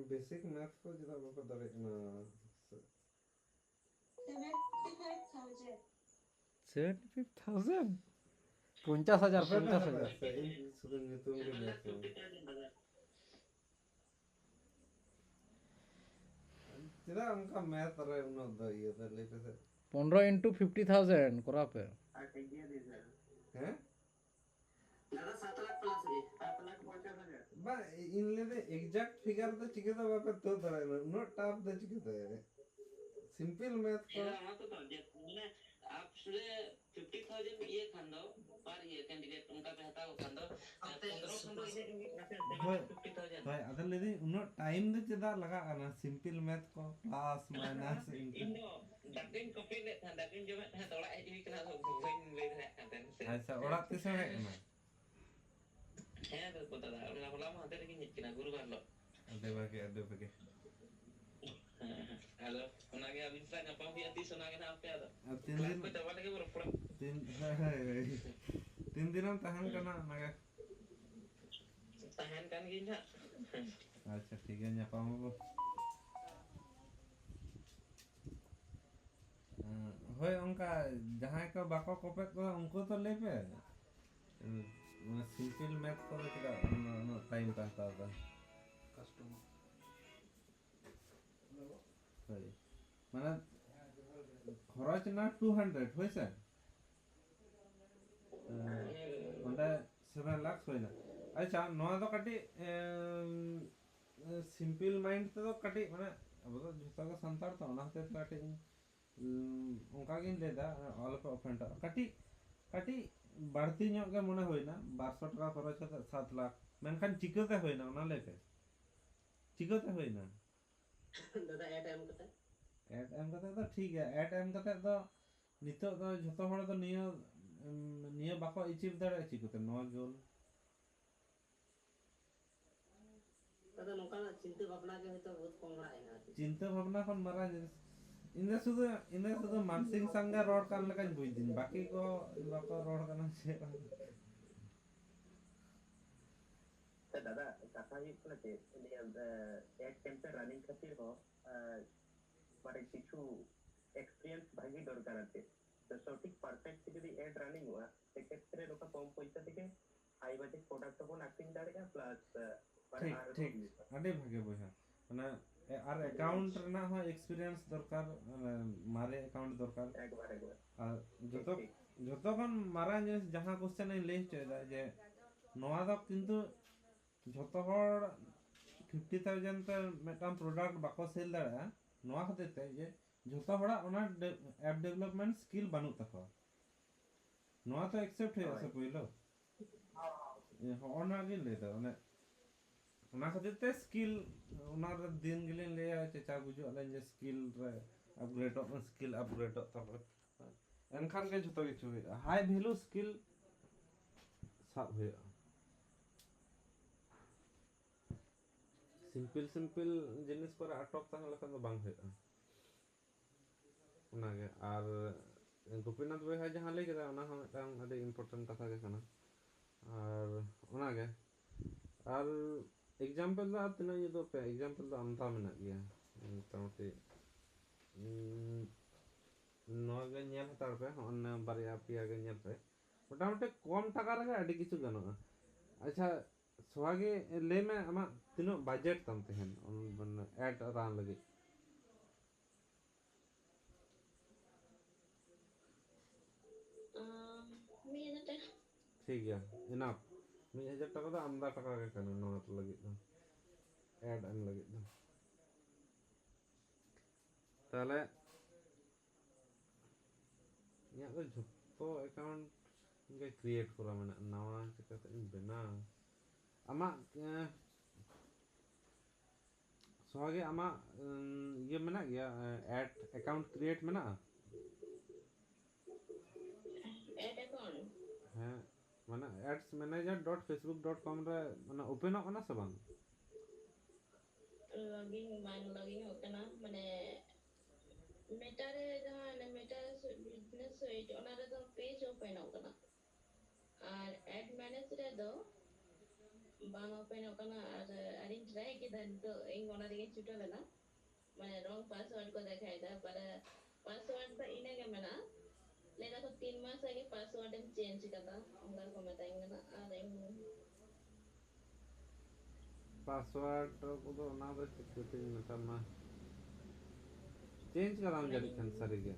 ᱵᱮᱥᱤᱠ ᱢᱮᱛᱷ ᱠᱚ ᱪᱮᱫᱟᱜ ᱵᱟᱯᱮ ᱫᱟᱲᱮᱭᱟᱜ ᱠᱟᱱᱟ? Seventy five thousand. Seventy five thousand? ᱯᱚᱧᱪᱟᱥ ᱦᱟᱡᱟᱨ, ᱯᱚᱧᱪᱟᱥ ᱦᱟᱡᱟᱨ᱾ ᱥᱮ ᱤᱧ ᱥᱩᱫᱷᱩ ᱧᱩᱛᱩᱢ ᱜᱮ ᱞᱟᱹᱭ ᱟᱠᱚ᱾ ᱪᱮᱫᱟᱜ ᱚᱱᱠᱟ ᱢᱮᱛᱷ ᱨᱮ ᱩᱱᱟᱹᱜ ᱫᱚ ᱤᱭᱟᱹ ᱫᱚ ᱞᱟᱹᱭ ᱯᱮᱥᱮ? ᱯᱚᱱᱨᱚ into fifty thousand ᱠᱚᱨᱟᱣ ᱯᱮ᱾ ᱦᱮᱸ? ᱫᱟᱫᱟ, ᱥᱟᱛ ᱞᱟᱠᱷ ᱯᱞᱟᱥ ᱜᱮ, ᱥᱟᱛ ᱞᱟᱠᱷ ᱯᱚᱧᱪᱟᱥ ᱦᱟᱡᱟᱨ᱾ ᱵᱟᱝ, ᱤᱧ ᱞᱟᱹᱭᱫᱟ exact figure ᱫᱚ ᱪᱤᱠᱟᱹᱛᱮ ᱵᱟᱯᱮ ᱛᱩᱫ ᱫᱟᱲᱮᱭᱟᱜᱼᱟ? ᱩᱱᱟᱹᱜ tough ᱫᱚ ᱪᱤᱠᱟᱹᱛᱮ? Simple math ᱠᱚ᱾ ᱦᱮᱸ, ᱚᱱᱟ ᱛᱚ ᱛᱚ, ᱡᱮ, ᱢᱟᱱᱮ, ᱟᱯᱥ ᱨᱮ fifty thousand ᱤᱭᱟᱹ ᱠᱷᱟᱱ ᱫᱚ, per year candidate ᱚᱱᱠᱟ ᱯᱮ ᱦᱟᱛᱟᱣ ᱠᱚ ᱠᱷᱟᱱ ᱫᱚ, ᱟᱯᱮ ᱯᱚᱱᱨᱚ ᱠᱷᱚᱱ ᱫᱚ ᱤᱭᱟᱹ ᱜᱮ ᱦᱩᱭᱩᱜ ᱠᱟᱱᱟ ᱥᱮ, ᱦᱳᱭ᱾ Seven fifty thousand᱾ ᱦᱳᱭ, ᱟᱫᱚ ᱞᱟᱹᱭᱫᱟᱹᱧ, ᱩᱱᱟᱹᱜ time ᱫᱚ ᱪᱮᱫᱟᱜ ᱞᱟᱜᱟᱜ ᱠᱟᱱᱟ? Simple math ᱠᱚ, plus minus into᱾ ᱤᱧ ᱫᱚ ᱫᱟᱠᱟᱧ ᱠᱚᱯᱤ ᱞᱮᱫ ᱛᱟᱦᱮᱸᱫ, ᱫᱟᱠᱟᱧ ᱡᱚᱢᱮᱫ ᱛᱟᱦᱮᱸᱫ, ᱚᱲᱟᱜ ᱦᱮᱡ ᱦᱩᱭ ᱠᱟᱱᱟ, ᱟᱫᱚ ᱵᱟᱹᱧ ᱞᱟᱹᱭ ᱫᱟᱲᱮᱭᱟᱜ ᱠᱟᱱ ᱛᱟᱦᱮᱸᱫ ᱥᱮ᱾ ᱟᱪᱪᱷᱟ, ᱚᱲᱟᱜ ᱛᱤᱥᱮᱢ ᱦᱮᱡ ᱮᱱᱟ? ᱦᱮᱸ ᱫᱟᱫᱟ, ᱫᱟᱫᱟ, ᱚᱱᱟ ᱦᱚᱞᱟ ᱢᱟᱦᱫᱮᱨ ᱨᱮᱜᱮᱧ ᱦᱮᱡ ᱠᱟᱱᱟ, ᱜᱩᱨᱩᱵᱟᱨ ᱦᱤᱞᱳᱜ᱾ ᱟᱹᱰᱤ ᱵᱷᱟᱜᱮ, ᱟᱹᱰᱤ ᱵᱷᱟᱜᱮ᱾ ᱦᱮᱸ, ᱦᱮᱸ᱾ ᱟᱫᱚ ᱚᱱᱟᱜᱮ ᱟᱹᱵᱤᱱ ᱥᱟᱞᱟᱜ ᱧᱟᱯᱟᱢ ᱦᱩᱭᱩᱜᱼᱟ, ᱛᱤᱥ ᱚᱱᱟ ᱜᱮ ᱱᱟᱦᱟᱜ ᱦᱟᱯᱮ ᱟᱫᱚ᱾ ᱟᱨ ᱛᱤᱱ class ᱫᱤᱱ, ᱠᱚ ᱪᱟᱵᱟ ᱞᱮᱜᱮ ᱵᱚ ᱨᱚᱯᱚᱲᱟ᱾ ᱛᱤᱱ, ᱦᱳᱭ, ᱦᱳᱭ, ᱦᱳᱭ᱾ ᱛᱤᱱ ᱫᱤᱱᱮᱢ ᱛᱟᱦᱮᱱ ᱦᱮᱸ᱾ ᱠᱟᱱᱟ ᱚᱱᱟᱜᱮ? ᱛᱟᱦᱮᱱ ᱠᱟᱱ ᱜᱤᱭᱟᱹᱧ ᱱᱟᱦᱟᱜ᱾ ᱟᱪᱪᱷᱟ, ᱴᱷᱤᱠ ᱜᱮᱭᱟ, ᱧᱟᱯᱟᱢ ᱟᱵᱚ᱾ ᱮᱸ, ᱦᱳᱭ, ᱚᱱᱠᱟ ᱡᱟᱦᱟᱸᱭ ᱠᱚ ᱵᱟᱠᱚ ᱠᱚᱯᱮᱫ ᱠᱚᱣᱟ, ᱩᱱᱠᱩ ᱛᱚ ᱞᱟᱹᱭ ᱯᱮ᱾ ᱮᱸ, ᱚᱱᱟ simple math ᱠᱚᱫᱚ ᱪᱮᱫᱟᱜ ᱩᱱᱟᱹᱜ, ᱩᱱᱟᱹᱜ time ᱯᱮ ᱦᱟᱛᱟᱣ ᱮᱫᱟ? Customer᱾ ᱦᱳᱭ᱾ ᱢᱟᱱᱮ, ᱠᱷᱚᱨᱚᱪ ᱮᱱᱟ two hundred, ᱦᱳᱭ ᱥᱮ? ᱮᱸ, ᱚᱸᱰᱮ seven lakhs ᱦᱩᱭᱱᱟ᱾ ᱟᱪᱪᱷᱟ, ᱱᱚᱣᱟ ᱫᱚ ᱠᱟᱹᱴᱤᱡ, ᱮᱢ, simple mind ᱛᱮᱫᱚ ᱠᱟᱹᱴᱤᱡ, ᱢᱟᱱᱮ, ᱟᱵᱚ ᱫᱚ ᱡᱷᱚᱛᱚ ᱜᱮ ᱥᱟᱱᱛᱟᱲ ᱛᱚ, ᱚᱱᱟ ᱦᱚᱛᱮᱡ ᱛᱮ ᱠᱟᱹᱴᱤᱡ, ᱩᱢ, ᱚᱱᱠᱟ ᱜᱤᱧ ᱞᱟᱹᱭᱫᱟ, ᱟᱞᱚᱯᱮ offendᱚᱜᱼᱟ᱾ ᱠᱟᱹᱴᱤᱡ, ᱠᱟᱹᱴᱤᱡ ᱵᱟᱹᱲᱛᱤ ᱧᱚᱜ ᱜᱮ ᱢᱚᱱᱮ ᱦᱩᱭᱱᱟ, ᱵᱟᱨᱥᱚ ᱴᱟᱠᱟ ᱠᱷᱚᱨᱚᱪ ᱠᱟᱛᱮ ᱥᱟᱛ ᱞᱟᱠᱷ᱾ ᱢᱮᱱᱠᱷᱟᱱ ᱪᱤᱠᱟᱹᱛᱮ ᱦᱩᱭᱱᱟ, ᱚᱱᱟ ᱞᱟᱹᱭ ᱯᱮ᱾ ᱪᱤᱠᱟᱹᱛᱮ ᱦᱩᱭᱱᱟ? ᱫᱟᱫᱟ, ad ᱮᱢ ᱠᱟᱛᱮ᱾ Ad ᱮᱢ ᱠᱟᱛᱮ ᱫᱚ ᱴᱷᱤᱠ ᱜᱮᱭᱟ, ad ᱮᱢ ᱠᱟᱛᱮ ᱫᱚ ᱱᱤᱛᱚᱜ ᱫᱚ ᱡᱷᱚᱛᱚ ᱦᱚᱲ ᱫᱚ ᱱᱤᱭᱟᱹ, ᱩᱢ, ᱱᱤᱭᱟᱹ ᱵᱟᱠᱚ achieve ᱫᱟᱲᱮᱭᱟᱜᱼᱟ ᱪᱤᱠᱟᱹᱛᱮ, ᱱᱚᱣᱟ goal? ᱟᱫᱚ ᱱᱚᱝᱠᱟᱱᱟᱜ ᱪᱤᱱᱛᱟᱹ ᱵᱷᱟᱵᱽᱱᱟ ᱜᱮ ᱦᱚᱭᱛᱳ ᱵᱚᱦᱩᱛ ᱠᱚᱢ ᱦᱚᱲᱟᱜ ᱦᱮᱱᱟᱜᱼᱟ ᱟᱨᱠᱤ᱾ ᱪᱤᱱᱛᱟᱹ ᱵᱷᱟᱵᱽᱱᱟ ᱠᱷᱚᱱ ᱢᱟᱨᱟᱝ ᱡᱤᱱᱤᱥ, ᱤᱧ ᱫᱚ ᱥᱩᱫᱷᱩ, ᱤᱧ ᱫᱚ ᱥᱩᱫᱷᱩ ᱢᱟᱱᱥᱤᱝ ᱥᱟᱝ ᱜᱮ ᱨᱚᱲ ᱠᱟᱱ ᱞᱮᱠᱟᱧ ᱵᱩᱡᱽ ᱫᱤᱧ, ᱵᱟᱹᱠᱤ ᱠᱚ ᱵᱟᱠᱚ ᱨᱚᱲ ᱠᱟᱱᱟ ᱪᱮᱫ ᱦᱚᱸ᱾ ᱥᱮ ᱫᱟᱫᱟ, ᱠᱟᱛᱷᱟ ᱦᱩᱭᱩᱜ ᱠᱟᱱᱟ ᱪᱮᱫ, ᱱᱤᱭᱟᱹ, ᱮ, ad campaign running ᱠᱷᱟᱹᱛᱤᱨ ᱦᱚᱸ, ᱮ, ᱢᱟᱱᱮ ᱠᱤᱪᱷᱩ experience ᱵᱷᱟᱜᱤ ᱫᱚᱨᱠᱟᱨ ᱟᱨ ᱪᱮᱫ᱾ ᱛᱚ ᱥᱚᱴᱷᱤᱠ perfect ᱡᱩᱫᱤ ad running ᱚᱜᱼᱟ, ᱥᱮᱠᱷᱮᱛᱨᱮ ᱱᱚᱝᱠᱟ ᱠᱚᱢ ᱯᱚᱭᱥᱟ ᱛᱮᱜᱮ high budget product ᱦᱚᱸᱵᱚᱱ ᱟᱹᱠᱷᱨᱤᱧ ᱫᱟᱲᱮᱭᱟᱜᱼᱟ, plus, ᱮ, ᱢᱟᱱᱮ ᱴᱷᱤᱠ, ᱟᱨᱦᱚᱸ ᱴᱷᱤᱠ᱾ ᱦᱩᱭᱩᱜᱼᱟ᱾ ᱟᱹᱰᱤ ᱵᱷᱟᱜᱮ ᱵᱚᱭᱦᱟ᱾ ᱢᱟᱱᱮ, ᱮ-, ᱟᱨ account ᱨᱮᱱᱟᱜ ᱦᱚᱸ experience ᱫᱚᱨᱠᱟᱨ, ᱢᱟᱱᱮ, ᱢᱟᱨᱮ account ᱫᱚᱨᱠᱟᱨ᱾ ᱮᱠᱵᱟᱨ, ᱮᱠᱵᱟᱨ᱾ ᱟᱨ ᱴᱷᱤᱠ, ᱡᱚᱛᱚ, ᱴᱷᱤᱠ᱾ ᱡᱚᱛᱚ ᱠᱷᱚᱱ ᱢᱟᱨᱟᱝ ᱡᱤᱱᱤᱥ ᱡᱟᱦᱟᱸ question ᱤᱧ ᱞᱟᱹᱭ ᱦᱚᱪᱚᱭᱮᱫᱟ ᱡᱮ ᱱᱚᱣᱟ ᱫᱚ ᱠᱤᱱᱛᱩ ᱡᱷᱚᱛᱚ ᱦᱚᱲ fifty thousand ᱛᱮ ᱢᱤᱫᱴᱟᱝ product ᱵᱟᱠᱚ sell ᱫᱟᱲᱮᱭᱟᱜᱼᱟ, ᱱᱚᱣᱟ ᱠᱷᱟᱹᱛᱤᱨ ᱛᱮ ᱡᱮ ᱡᱷᱚᱛᱚ ᱦᱚᱲᱟᱜ ᱚᱱᱟ ᱰᱮ-, app development skill ᱵᱟᱹᱱᱩᱜ ᱛᱟᱠᱚᱣᱟ᱾ ᱱᱚᱣᱟ ᱛᱚ accept ᱦᱩᱭᱩᱜᱼᱟ ᱥᱮ ᱦᱳᱭ᱾ ᱯᱳᱭᱞᱳ? ᱦᱚᱸᱜᱼᱚ ᱱᱚᱣᱟ ᱜᱤᱧ ᱞᱟᱹᱭᱫᱟ, ᱚᱱᱮ ᱚᱱᱟ ᱠᱷᱟᱹᱛᱤᱨ ᱛᱮ skill, ᱚᱱᱟ ᱨᱮ ᱫᱤᱱ ᱜᱮᱞᱤᱧ ᱞᱟᱹᱭᱟ, ᱪᱮᱪᱟ ᱜᱩᱡᱩᱜ ᱟᱹᱞᱤᱧ ᱡᱮ skill ᱨᱮ upgradeᱚᱜ ᱢᱮ, skill upgradeᱚᱜ ᱛᱟᱯᱚᱨᱮ ᱮᱱᱠᱷᱟᱱ ᱜᱮ ᱡᱷᱚᱛᱚ ᱠᱤᱪᱷᱩ ᱦᱩᱭᱩᱜᱼᱟ᱾ High value skill ᱥᱟᱵ ᱦᱩᱭᱩᱜᱼᱟ᱾ Simple simple ᱡᱤᱱᱤᱥ ᱠᱚᱨᱮ ᱟᱴᱚᱠ ᱛᱟᱦᱮᱸ ᱞᱮᱠᱷᱟᱱ ᱫᱚ ᱵᱟᱝ ᱦᱩᱭᱩᱜᱼᱟ᱾ ᱚᱱᱟᱜᱮ᱾ ᱟᱨ ᱜᱳᱯᱤᱱᱟᱛᱷ ᱵᱚᱭᱦᱟ ᱡᱟᱦᱟᱸ ᱞᱟᱹᱭ ᱠᱮᱫᱟ, ᱚᱱᱟ ᱦᱚᱸ ᱢᱤᱫᱴᱟᱝ ᱟᱹᱰᱤ important ᱠᱟᱛᱷᱟ ᱜᱮ ᱠᱟᱱᱟ᱾ ᱟᱨ ᱚᱱᱟᱜᱮ᱾ ᱟᱨ example ᱫᱚ ᱟᱨ ᱛᱤᱱᱟᱹᱜ ᱤᱧ ᱩᱫᱩᱜ ᱟᱯᱮᱭᱟ? Example ᱫᱚ ᱟᱢᱫᱟ ᱢᱮᱱᱟᱜ ᱜᱮᱭᱟ ᱢᱚᱴᱟᱢᱩᱴᱤ᱾ ᱩᱸ, ᱱᱚᱣᱟ ᱜᱮ ᱧᱮᱞ ᱦᱟᱛᱟᱲ ᱯᱮ, ᱦᱚᱸᱜᱼᱚ ᱱᱟ ᱵᱟᱨᱭᱟ ᱯᱮᱭᱟ ᱜᱮ ᱧᱮᱞ ᱯᱮ᱾ ᱢᱚᱴᱟᱢᱩᱴᱤ ᱠᱚᱢ ᱴᱟᱠᱟ ᱨᱮᱜᱮ ᱟᱹᱰᱤ ᱠᱤᱪᱷᱩ ᱜᱟᱱᱚᱜᱼᱟ᱾ ᱟᱪᱪᱷᱟ, ᱥᱚᱦᱟᱜᱤ, ᱞᱟᱹᱭ ᱢᱮ ᱟᱢᱟᱜ ᱛᱤᱱᱟᱹᱜ budget ᱛᱟᱢ ᱛᱟᱦᱮᱱ, ᱚᱱ-, ᱢᱟᱱᱮ, ad run ᱞᱟᱹᱜᱤᱫ? ᱟᱢ, ᱢᱤᱫ ᱦᱟᱡᱟᱨ ᱴᱟᱠᱟ᱾ ᱴᱷᱤᱠ ᱜᱮᱭᱟ, enough᱾ ᱢᱤᱫ ᱦᱟᱡᱟᱨ ᱴᱟᱠᱟ ᱫᱚ ᱟᱢᱫᱟ ᱴᱟᱠᱟ ᱜᱮ ᱠᱟᱱᱟ ᱱᱚᱣᱟ ᱞᱟᱹᱜᱤᱫ ᱫᱚ, ad ᱮᱢ ᱞᱟᱹᱜᱤᱫ ᱫᱚ᱾ ᱛᱟᱦᱞᱮ ᱤᱧᱟᱹᱜ ᱫᱚ ᱡᱷᱚᱛᱚ account ᱜᱮ create ᱠᱚᱨᱟ ᱢᱮᱱᱟᱜᱼᱟ, ᱱᱟᱣᱟ ᱪᱤᱠᱟᱹᱛᱮ ᱤᱧ ᱵᱮᱱᱟᱣ? ᱟᱢᱟᱜ, ᱮᱸ, ᱥᱚᱦᱟᱜᱤ, ᱟᱢᱟᱜ, ᱩᱸ, ᱤᱭᱟᱹ ᱢᱮᱱᱟᱜ ᱜᱮᱭᱟ, ᱮᱸ, ad account create ᱢᱮᱱᱟᱜᱼᱟ? Ad account? ᱦᱮᱸ, ᱢᱟᱱᱮ ads manager dot facebook dot com ᱨᱮ, ᱢᱟᱱᱮ, openᱚᱜ ᱠᱟᱱᱟ ᱥᱮ ᱵᱟᱝ? ᱞᱚᱜᱤᱝ ᱵᱟᱝ ᱞᱚᱜᱤᱝ ᱚᱜ ᱠᱟᱱᱟ, ᱢᱟᱱᱮ ᱢᱮᱴᱟ ᱨᱮ ᱡᱟᱦᱟᱸ ᱚᱱᱮ ᱢᱮᱴᱟ ᱵᱤᱡᱽᱱᱮᱥ ᱥᱟᱭᱤᱴ, ᱚᱱᱟ ᱨᱮᱫᱚ ᱯᱮᱡᱽ ᱳᱯᱮᱱᱚᱜ ᱠᱟᱱᱟ, ᱟᱨ ᱮᱰ ᱢᱮᱱᱮᱡᱽ ᱨᱮᱫᱚ ᱵᱟᱝ ᱳᱯᱮᱱᱚᱜ ᱠᱟᱱᱟ᱾ ᱟᱨ ᱟᱹᱰᱤᱧ ᱴᱨᱟᱭ ᱠᱮᱫᱟ, ᱱᱤᱛᱚᱜ ᱤᱧ ᱚᱱᱟ ᱨᱮᱜᱮᱧ ᱪᱷᱩᱴᱟᱹᱣ ᱞᱮᱱᱟ, ᱢᱟᱱᱮ ᱨᱚᱝ ᱯᱟᱥᱣᱟᱨᱰ ᱠᱚ ᱫᱮᱠᱷᱟᱭᱮᱫᱟ᱾ ᱯᱟᱨᱟ ᱯᱟᱥᱣᱟᱨᱰ ᱫᱚ ᱤᱱᱟᱹᱜᱮ ᱢᱮᱱᱟᱜᱼᱟ, ᱞᱟᱹᱭ ᱫᱟᱠᱚ ᱛᱤᱱ ᱢᱟᱥ ᱟᱜᱮ ᱯᱟᱥᱣᱟᱨᱰ ᱮᱢ ᱪᱮᱧᱡᱽ ᱠᱟᱫᱟ, ᱚᱱᱠᱟ ᱠᱚ ᱢᱮᱛᱟᱧ ᱠᱟᱱᱟ᱾ ᱟᱨ ᱤᱧ ᱯᱟᱥᱣᱟᱨᱰ ᱠᱚᱫᱚ ᱚᱱᱟ ᱫᱚ ᱪᱤᱠᱟᱹᱛᱤᱧ ᱢᱮᱛᱟᱢᱟ, ᱪᱮᱧᱡᱽ ᱠᱟᱫᱟᱢ ᱡᱟᱹᱱᱤᱡ ᱠᱷᱟᱱ ᱥᱟᱹᱨᱤᱜᱮ᱾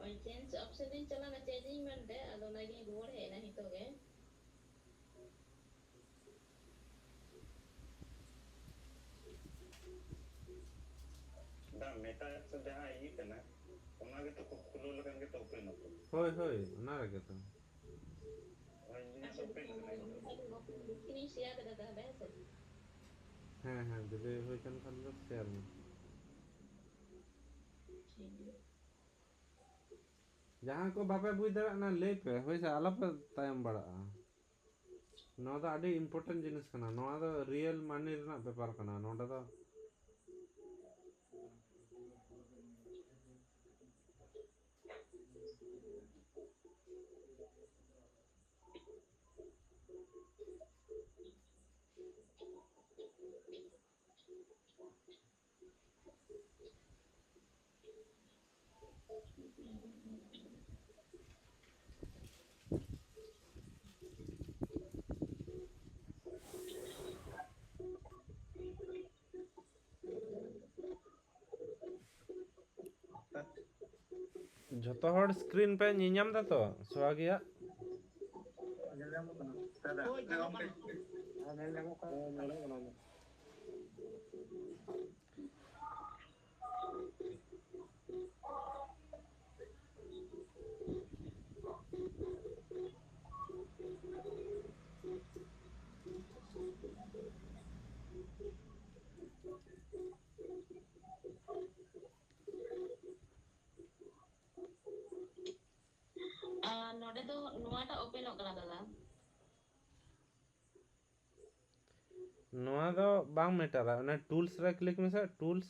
ᱳᱭ ᱪᱮᱧᱡᱽ ᱚᱯᱥᱮᱱ ᱨᱤᱧ ᱪᱟᱞᱟᱣᱱᱟ, ᱪᱮᱧᱡᱽ ᱤᱧ ᱢᱮᱱᱛᱮ, ᱟᱫᱚ ᱚᱱᱟᱜᱤᱧ ᱨᱩᱣᱟᱹᱲ ᱦᱮᱡ ᱮᱱᱟ ᱱᱤᱛᱚᱜ ᱜᱮ᱾ ᱵᱟᱝ, ᱢᱮᱴᱟ ᱮᱯᱥ ᱡᱟᱦᱟᱸ ᱤᱭᱟᱹ ᱠᱟᱱᱟ, ᱚᱱᱟ ᱜᱮᱛᱚ ᱠᱷᱩᱞᱟᱹᱣ ᱞᱮᱠᱷᱟᱱ ᱜᱮᱛᱚ ᱳᱯᱮᱱᱚᱜ ᱠᱟᱱᱟ᱾ ᱦᱳᱭ ᱦᱳᱭ, ᱚᱱᱟ ᱨᱮᱜᱮ ᱛᱚ᱾ ᱦᱳᱭ, ᱤᱧᱟᱹᱜ ᱳᱯᱮᱱ ᱠᱟᱱᱟ ᱱᱤᱛᱚᱜ᱾ ᱤᱧ ᱥᱮᱭᱟᱨ ᱠᱮᱫᱟ ᱛᱟᱦᱞᱮ, ᱦᱮᱸ ᱥᱮ? ᱦᱮᱸ ᱦᱮᱸ, ᱡᱩᱫᱤ ᱦᱩᱭ ᱠᱟᱱ ᱠᱷᱟᱱ ᱫᱚ ᱥᱮᱭᱟᱨ ᱢᱮ᱾ ᱴᱷᱤᱠ ᱜᱮᱭᱟ᱾ ᱡᱟᱦᱟᱸ ᱠᱚ ᱵᱟᱯᱮ ᱵᱩᱡᱽ ᱫᱟᱲᱮᱭᱟᱜ ᱠᱟᱱᱟ, ᱞᱟᱹᱭ ᱯᱮ, ᱦᱳᱭ ᱥᱮ, ᱟᱞᱚᱯᱮ ᱛᱟᱭᱚᱢ ᱵᱟᱲᱟᱜᱼᱟ᱾ ᱱᱚᱣᱟ ᱫᱚ ᱟᱹᱰᱤ ᱤᱢᱯᱚᱨᱴᱮᱱᱴ ᱡᱤᱱᱤᱥ ᱠᱟᱱᱟ᱾ ᱱᱚᱣᱟ ᱫᱚ ᱨᱤᱭᱮᱞ ᱢᱟᱱᱤ ᱨᱮᱱᱟᱜ ᱵᱮᱯᱟᱨ ᱠᱟᱱᱟ᱾ ᱱᱚᱰᱮ ᱫᱚ ᱡᱷᱚᱛᱚ ᱦᱚᱲ ᱥᱠᱨᱤᱱ ᱯᱮ ᱧᱮᱧᱟᱢ ᱫᱟ ᱛᱚ ᱥᱚᱦᱟᱜᱤᱭᱟᱜ? ᱧᱮᱞ ᱧᱟᱢᱚᱜ ᱠᱟᱱᱟ᱾ ᱦᱳᱭ, ᱧᱮᱞᱚᱜ ᱠᱟᱱᱟ᱾ ᱦᱮᱸ, ᱧᱮᱞ ᱧᱟᱢᱚᱜ ᱠᱟᱱᱟ᱾ ᱦᱮᱸ, ᱧᱮᱞᱚᱜ ᱠᱟᱱᱟ᱾ ᱟᱨ ᱱᱚᱰᱮ ᱫᱚ ᱱᱚᱣᱟᱴᱟᱜ ᱳᱯᱮᱱᱚᱜ ᱠᱟᱱᱟ ᱫᱟᱫᱟ᱾ ᱱᱚᱣᱟ ᱫᱚ ᱵᱟᱝ ᱢᱮᱴᱟᱨᱟ, ᱚᱱᱟ ᱴᱩᱞᱥ ᱨᱮ ᱠᱞᱤᱠ ᱢᱮᱥᱮ, ᱴᱩᱞᱥ᱾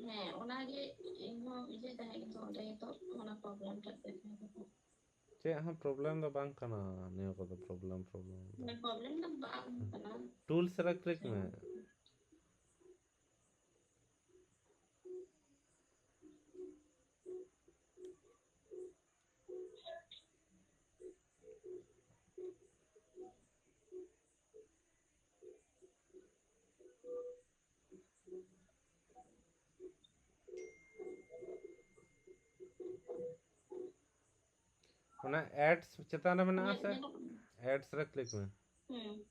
ᱦᱮᱸ, ᱚᱱᱟᱜᱮ ᱤᱧᱦᱚᱸ ᱤᱭᱟᱹ ᱛᱟᱦᱮᱸ, ᱠᱤᱱᱛᱩ ᱚᱸᱰᱮ ᱱᱤᱛᱚᱜ ᱚᱱᱟ ᱯᱨᱚᱵᱞᱮᱢ ᱴᱟᱜ ᱛᱟᱦᱮᱸ ᱠᱟᱱᱟ᱾ ᱪᱮᱫ ᱦᱚᱸ ᱯᱨᱚᱵᱞᱮᱢ ᱫᱚ ᱵᱟᱝ ᱠᱟᱱᱟ ᱱᱤᱭᱟᱹ ᱠᱚᱫᱚ, ᱯᱨᱚᱵᱞᱮᱢ ᱯᱨᱚᱵᱞᱮᱢ ᱫᱚ᱾ ᱢᱟᱱᱮ ᱯᱨᱚᱵᱞᱮᱢ ᱫᱚ ᱵᱟᱝ ᱠᱟᱱᱟ᱾ ᱴᱩᱞᱥ ᱨᱮ ᱠᱞᱤᱠ ᱢᱮ᱾ ᱚᱱᱟ ᱮᱰᱥ ᱪᱮᱛᱟᱱ ᱨᱮ ᱢᱮᱱᱟᱜᱼᱟ ᱥᱮ? ᱮᱰᱥ ᱨᱮ ᱠᱞᱤᱠ ᱢᱮ᱾ ᱦᱩᱸ᱾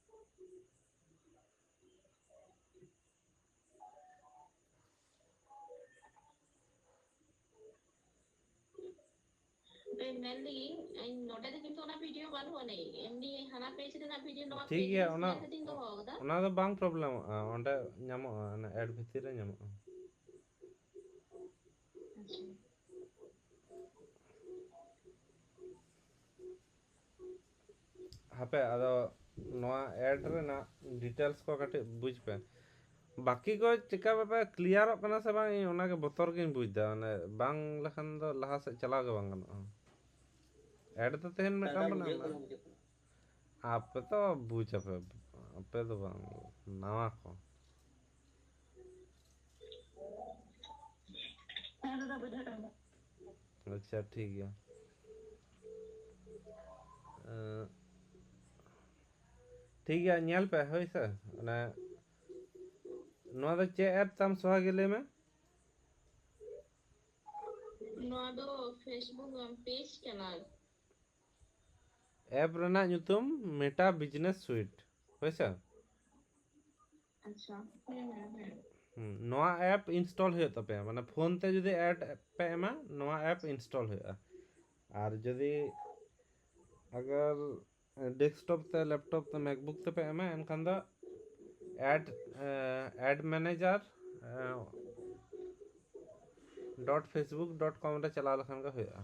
ᱢᱮᱱᱫᱟᱹᱧ ᱤᱧ ᱱᱚᱰᱮ ᱫᱚ ᱠᱤᱱᱛᱩ ᱚᱱᱟ ᱵᱷᱤᱰᱤᱭᱳ ᱵᱟᱹᱱᱩᱜ ᱟᱹᱱᱤᱡ, ᱮᱢᱱᱤ ᱦᱟᱱᱟ ᱯᱮᱡᱽ ᱨᱮᱱᱟᱜ ᱵᱷᱤᱰᱤᱭᱳ ᱱᱚᱣᱟ ᱴᱷᱤᱠ ᱯᱮᱡᱽ ᱜᱮᱭᱟ, ᱨᱮ ᱚᱱᱟ ᱧᱮᱞ ᱠᱟᱛᱮᱧ ᱫᱚᱦᱚ ᱟᱠᱟᱫᱟ᱾ ᱚᱱᱟ ᱫᱚ ᱵᱟᱝ ᱯᱨᱚᱵᱞᱮᱢᱚᱜᱼᱟ, ᱚᱸᱰᱮ ᱧᱟᱢᱚᱜᱼᱟ, ᱚᱱᱟ ᱮᱰ ᱵᱷᱤᱛᱤᱨ ᱨᱮ ᱧᱟᱢᱚᱜᱼᱟ᱾ ᱟᱪᱪᱷᱟ᱾ ᱦᱟᱯᱮ, ᱟᱫᱚ ᱱᱚᱣᱟ ᱮᱰ ᱨᱮᱱᱟᱜ ᱰᱤᱴᱮᱞᱥ ᱠᱚ ᱠᱟᱹᱴᱤᱡ ᱵᱩᱡᱽ ᱯᱮ᱾ ᱵᱟᱹᱠᱤ ᱠᱚ ᱪᱮᱠᱟ ᱵᱮᱯᱟᱨ ᱠᱞᱤᱭᱟᱨᱚᱜ ᱠᱟᱱᱟ ᱥᱮ ᱵᱟᱝ, ᱤᱧ ᱚᱱᱟᱜᱮ ᱵᱚᱛᱚᱨ ᱜᱤᱧ ᱵᱩᱡᱽ ᱮᱫᱟ᱾ ᱢᱟᱱᱮ ᱵᱟᱝ ᱞᱮᱠᱷᱟᱱ ᱫᱚ ᱞᱟᱦᱟ ᱥᱮᱫ ᱪᱟᱞᱟᱣ ᱜᱮ ᱵᱟᱝ ᱜᱟᱱᱚᱜᱼᱟ᱾ ᱮᱰ ᱫᱚ ᱛᱟᱦᱮᱱ ᱢᱤᱫᱴᱟᱝ ᱢᱮᱱᱟᱜᱼᱟ᱾ ᱟᱯᱮ ᱛᱚ ᱵᱩᱡᱽ ᱟᱯᱮ, ᱟᱯᱮ ᱫᱚ ᱵᱟᱝ, ᱱᱟᱣᱟ ᱠᱚ᱾ ᱟᱪᱪᱷᱟ, ᱴᱷᱤᱠ ᱜᱮᱭᱟ᱾ ᱮᱸ, ᱴᱷᱤᱠ ᱜᱮᱭᱟ, ᱧᱮᱞ ᱯᱮ, ᱦᱳᱭ ᱥᱮ᱾ ᱚᱱᱮ, ᱱᱚᱣᱟ ᱫᱚ ᱪᱮᱫ ᱮᱯ ᱛᱟᱢ, ᱥᱚᱦᱟᱜᱤ, ᱞᱟᱹᱭ ᱢᱮ? ᱱᱚᱣᱟ ᱫᱚ ᱯᱷᱮᱥᱵᱩᱠ ᱯᱮᱡᱽ ᱠᱟᱱᱟ᱾ ᱮᱯ ᱨᱮᱱᱟᱜ ᱧᱩᱛᱩᱢ ᱢᱮᱴᱟ ᱵᱤᱡᱽᱱᱮᱥ ᱥᱩᱤᱴ, ᱦᱳᱭ ᱥᱮ? ᱟᱪᱪᱷᱟ, ᱦᱮᱸ, ᱦᱮᱸ, ᱦᱮᱸ᱾ ᱦᱩᱸ, ᱱᱚᱣᱟ ᱮᱯ ᱤᱱᱥᱴᱚᱞ ᱦᱩᱭᱩᱜ ᱛᱟᱯᱮᱭᱟ, ᱢᱟᱱᱮ ᱯᱷᱳᱱ ᱛᱮ ᱡᱩᱫᱤ ᱮᱰ ᱯᱮ ᱮᱢᱟ, ᱱᱚᱣᱟ ᱮᱯ ᱤᱱᱥᱴᱚᱞ ᱦᱩᱭᱩᱜᱼᱟ᱾ ᱟᱨ ᱡᱩᱫᱤ ᱟᱜᱟᱨ ᱰᱮᱥᱠᱴᱚᱯ ᱛᱮ, ᱞᱮᱯᱴᱚᱯ ᱛᱮ, ᱢᱮᱠᱵᱩᱠ ᱛᱮᱯᱮ ᱮᱢᱟ, ᱮᱱᱠᱷᱟᱱ ᱫᱚ ad, ad manager dot Facebook dot com ᱨᱮ ᱪᱟᱞᱟᱣ ᱞᱮᱠᱷᱟᱱ ᱜᱮ ᱦᱩᱭᱩᱜᱼᱟ᱾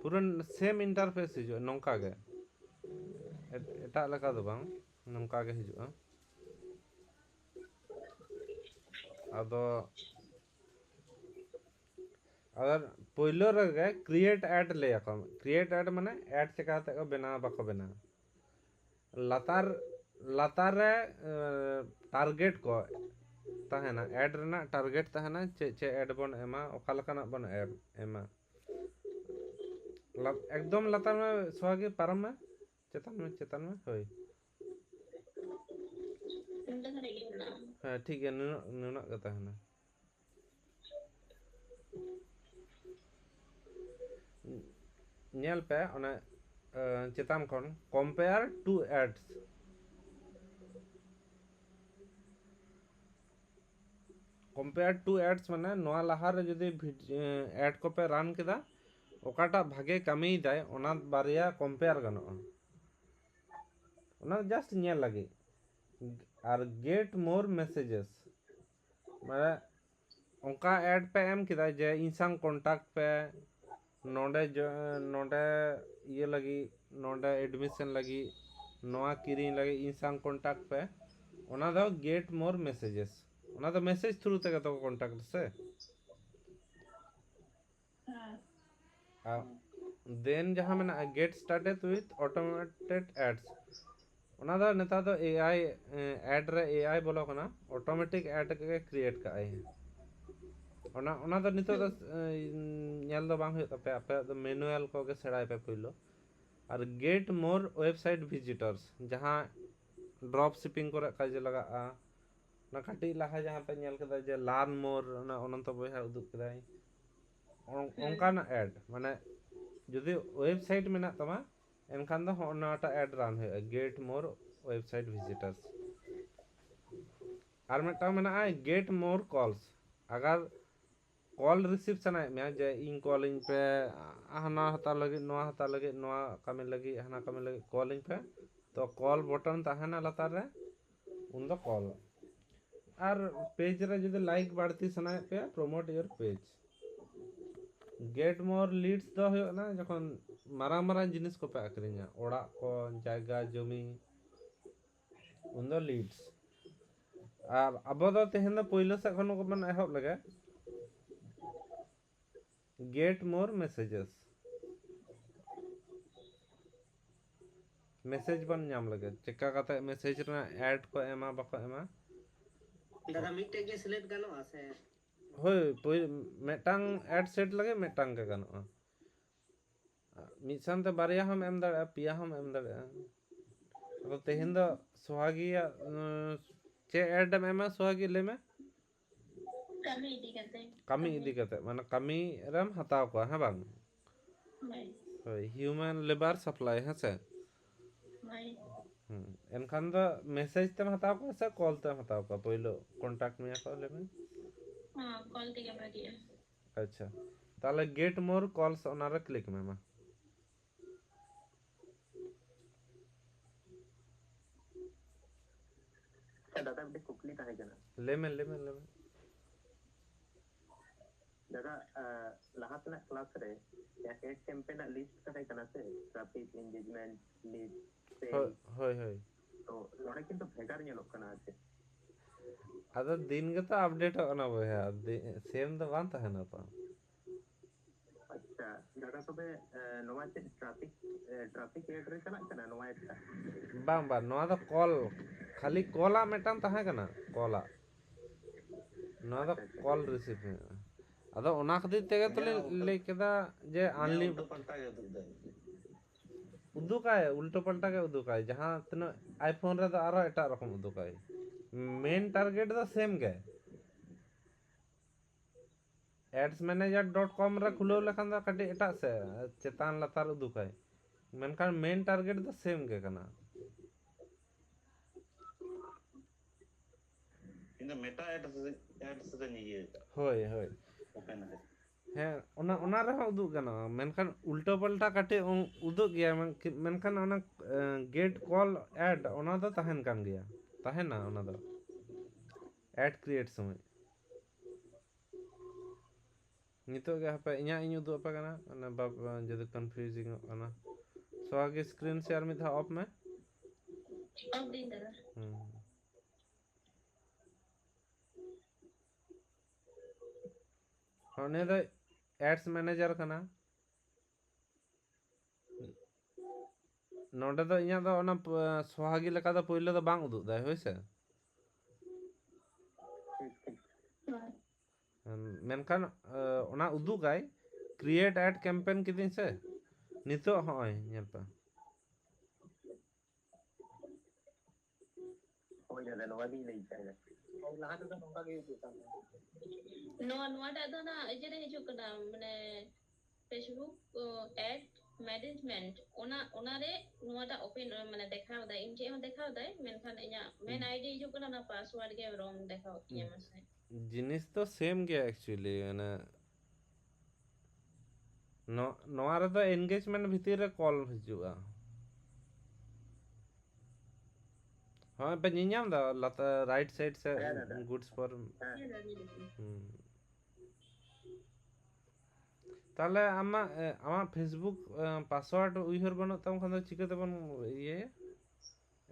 ᱯᱩᱨᱟᱹ ᱥᱮᱢ ᱤᱱᱴᱟᱨᱯᱷᱮᱥ ᱦᱤᱡᱩᱜᱼᱟ ᱱᱚᱝᱠᱟ ᱜᱮ᱾ ᱮᱴᱟᱜ ᱞᱮᱠᱟ ᱫᱚ ᱵᱟᱝ, ᱱᱚᱝᱠᱟ ᱜᱮ ᱦᱤᱡᱩᱜᱼᱟ᱾ ᱟᱫᱚ ᱟᱫᱚ ᱯᱳᱭᱞᱳ ᱨᱮᱜᱮ create ad ᱞᱟᱹᱭ ᱟᱠᱚ᱾ Create ad ᱢᱟᱱᱮ ad ᱪᱮᱠᱟ ᱠᱟᱛᱮ ᱠᱚ ᱵᱮᱱᱟᱣᱟ, ᱵᱟᱠᱚ ᱵᱮᱱᱟᱣᱟ᱾ ᱞᱟᱛᱟᱨ ᱞᱟᱛᱟᱨ ᱨᱮ ᱴᱟᱨᱜᱮᱴ ᱠᱚ ᱛᱟᱦᱮᱱᱟ, ad ᱨᱮᱱᱟᱜ ᱴᱟᱨᱜᱮᱴ ᱛᱟᱦᱮᱱᱟ, ᱪᱮᱫ ᱪᱮᱫ ad ᱵᱚᱱ ᱮᱢᱟ, ᱚᱠᱟ ᱞᱮᱠᱟᱱᱟᱜ ᱵᱚᱱ ᱮᱢᱟ᱾ ᱮᱠᱫᱚᱢ ᱞᱟᱛᱟᱨ ᱢᱮ, ᱥᱚᱦᱟᱜᱤ ᱯᱟᱨᱚᱢ ᱢᱮ, ᱪᱮᱛᱟᱱ ᱢᱮ, ᱪᱮᱛᱟᱱ ᱢᱮ, ᱦᱳᱭ᱾ ᱦᱮᱸ, ᱴᱷᱤᱠ ᱜᱮᱭᱟ, ᱱᱩᱱᱟᱹᱜ ᱱᱩᱱᱟᱹᱜ ᱜᱮ ᱛᱟᱦᱮᱱᱟ᱾ ᱧᱮᱞ ᱯᱮ ᱚᱱᱮ ᱪᱮᱛᱟᱱ ᱠᱷᱚᱱ compare to ads᱾ Compare to ads ᱢᱟᱱᱮ ᱱᱚᱣᱟ ᱞᱟᱦᱟᱨᱮ ᱡᱩᱫᱤ ad ᱠᱚᱯᱮ ᱨᱟᱱ ᱠᱮᱫᱟ, ᱚᱠᱟᱴᱟᱜ ᱵᱷᱟᱜᱮ ᱠᱟᱹᱢᱤᱭᱮᱫᱟᱭ ᱚᱱᱟ ᱵᱟᱨᱭᱟ compare ᱜᱟᱱᱚᱜᱼᱟ᱾ ᱚᱱᱟ just ᱧᱮᱞ ᱞᱟᱹᱜᱤᱫ᱾ ᱟᱨ get more messages ᱢᱟᱱᱮ ᱚᱱᱠᱟ ad ᱯᱮ ᱮᱢ ᱠᱮᱫᱟ ᱡᱮ ᱤᱧ ᱥᱟᱶ contact ᱯᱮ, ᱱᱚᱰᱮ ᱱᱚᱰᱮ ᱤᱭᱟᱹ ᱞᱟᱹᱜᱤᱫ, ᱱᱚᱰᱮ admission ᱞᱟᱹᱜᱤᱫ, ᱱᱚᱣᱟ ᱠᱤᱨᱤᱧ ᱞᱟᱹᱜᱤᱫ ᱤᱧ ᱥᱟᱶ contact ᱯᱮ᱾ ᱚᱱᱟ ᱫᱚ get more messages᱾ ᱚᱱᱟ ᱫᱚ message through ᱛᱮᱜᱮ ᱛᱚ contact ᱥᱮ᱾ ᱟᱨ then ᱡᱟᱦᱟᱸ ᱢᱮᱱᱟᱜᱼᱟ get started with automated ads, ᱚᱱᱟ ᱫᱚ ᱱᱮᱛᱟᱨ ᱫᱚ AI ad ᱨᱮ AI ᱵᱚᱞᱚ ᱠᱟᱱᱟ, automatic ad ᱜᱮ create ᱠᱟᱜᱼᱟᱭ᱾ ᱚᱱᱟ ᱚᱱᱟ ᱫᱚ ᱱᱤᱛᱚᱜ ᱫᱚ ᱧᱮᱞ ᱫᱚ ᱵᱟᱝ ᱦᱩᱭᱩᱜ ᱛᱟᱯᱮᱭᱟ, ᱟᱯᱮᱭᱟᱜ ᱫᱚ manual ᱠᱚᱜᱮ ᱥᱮᱬᱟᱭ ᱯᱮ ᱯᱳᱭᱞᱳ᱾ ᱟᱨ get more website visitors, ᱡᱟᱦᱟᱸ drop shipping ᱠᱚᱨᱮ ᱠᱟᱡᱮ ᱞᱟᱜᱟᱜᱼᱟ᱾ ᱚᱱᱟ ᱠᱟᱹᱴᱤᱡ ᱞᱟᱦᱟ ᱡᱟᱦᱟᱸ ᱯᱮ ᱧᱮᱞ ᱠᱮᱫᱟ ᱡᱮ learn more, ᱚᱱᱟ ᱚᱱᱚᱱᱛᱚ ᱵᱚᱭᱦᱟ ᱩᱫᱩᱜ ᱠᱮᱫᱟᱭ, ᱚᱱᱠᱟᱱᱟᱜ ad, ᱢᱟᱱᱮ ᱡᱩᱫᱤ website ᱢᱮᱱᱟᱜ ᱛᱟᱢᱟ ᱮᱱᱠᱷᱟᱱ ᱫᱚ ᱦᱚᱸᱜᱼᱚ ᱱᱚᱣᱟᱴᱟᱜ ad run ᱦᱩᱭᱩᱜᱼᱟ, get more website visitors᱾ ᱟᱨ ᱢᱤᱫᱴᱟᱝ ᱢᱮᱱᱟᱜᱼᱟ get more calls᱾ ᱟᱜᱟᱨ call receive ᱥᱟᱱᱟᱭᱮᱫ ᱢᱮᱭᱟ ᱡᱮ ᱤᱧ call ᱤᱧ ᱯᱮ, ᱦᱟᱱᱟ ᱦᱟᱛᱟᱣ ᱞᱟᱹᱜᱤᱫ, ᱱᱚᱣᱟ ᱦᱟᱛᱟᱣ ᱞᱟᱹᱜᱤᱫ, ᱱᱚᱣᱟ ᱠᱟᱹᱢᱤ ᱞᱟᱹᱜᱤᱫ, ᱦᱟᱱᱟ ᱠᱟᱹᱢᱤ ᱞᱟᱹᱜᱤᱫ call ᱤᱧ ᱯᱮ, ᱛᱚ call button ᱛᱟᱦᱮᱱᱟ ᱞᱟᱛᱟᱨ ᱨᱮ, ᱩᱱᱫᱚ call᱾ ᱟᱨ page ᱨᱮ ᱡᱩᱫᱤ like ᱵᱟᱹᱲᱛᱤ ᱥᱟᱱᱟᱭᱮᱫ ᱯᱮᱭᱟ, promote your page᱾ Get more leads ᱫᱚ ᱦᱩᱭᱩᱜ ᱠᱟᱱᱟ ᱡᱚᱠᱷᱚᱱ ᱢᱟᱨᱟᱝ ᱢᱟᱨᱟᱝ ᱡᱤᱱᱤᱥ ᱠᱚᱯᱮ ᱟᱹᱠᱷᱨᱤᱧᱟ, ᱚᱲᱟᱜ ᱠᱚ, ᱡᱟᱭᱜᱟ ᱡᱚᱢᱤ, ᱩᱱᱫᱚ ᱞᱤᱰᱥ᱾ ᱟᱨ ᱟᱵᱚ ᱫᱚ ᱛᱮᱦᱮᱧ ᱫᱚ ᱯᱳᱭᱞᱳ ᱥᱮᱫ ᱠᱷᱚᱱ ᱵᱚᱱ ᱮᱦᱚᱵ ᱞᱮᱜᱮ᱾ Get more messages. ᱢᱮᱥᱮᱡᱽ ᱵᱚᱱ ᱧᱟᱢ ᱞᱮᱜᱮ, ᱪᱮᱠᱟ ᱠᱟᱛᱮ ᱢᱮᱥᱮᱡᱽ ᱨᱮᱱᱟᱜ ᱮᱰ ᱠᱚ ᱮᱢᱟ ᱵᱟᱠᱚ ᱮᱢᱟ᱾ ᱫᱟᱫᱟ, ᱢᱤᱫᱴᱮᱡ ᱜᱮ ᱥᱤᱞᱮᱠᱴ ᱜᱟᱱᱚᱜᱼᱟ ᱥᱮ? ᱦᱳᱭ, ᱯᱳᱭ- ᱢᱤᱫᱴᱟᱝ ᱮᱰ ᱥᱮᱴ ᱞᱟᱹᱜᱤᱫ ᱢᱤᱫᱴᱟᱝ ᱜᱮ ᱜᱟᱱᱚᱜᱼᱟ᱾ ᱢᱤᱫ ᱥᱟᱶᱛᱮ ᱵᱟᱨᱭᱟ ᱦᱚᱸᱢ ᱮᱢ ᱫᱟᱲᱮᱭᱟᱜᱼᱟ, ᱯᱮᱭᱟ ᱦᱚᱸᱢ ᱮᱢ ᱫᱟᱲᱮᱭᱟᱜᱼᱟ᱾ ᱟᱫᱚ ᱛᱮᱦᱮᱧ ᱫᱚ ᱥᱚᱦᱟᱜᱤᱭᱟᱜ ᱩᱸ, ᱪᱮᱫ ᱮᱰ ᱮᱢ ᱮᱢᱟ ᱥᱚᱦᱟᱜᱤ, ᱞᱟᱹᱭ ᱢᱮ? ᱠᱟᱹᱢᱤ ᱤᱫᱤ ᱠᱟᱛᱮ᱾ ᱠᱟᱹᱢᱤ ᱤᱫᱤ ᱠᱟᱛᱮ, ᱢᱟᱱᱮ ᱠᱟᱹᱢᱤ ᱨᱮᱢ ᱦᱟᱛᱟᱣ ᱠᱚᱣᱟ, ᱦᱮᱸ ᱵᱟᱝ? ᱦᱳᱭ᱾ ᱦᱳᱭ, ᱦᱤᱭᱩᱢᱮᱱ ᱞᱮᱵᱟᱨ ᱥᱟᱯᱞᱟᱭ, ᱦᱮᱸ ᱥᱮ? ᱦᱳᱭ᱾ ᱦᱩᱸ, ᱮᱱᱠᱷᱟᱱ ᱫᱚ ᱢᱮᱥᱮᱡᱽ ᱛᱮᱢ ᱦᱟᱛᱟᱣ ᱠᱚᱣᱟ ᱥᱮ ᱠᱚᱞ ᱛᱮᱢ ᱦᱟᱛᱟᱣ ᱠᱚᱣᱟ? ᱯᱳᱭᱞᱳ ᱠᱚᱱᱴᱟᱠᱴ ᱢᱮᱭᱟ ᱠᱚ, ᱞᱟᱹᱭ ᱢᱮ᱾ ᱦᱚᱸ, ᱠᱚᱞ ᱛᱮᱜᱮ ᱵᱷᱟᱜᱤᱜᱼᱟ᱾ ᱟᱪᱪᱷᱟ, ᱛᱟᱦᱚᱞᱮ ᱜᱮᱴ ᱢᱳᱨ ᱠᱚᱞᱥ ᱚᱱᱟᱨᱮ ᱠᱞᱤᱠ ᱢᱮ ᱢᱟ᱾ ᱟᱪᱪᱷᱟ ᱫᱟᱫᱟ, ᱢᱤᱫᱴᱮᱡ ᱠᱩᱠᱞᱤ ᱛᱟᱦᱮᱸ ᱠᱟᱱᱟ᱾ ᱞᱟᱹᱭ ᱢᱮ, ᱞᱟᱹᱭ ᱢᱮ, ᱞᱟᱹᱭ ᱢᱮ᱾ ᱫᱟᱫᱟ, ᱟᱸ, ᱞᱟᱦᱟ ᱛᱮᱱᱟᱜ ᱠᱞᱟᱥ ᱨᱮ ᱡᱟᱦᱟᱸ ᱮᱰ ᱠᱮᱢᱯᱮᱱ ᱨᱮᱱᱟᱜ ᱞᱤᱥᱴ ᱛᱟᱦᱮᱸ ᱠᱟᱱᱟ ᱥᱮ, ᱴᱨᱟᱯᱷᱤᱠ, ᱮᱱᱜᱮᱡᱢᱮᱱᱴ, ᱞᱤᱰ, ᱦᱳᱭ, ᱦᱳᱭ, ᱦᱳᱭ᱾ ᱛᱚ ᱱᱚᱰᱮ ᱠᱤᱱᱛᱩ ᱵᱷᱮᱜᱟᱨ ᱧᱮᱞᱚᱜ ᱠᱟᱱᱟ ᱟᱨ ᱪᱮᱫ᱾ ᱟᱫᱚ ᱫᱤᱱ ᱜᱮᱛᱚ ᱟᱯᱰᱮᱴᱚᱜ ᱠᱟᱱᱟ ᱵᱚᱭᱦᱟ, ᱥᱮᱢ ᱫᱚ ᱵᱟᱝ ᱛᱟᱦᱮᱱᱟ ᱛᱚ᱾ ᱟᱪᱪᱷᱟ ᱫᱟᱫᱟ, ᱛᱚᱵᱮ ᱟᱸ, ᱱᱚᱣᱟ ᱪᱮᱫ ᱴᱨᱟᱯᱷᱤᱠ, ᱟᱸ, ᱴᱨᱟᱯᱷᱤᱠ ᱮᱰ ᱨᱮ ᱪᱟᱞᱟᱜ ᱠᱟᱱᱟ ᱱᱚᱣᱟ ᱮᱰ ᱴᱟᱜ? ᱵᱟᱝ ᱵᱟᱝ, ᱱᱚᱣᱟ ᱫᱚ ᱠᱚᱞ, ᱠᱷᱟᱹᱞᱤ ᱠᱚᱞᱟᱜ ᱢᱤᱫᱴᱟᱝ ᱛᱟᱦᱮᱸ ᱠᱟᱱᱟ, ᱠᱚᱞᱟᱜ᱾ ᱱᱚᱣᱟ ᱫᱚ ᱠᱚᱞ ᱨᱤᱥᱤᱵᱷ ᱦᱩᱭᱩᱜᱼᱟ᱾ ᱟᱫᱚ ᱚᱱᱟ ᱠᱷᱟᱹᱛᱤᱨ ᱛᱮᱜᱮ ᱛᱚᱞᱤᱧ ᱞᱟᱹᱭ ᱠᱮᱫᱟ ᱡᱮ ᱟᱱᱞᱤᱢ- ᱩᱞᱴᱟᱹ ᱯᱟᱞᱴᱟ ᱜᱮ ᱩᱫᱩᱜ ᱫᱟᱭ᱾ ᱩᱫᱩᱜᱟᱭ, ᱩᱞᱴᱟᱹ ᱯᱟᱞᱴᱟ ᱜᱮ ᱩᱫᱩᱜᱟᱭ᱾ ᱡᱟᱦᱟᱸ ᱛᱤᱱᱟᱹᱜ ᱟᱭᱯᱷᱳᱱ ᱨᱮᱫᱚ ᱟᱨᱚ ᱮᱴᱟᱜ ᱨᱚᱠᱚᱢ ᱩᱫᱩᱜᱟᱭ, ᱢᱮᱱ ᱴᱟᱨᱜᱮᱴ ᱫᱚ ᱥᱮᱢ ᱜᱮ᱾ ads manager dot com ᱨᱮ ᱠᱷᱩᱞᱟᱹᱣ ᱞᱮᱠᱷᱟᱱ ᱫᱚ ᱠᱟᱹᱴᱤᱡ ᱮᱴᱟᱜ ᱥᱮᱫ, ᱪᱮᱛᱟᱱ ᱞᱟᱛᱟᱨ ᱩᱫᱩᱜᱟᱭ, ᱢᱮᱱᱠᱷᱟᱱ ᱢᱮᱱ ᱴᱟᱨᱜᱮᱴ ᱫᱚ ᱥᱮᱢ ᱜᱮ ᱠᱟᱱᱟ᱾ ᱤᱧ ᱫᱚ ᱢᱮᱴᱟ ᱮᱰ ᱮᱰ ᱥᱮᱫ ᱤᱭᱟᱹ ᱟᱠᱟᱫ᱾ ᱦᱳᱭ, ᱦᱳᱭ᱾ ᱳᱯᱮᱱ ᱟᱠᱟᱫ᱾ ᱦᱮᱸ, ᱚᱱᱟ ᱚᱱᱟ ᱨᱮᱦᱚᱸ ᱩᱫᱩᱜ ᱜᱟᱱᱚᱜᱼᱟ, ᱢᱮᱱᱠᱷᱟᱱ ᱩᱞᱴᱟᱹ ᱯᱟᱞᱴᱟ ᱠᱟᱹᱴᱤᱡ ᱩ- ᱩᱫᱩᱜ ᱜᱮᱭᱟ, ᱢᱮᱱ- ᱢᱮᱱᱠᱷᱟᱱ ᱚᱱᱟ ᱜᱮᱴ ᱠᱚᱞ ᱮᱰ ᱚᱱᱟ ᱫᱚ ᱛᱟᱦᱮᱱ ᱠᱟᱱ ᱜᱮᱭᱟ, ᱛᱟᱦᱮᱱᱟ ᱚᱱᱟ ᱫᱚ ᱮᱰ ᱠᱨᱤᱭᱮᱴ ᱥᱚᱢᱚᱭ᱾ ᱱᱤᱛᱚᱜ ᱜᱮ ᱦᱟᱯᱮ ᱤᱧᱟᱹᱜ ᱤᱧ ᱩᱫᱩᱜ ᱟᱯᱮ ᱠᱟᱱᱟ, ᱚᱱᱟ ᱵᱟᱯ-, ᱡᱩᱫᱤ confusing ᱚᱜ ᱠᱟᱱᱟ᱾ ᱥᱚᱦᱟᱜᱤ screen share ᱢᱤᱫ ᱫᱷᱟᱣ off ᱢᱮ᱾ ᱚᱯᱷ ᱫᱤᱱ ᱫᱟᱫᱟ᱾ ᱦᱩᱸ᱾ ᱦᱚᱸ, ᱱᱤᱭᱟᱹ ᱫᱚ ads manager ᱠᱟᱱᱟ᱾ ᱱᱚᱰᱮ ᱫᱚ ᱤᱧᱟᱹᱜ ᱫᱚ ᱚᱱᱟ ᱯ-, ᱥᱚᱦᱟᱜᱤ ᱞᱮᱠᱟ ᱫᱚ ᱯᱳᱭᱞᱳ ᱫᱚ ᱵᱟᱝ ᱩᱫᱩᱜ ᱫᱟᱭ, ᱦᱳᱭ ᱥᱮ? ᱢᱮᱱᱠᱷᱟᱱ, ᱮ, ᱚᱱᱟ ᱩᱫᱩᱜᱟᱭ, create ad campaign ᱠᱤᱫᱟᱹᱧ ᱥᱮ, ᱱᱤᱛᱚᱜ ᱦᱚᱸᱜᱼᱚᱭ ᱧᱮᱞ ᱯᱮ᱾ ᱦᱳᱭ ᱫᱟᱫᱟ, ᱱᱚᱣᱟ ᱜᱤᱧ ᱞᱟᱹᱭ ᱦᱚᱪᱚᱭᱮᱫᱟ᱾ ᱞᱟᱦᱟ ᱛᱮᱫᱚ ᱱᱚᱝᱠᱟ ᱜᱮ ᱦᱤᱡᱩᱜ ᱠᱟᱱ ᱛᱟᱦᱮᱸᱫ᱾ ᱱᱚᱣᱟ, ᱱᱚᱣᱟᱴᱟᱜ ᱫᱚ ᱚᱱᱟ ᱤᱭᱟᱹ ᱨᱮ ᱦᱤᱡᱩᱜ ᱠᱟᱱᱟ, ᱢᱟᱱᱮ Facebook, ᱚ, ad management, ᱚᱱᱟ, ᱚᱱᱟ ᱨᱮ ᱱᱚᱣᱟᱴᱟᱜ open, ᱢᱟᱱᱮ ᱫᱮᱠᱷᱟᱣ ᱫᱟᱭ, ᱤᱧ ᱴᱷᱮᱡ ᱦᱚᱸ ᱫᱮᱠᱷᱟᱣ ᱫᱟᱭ, ᱢᱮᱱᱠᱷᱟᱱ ᱤᱧᱟᱹᱜ main ID ᱦᱤᱡᱩᱜ ᱠᱟᱱᱟ, ᱚᱱᱟ password ᱜᱮ wrong ᱫᱮᱠᱷᱟᱣ ᱛᱤᱧᱟᱹ ᱢᱟᱥᱮ᱾ ᱡᱤᱱᱤᱥ ᱫᱚ same ᱜᱮᱭᱟ actually, ᱢᱟᱱᱮ ᱱᱚ-, ᱱᱚᱣᱟ ᱨᱮᱫᱚ engagement ᱵᱷᱤᱛᱤᱨ ᱨᱮ call ᱦᱤᱡᱩᱜᱼᱟ᱾ ᱦᱚᱸ, ᱯᱮ ᱧᱮᱧᱟᱢ ᱮᱫᱟ ᱞᱟᱛᱟᱨ right side ᱥᱮᱫ? ᱦᱮᱸ ᱫᱟᱫᱟ᱾ Goods for ᱦᱮᱸ᱾ ᱦᱮᱸ ᱫᱟᱫᱟ, ᱧᱮᱞᱚᱜ ᱠᱟᱱᱟ᱾ ᱦᱩᱸ᱾ ᱛᱟᱦᱞᱮ ᱟᱢᱟᱜ, ᱮ, ᱟᱢᱟᱜ Facebook, ᱮ, password ᱩᱭᱦᱟᱹᱨ ᱵᱟᱹᱱᱩᱜ ᱛᱟᱢ ᱠᱷᱟᱱ ᱫᱚ ᱪᱤᱠᱟᱹ ᱛᱮᱵᱚᱱ ᱤᱭᱟᱹᱭᱟ?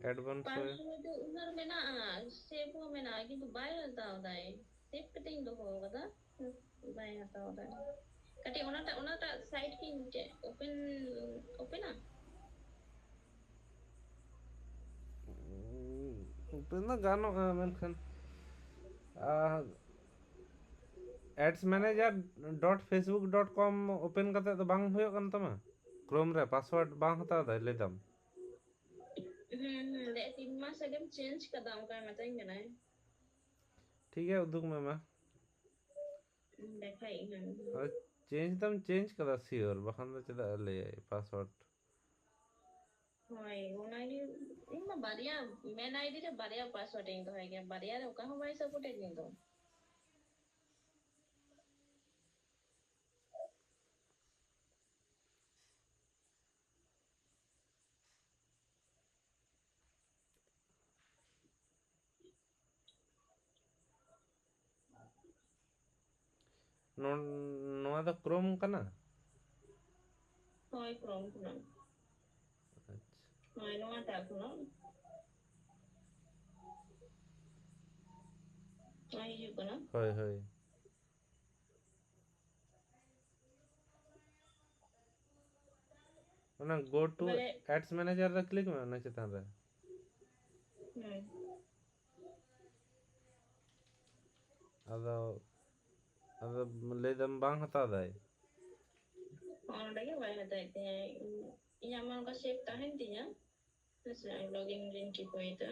Ad ᱵᱚᱱ ᱥᱳᱭᱟ? Password ᱫᱚ ᱩᱭᱦᱟᱹᱨ ᱢᱮᱱᱟᱜᱼᱟ, save ᱦᱚᱸ ᱢᱮᱱᱟᱜᱼᱟ, ᱠᱤᱱᱛᱩ ᱵᱟᱭ ᱦᱟᱛᱟᱣ ᱫᱟᱭ᱾ Save ᱠᱟᱛᱮᱧ ᱫᱚᱦᱚ ᱟᱠᱟᱫᱟ, ᱵᱟᱭ ᱦᱟᱛᱟᱣ ᱫᱟᱭ᱾ ᱠᱟᱹᱴᱤᱡ ᱚᱱᱟᱴᱟᱜ, ᱚᱱᱟᱴᱟᱜ site ᱠᱤᱧ ᱪᱮᱫ open, openᱟ? Open ᱫᱚ ᱜᱟᱱᱚᱜᱼᱟ, ᱢᱮᱱᱠᱷᱟᱱ, ᱟᱨ ads manager dot facebook dot com open ᱠᱟᱛᱮ ᱫᱚ ᱵᱟᱝ ᱦᱩᱭᱩᱜ ᱠᱟᱱ ᱛᱟᱢᱟ? Chrome ᱨᱮ password ᱵᱟᱝ ᱦᱟᱛᱟᱣ ᱫᱟᱭ, ᱞᱟᱹᱭ ᱫᱟᱢ? ᱦᱩᱸ, ᱦᱩᱸ, ᱞᱟᱹᱭᱮᱫ ᱛᱤᱱ ᱢᱟᱥ ᱟᱜᱮᱢ change ᱠᱟᱫᱟ, ᱚᱱᱠᱟᱭ ᱢᱮᱛᱟᱹᱧ ᱠᱟᱱᱟᱭ᱾ ᱴᱷᱤᱠ ᱜᱮᱭᱟ, ᱩᱫᱩᱜ ᱢᱮ ᱢᱟ᱾ ᱫᱮᱠᱷᱟᱭ ᱤᱧ᱾ ᱟᱫᱚ change ᱫᱚᱢ change ᱠᱟᱫᱟ sure, ᱵᱟᱠᱷᱟᱱ ᱫᱚ ᱪᱮᱫᱟᱜ ᱮ ᱞᱟᱹᱭᱟᱭ password? ᱦᱳᱭ, ᱚᱱᱟᱜᱮ᱾ ᱤᱧ ᱢᱟ ᱵᱟᱨᱭᱟ, main ID ᱨᱮ ᱵᱟᱨᱭᱟ password ᱤᱧ ᱫᱚᱦᱚᱭ ᱜᱮᱭᱟ, ᱵᱟᱨᱭᱟ ᱨᱮ ᱚᱠᱟ ᱦᱚᱸ ᱵᱟᱭ support ᱮᱫ ᱤᱧ ᱫᱚ᱾ ᱱᱚ- ᱱᱚᱣᱟ ᱫᱚ ᱠᱨᱳᱢ ᱠᱟᱱᱟ? ᱦᱳᱭ, ᱠᱨᱳᱢ ᱠᱷᱚᱱᱟᱜ᱾ ᱟᱪᱪᱷᱟ᱾ ᱦᱳᱭ, ᱱᱚᱣᱟᱴᱟᱜ ᱠᱷᱚᱱᱟᱜ᱾ ᱱᱚᱣᱟ ᱦᱤᱡᱩᱜ ᱠᱟᱱᱟ᱾ ᱦᱳᱭ, ᱦᱳᱭ᱾ ᱚᱱᱟ go to ᱵᱚᱞᱮ ads manager ᱨᱮ click ᱢᱮ, ᱚᱱᱟ ᱪᱮᱛᱟᱱ ᱨᱮ᱾ ᱦᱩᱸ᱾ ᱟᱫᱚ ᱟᱫᱚ ᱞᱟᱹᱭ ᱫᱟᱢ ᱵᱟᱝ ᱦᱟᱛᱟᱣ ᱫᱟᱭ᱾ ᱚᱸᱰᱮ ᱜᱮ ᱵᱟᱭ ᱦᱟᱛᱟᱣᱮᱫ ᱛᱤᱧᱟᱹ᱾ ᱤᱧ- ᱤᱧᱟᱹᱜ ᱢᱟ ᱚᱱᱠᱟ ᱥᱮᱵᱷ ᱛᱟᱦᱮᱱ ᱛᱤᱧᱟᱹ᱾ ᱦᱮᱸᱥᱮ, ᱞᱚᱜᱤᱱ ᱨᱤᱧ ᱴᱤᱯᱟᱹᱭᱮᱫᱟ᱾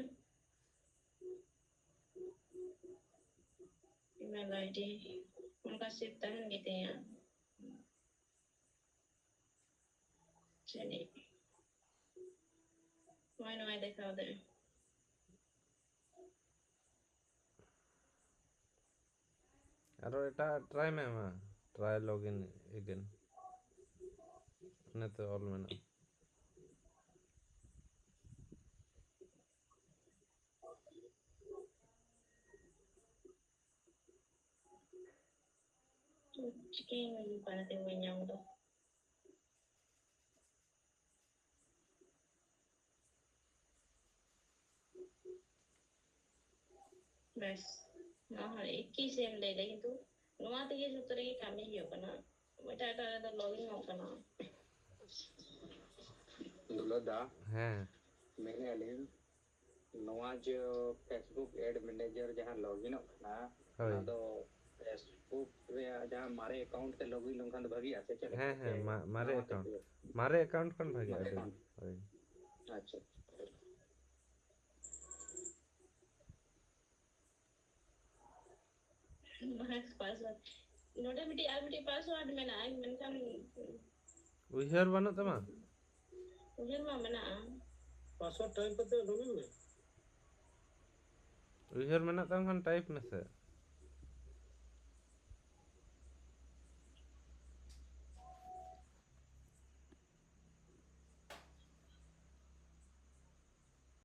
ᱤᱢᱮᱞ ᱟᱭᱰᱤ ᱚᱱᱠᱟ ᱥᱮᱵᱷ ᱛᱟᱦᱮᱱ ᱜᱮᱛᱤᱧᱟ᱾ ᱪᱮᱫ? ᱱᱚᱜᱼᱚᱭ ᱱᱚᱣᱟᱭ ᱫᱮᱠᱷᱟᱣ ᱫᱟ᱾ ᱟᱨᱚ ᱮᱴᱟᱜ ᱴᱨᱟᱭ ᱢᱮ, ᱢᱟ ᱴᱨᱟᱭ ᱞᱚᱜᱤᱱ ᱮᱜᱮᱱ᱾ ᱚᱱᱟᱛᱮ ᱚᱞ ᱢᱮᱱᱟᱜᱼᱟ᱾ ᱪᱤᱠᱟᱹᱧ ᱯᱟᱲᱦᱟᱣ ᱛᱮ ᱵᱟᱹᱧ ᱧᱟᱢ ᱫᱟ᱾ ᱵᱮᱥ, ᱱᱚᱣᱟ ᱦᱚᱸ ᱮᱠᱤ ᱥᱮᱢ ᱞᱟᱹᱭ ᱫᱟ, ᱠᱤᱱᱛᱩ ᱱᱚᱣᱟ ᱛᱮᱜᱮ ᱡᱚᱛᱚ ᱨᱮᱜᱮ ᱠᱟᱹᱢᱤ ᱦᱩᱭᱩᱜ ᱠᱟᱱᱟ, ᱮᱴᱟᱜ ᱮᱴᱟᱜ ᱨᱮᱫᱚ ᱞᱚᱜᱤᱱ ᱚᱜ ᱠᱟᱱᱟ᱾ ᱫᱩᱞᱟᱹᱲ ᱫᱟ, ᱦᱮᱸ᱾ ᱢᱮᱱᱮᱫᱼᱟ ᱞᱤᱧ, ᱱᱚᱣᱟ ᱡᱮ Facebook Ad Manager ᱡᱟᱦᱟᱸ ᱞᱚᱜᱤᱱᱚᱜ ᱠᱟᱱᱟ, ᱦᱳᱭ᱾ ᱚᱱᱟ ᱫᱚ Facebook ᱨᱮᱭᱟᱜ ᱡᱟᱦᱟᱸ ᱢᱟᱨᱮ ᱮᱠᱟᱣᱩᱱᱴ ᱛᱮ ᱞᱚᱜᱤᱱ ᱞᱮᱱᱠᱷᱟᱱ ᱫᱚ ᱵᱷᱟᱹᱜᱤᱜᱼᱟ ᱥᱮ ᱪᱮᱫ ᱞᱮᱠᱟ? ᱦᱮᱸ, ᱦᱮᱸ, ᱥᱮ ᱢᱟ- ᱢᱟᱨᱮ ᱱᱟᱣᱟ ᱛᱮ ᱮᱠᱟᱣᱩᱱᱴ, ᱠᱷᱩᱞᱟᱹᱣ? ᱢᱟᱨᱮ ᱮᱠᱟᱣᱩᱱᱴ ᱠᱷᱚᱱ ᱵᱷᱟᱜᱤᱜᱼᱟ᱾ ᱢᱟᱨᱮ ᱟᱹᱰᱤ ᱮᱠᱟᱣᱩᱱᱴ᱾ ᱦᱳᱭ᱾ ᱟᱪᱪᱷᱟ᱾ ᱵᱟᱝ, ᱯᱟᱥᱣᱟᱨᱰ᱾ ᱱᱚᱰᱮ ᱢᱤᱫᱴᱤᱡ ᱟᱨ ᱢᱤᱫᱴᱤᱡ ᱯᱟᱥᱣᱟᱨᱰ ᱢᱮᱱᱟᱜᱼᱟ, ᱢᱮᱱᱠᱷᱟᱱ ᱩᱭᱦᱟᱹᱨ ᱵᱟᱹᱱᱩᱜ ᱛᱟᱢᱟ? ᱩᱭᱦᱟᱹᱨ ᱢᱟ ᱢᱮᱱᱟᱜᱼᱟ᱾ ᱯᱟᱥᱣᱟᱨᱰ ᱴᱟᱭᱤᱯ ᱠᱟᱛᱮ ᱞᱚᱜᱤᱱ ᱢᱮ᱾ ᱩᱭᱦᱟᱹᱨ ᱢᱮᱱᱟᱜ ᱛᱟᱢ ᱠᱷᱟᱱ ᱴᱟᱭᱤᱯ ᱢᱮᱥᱮ᱾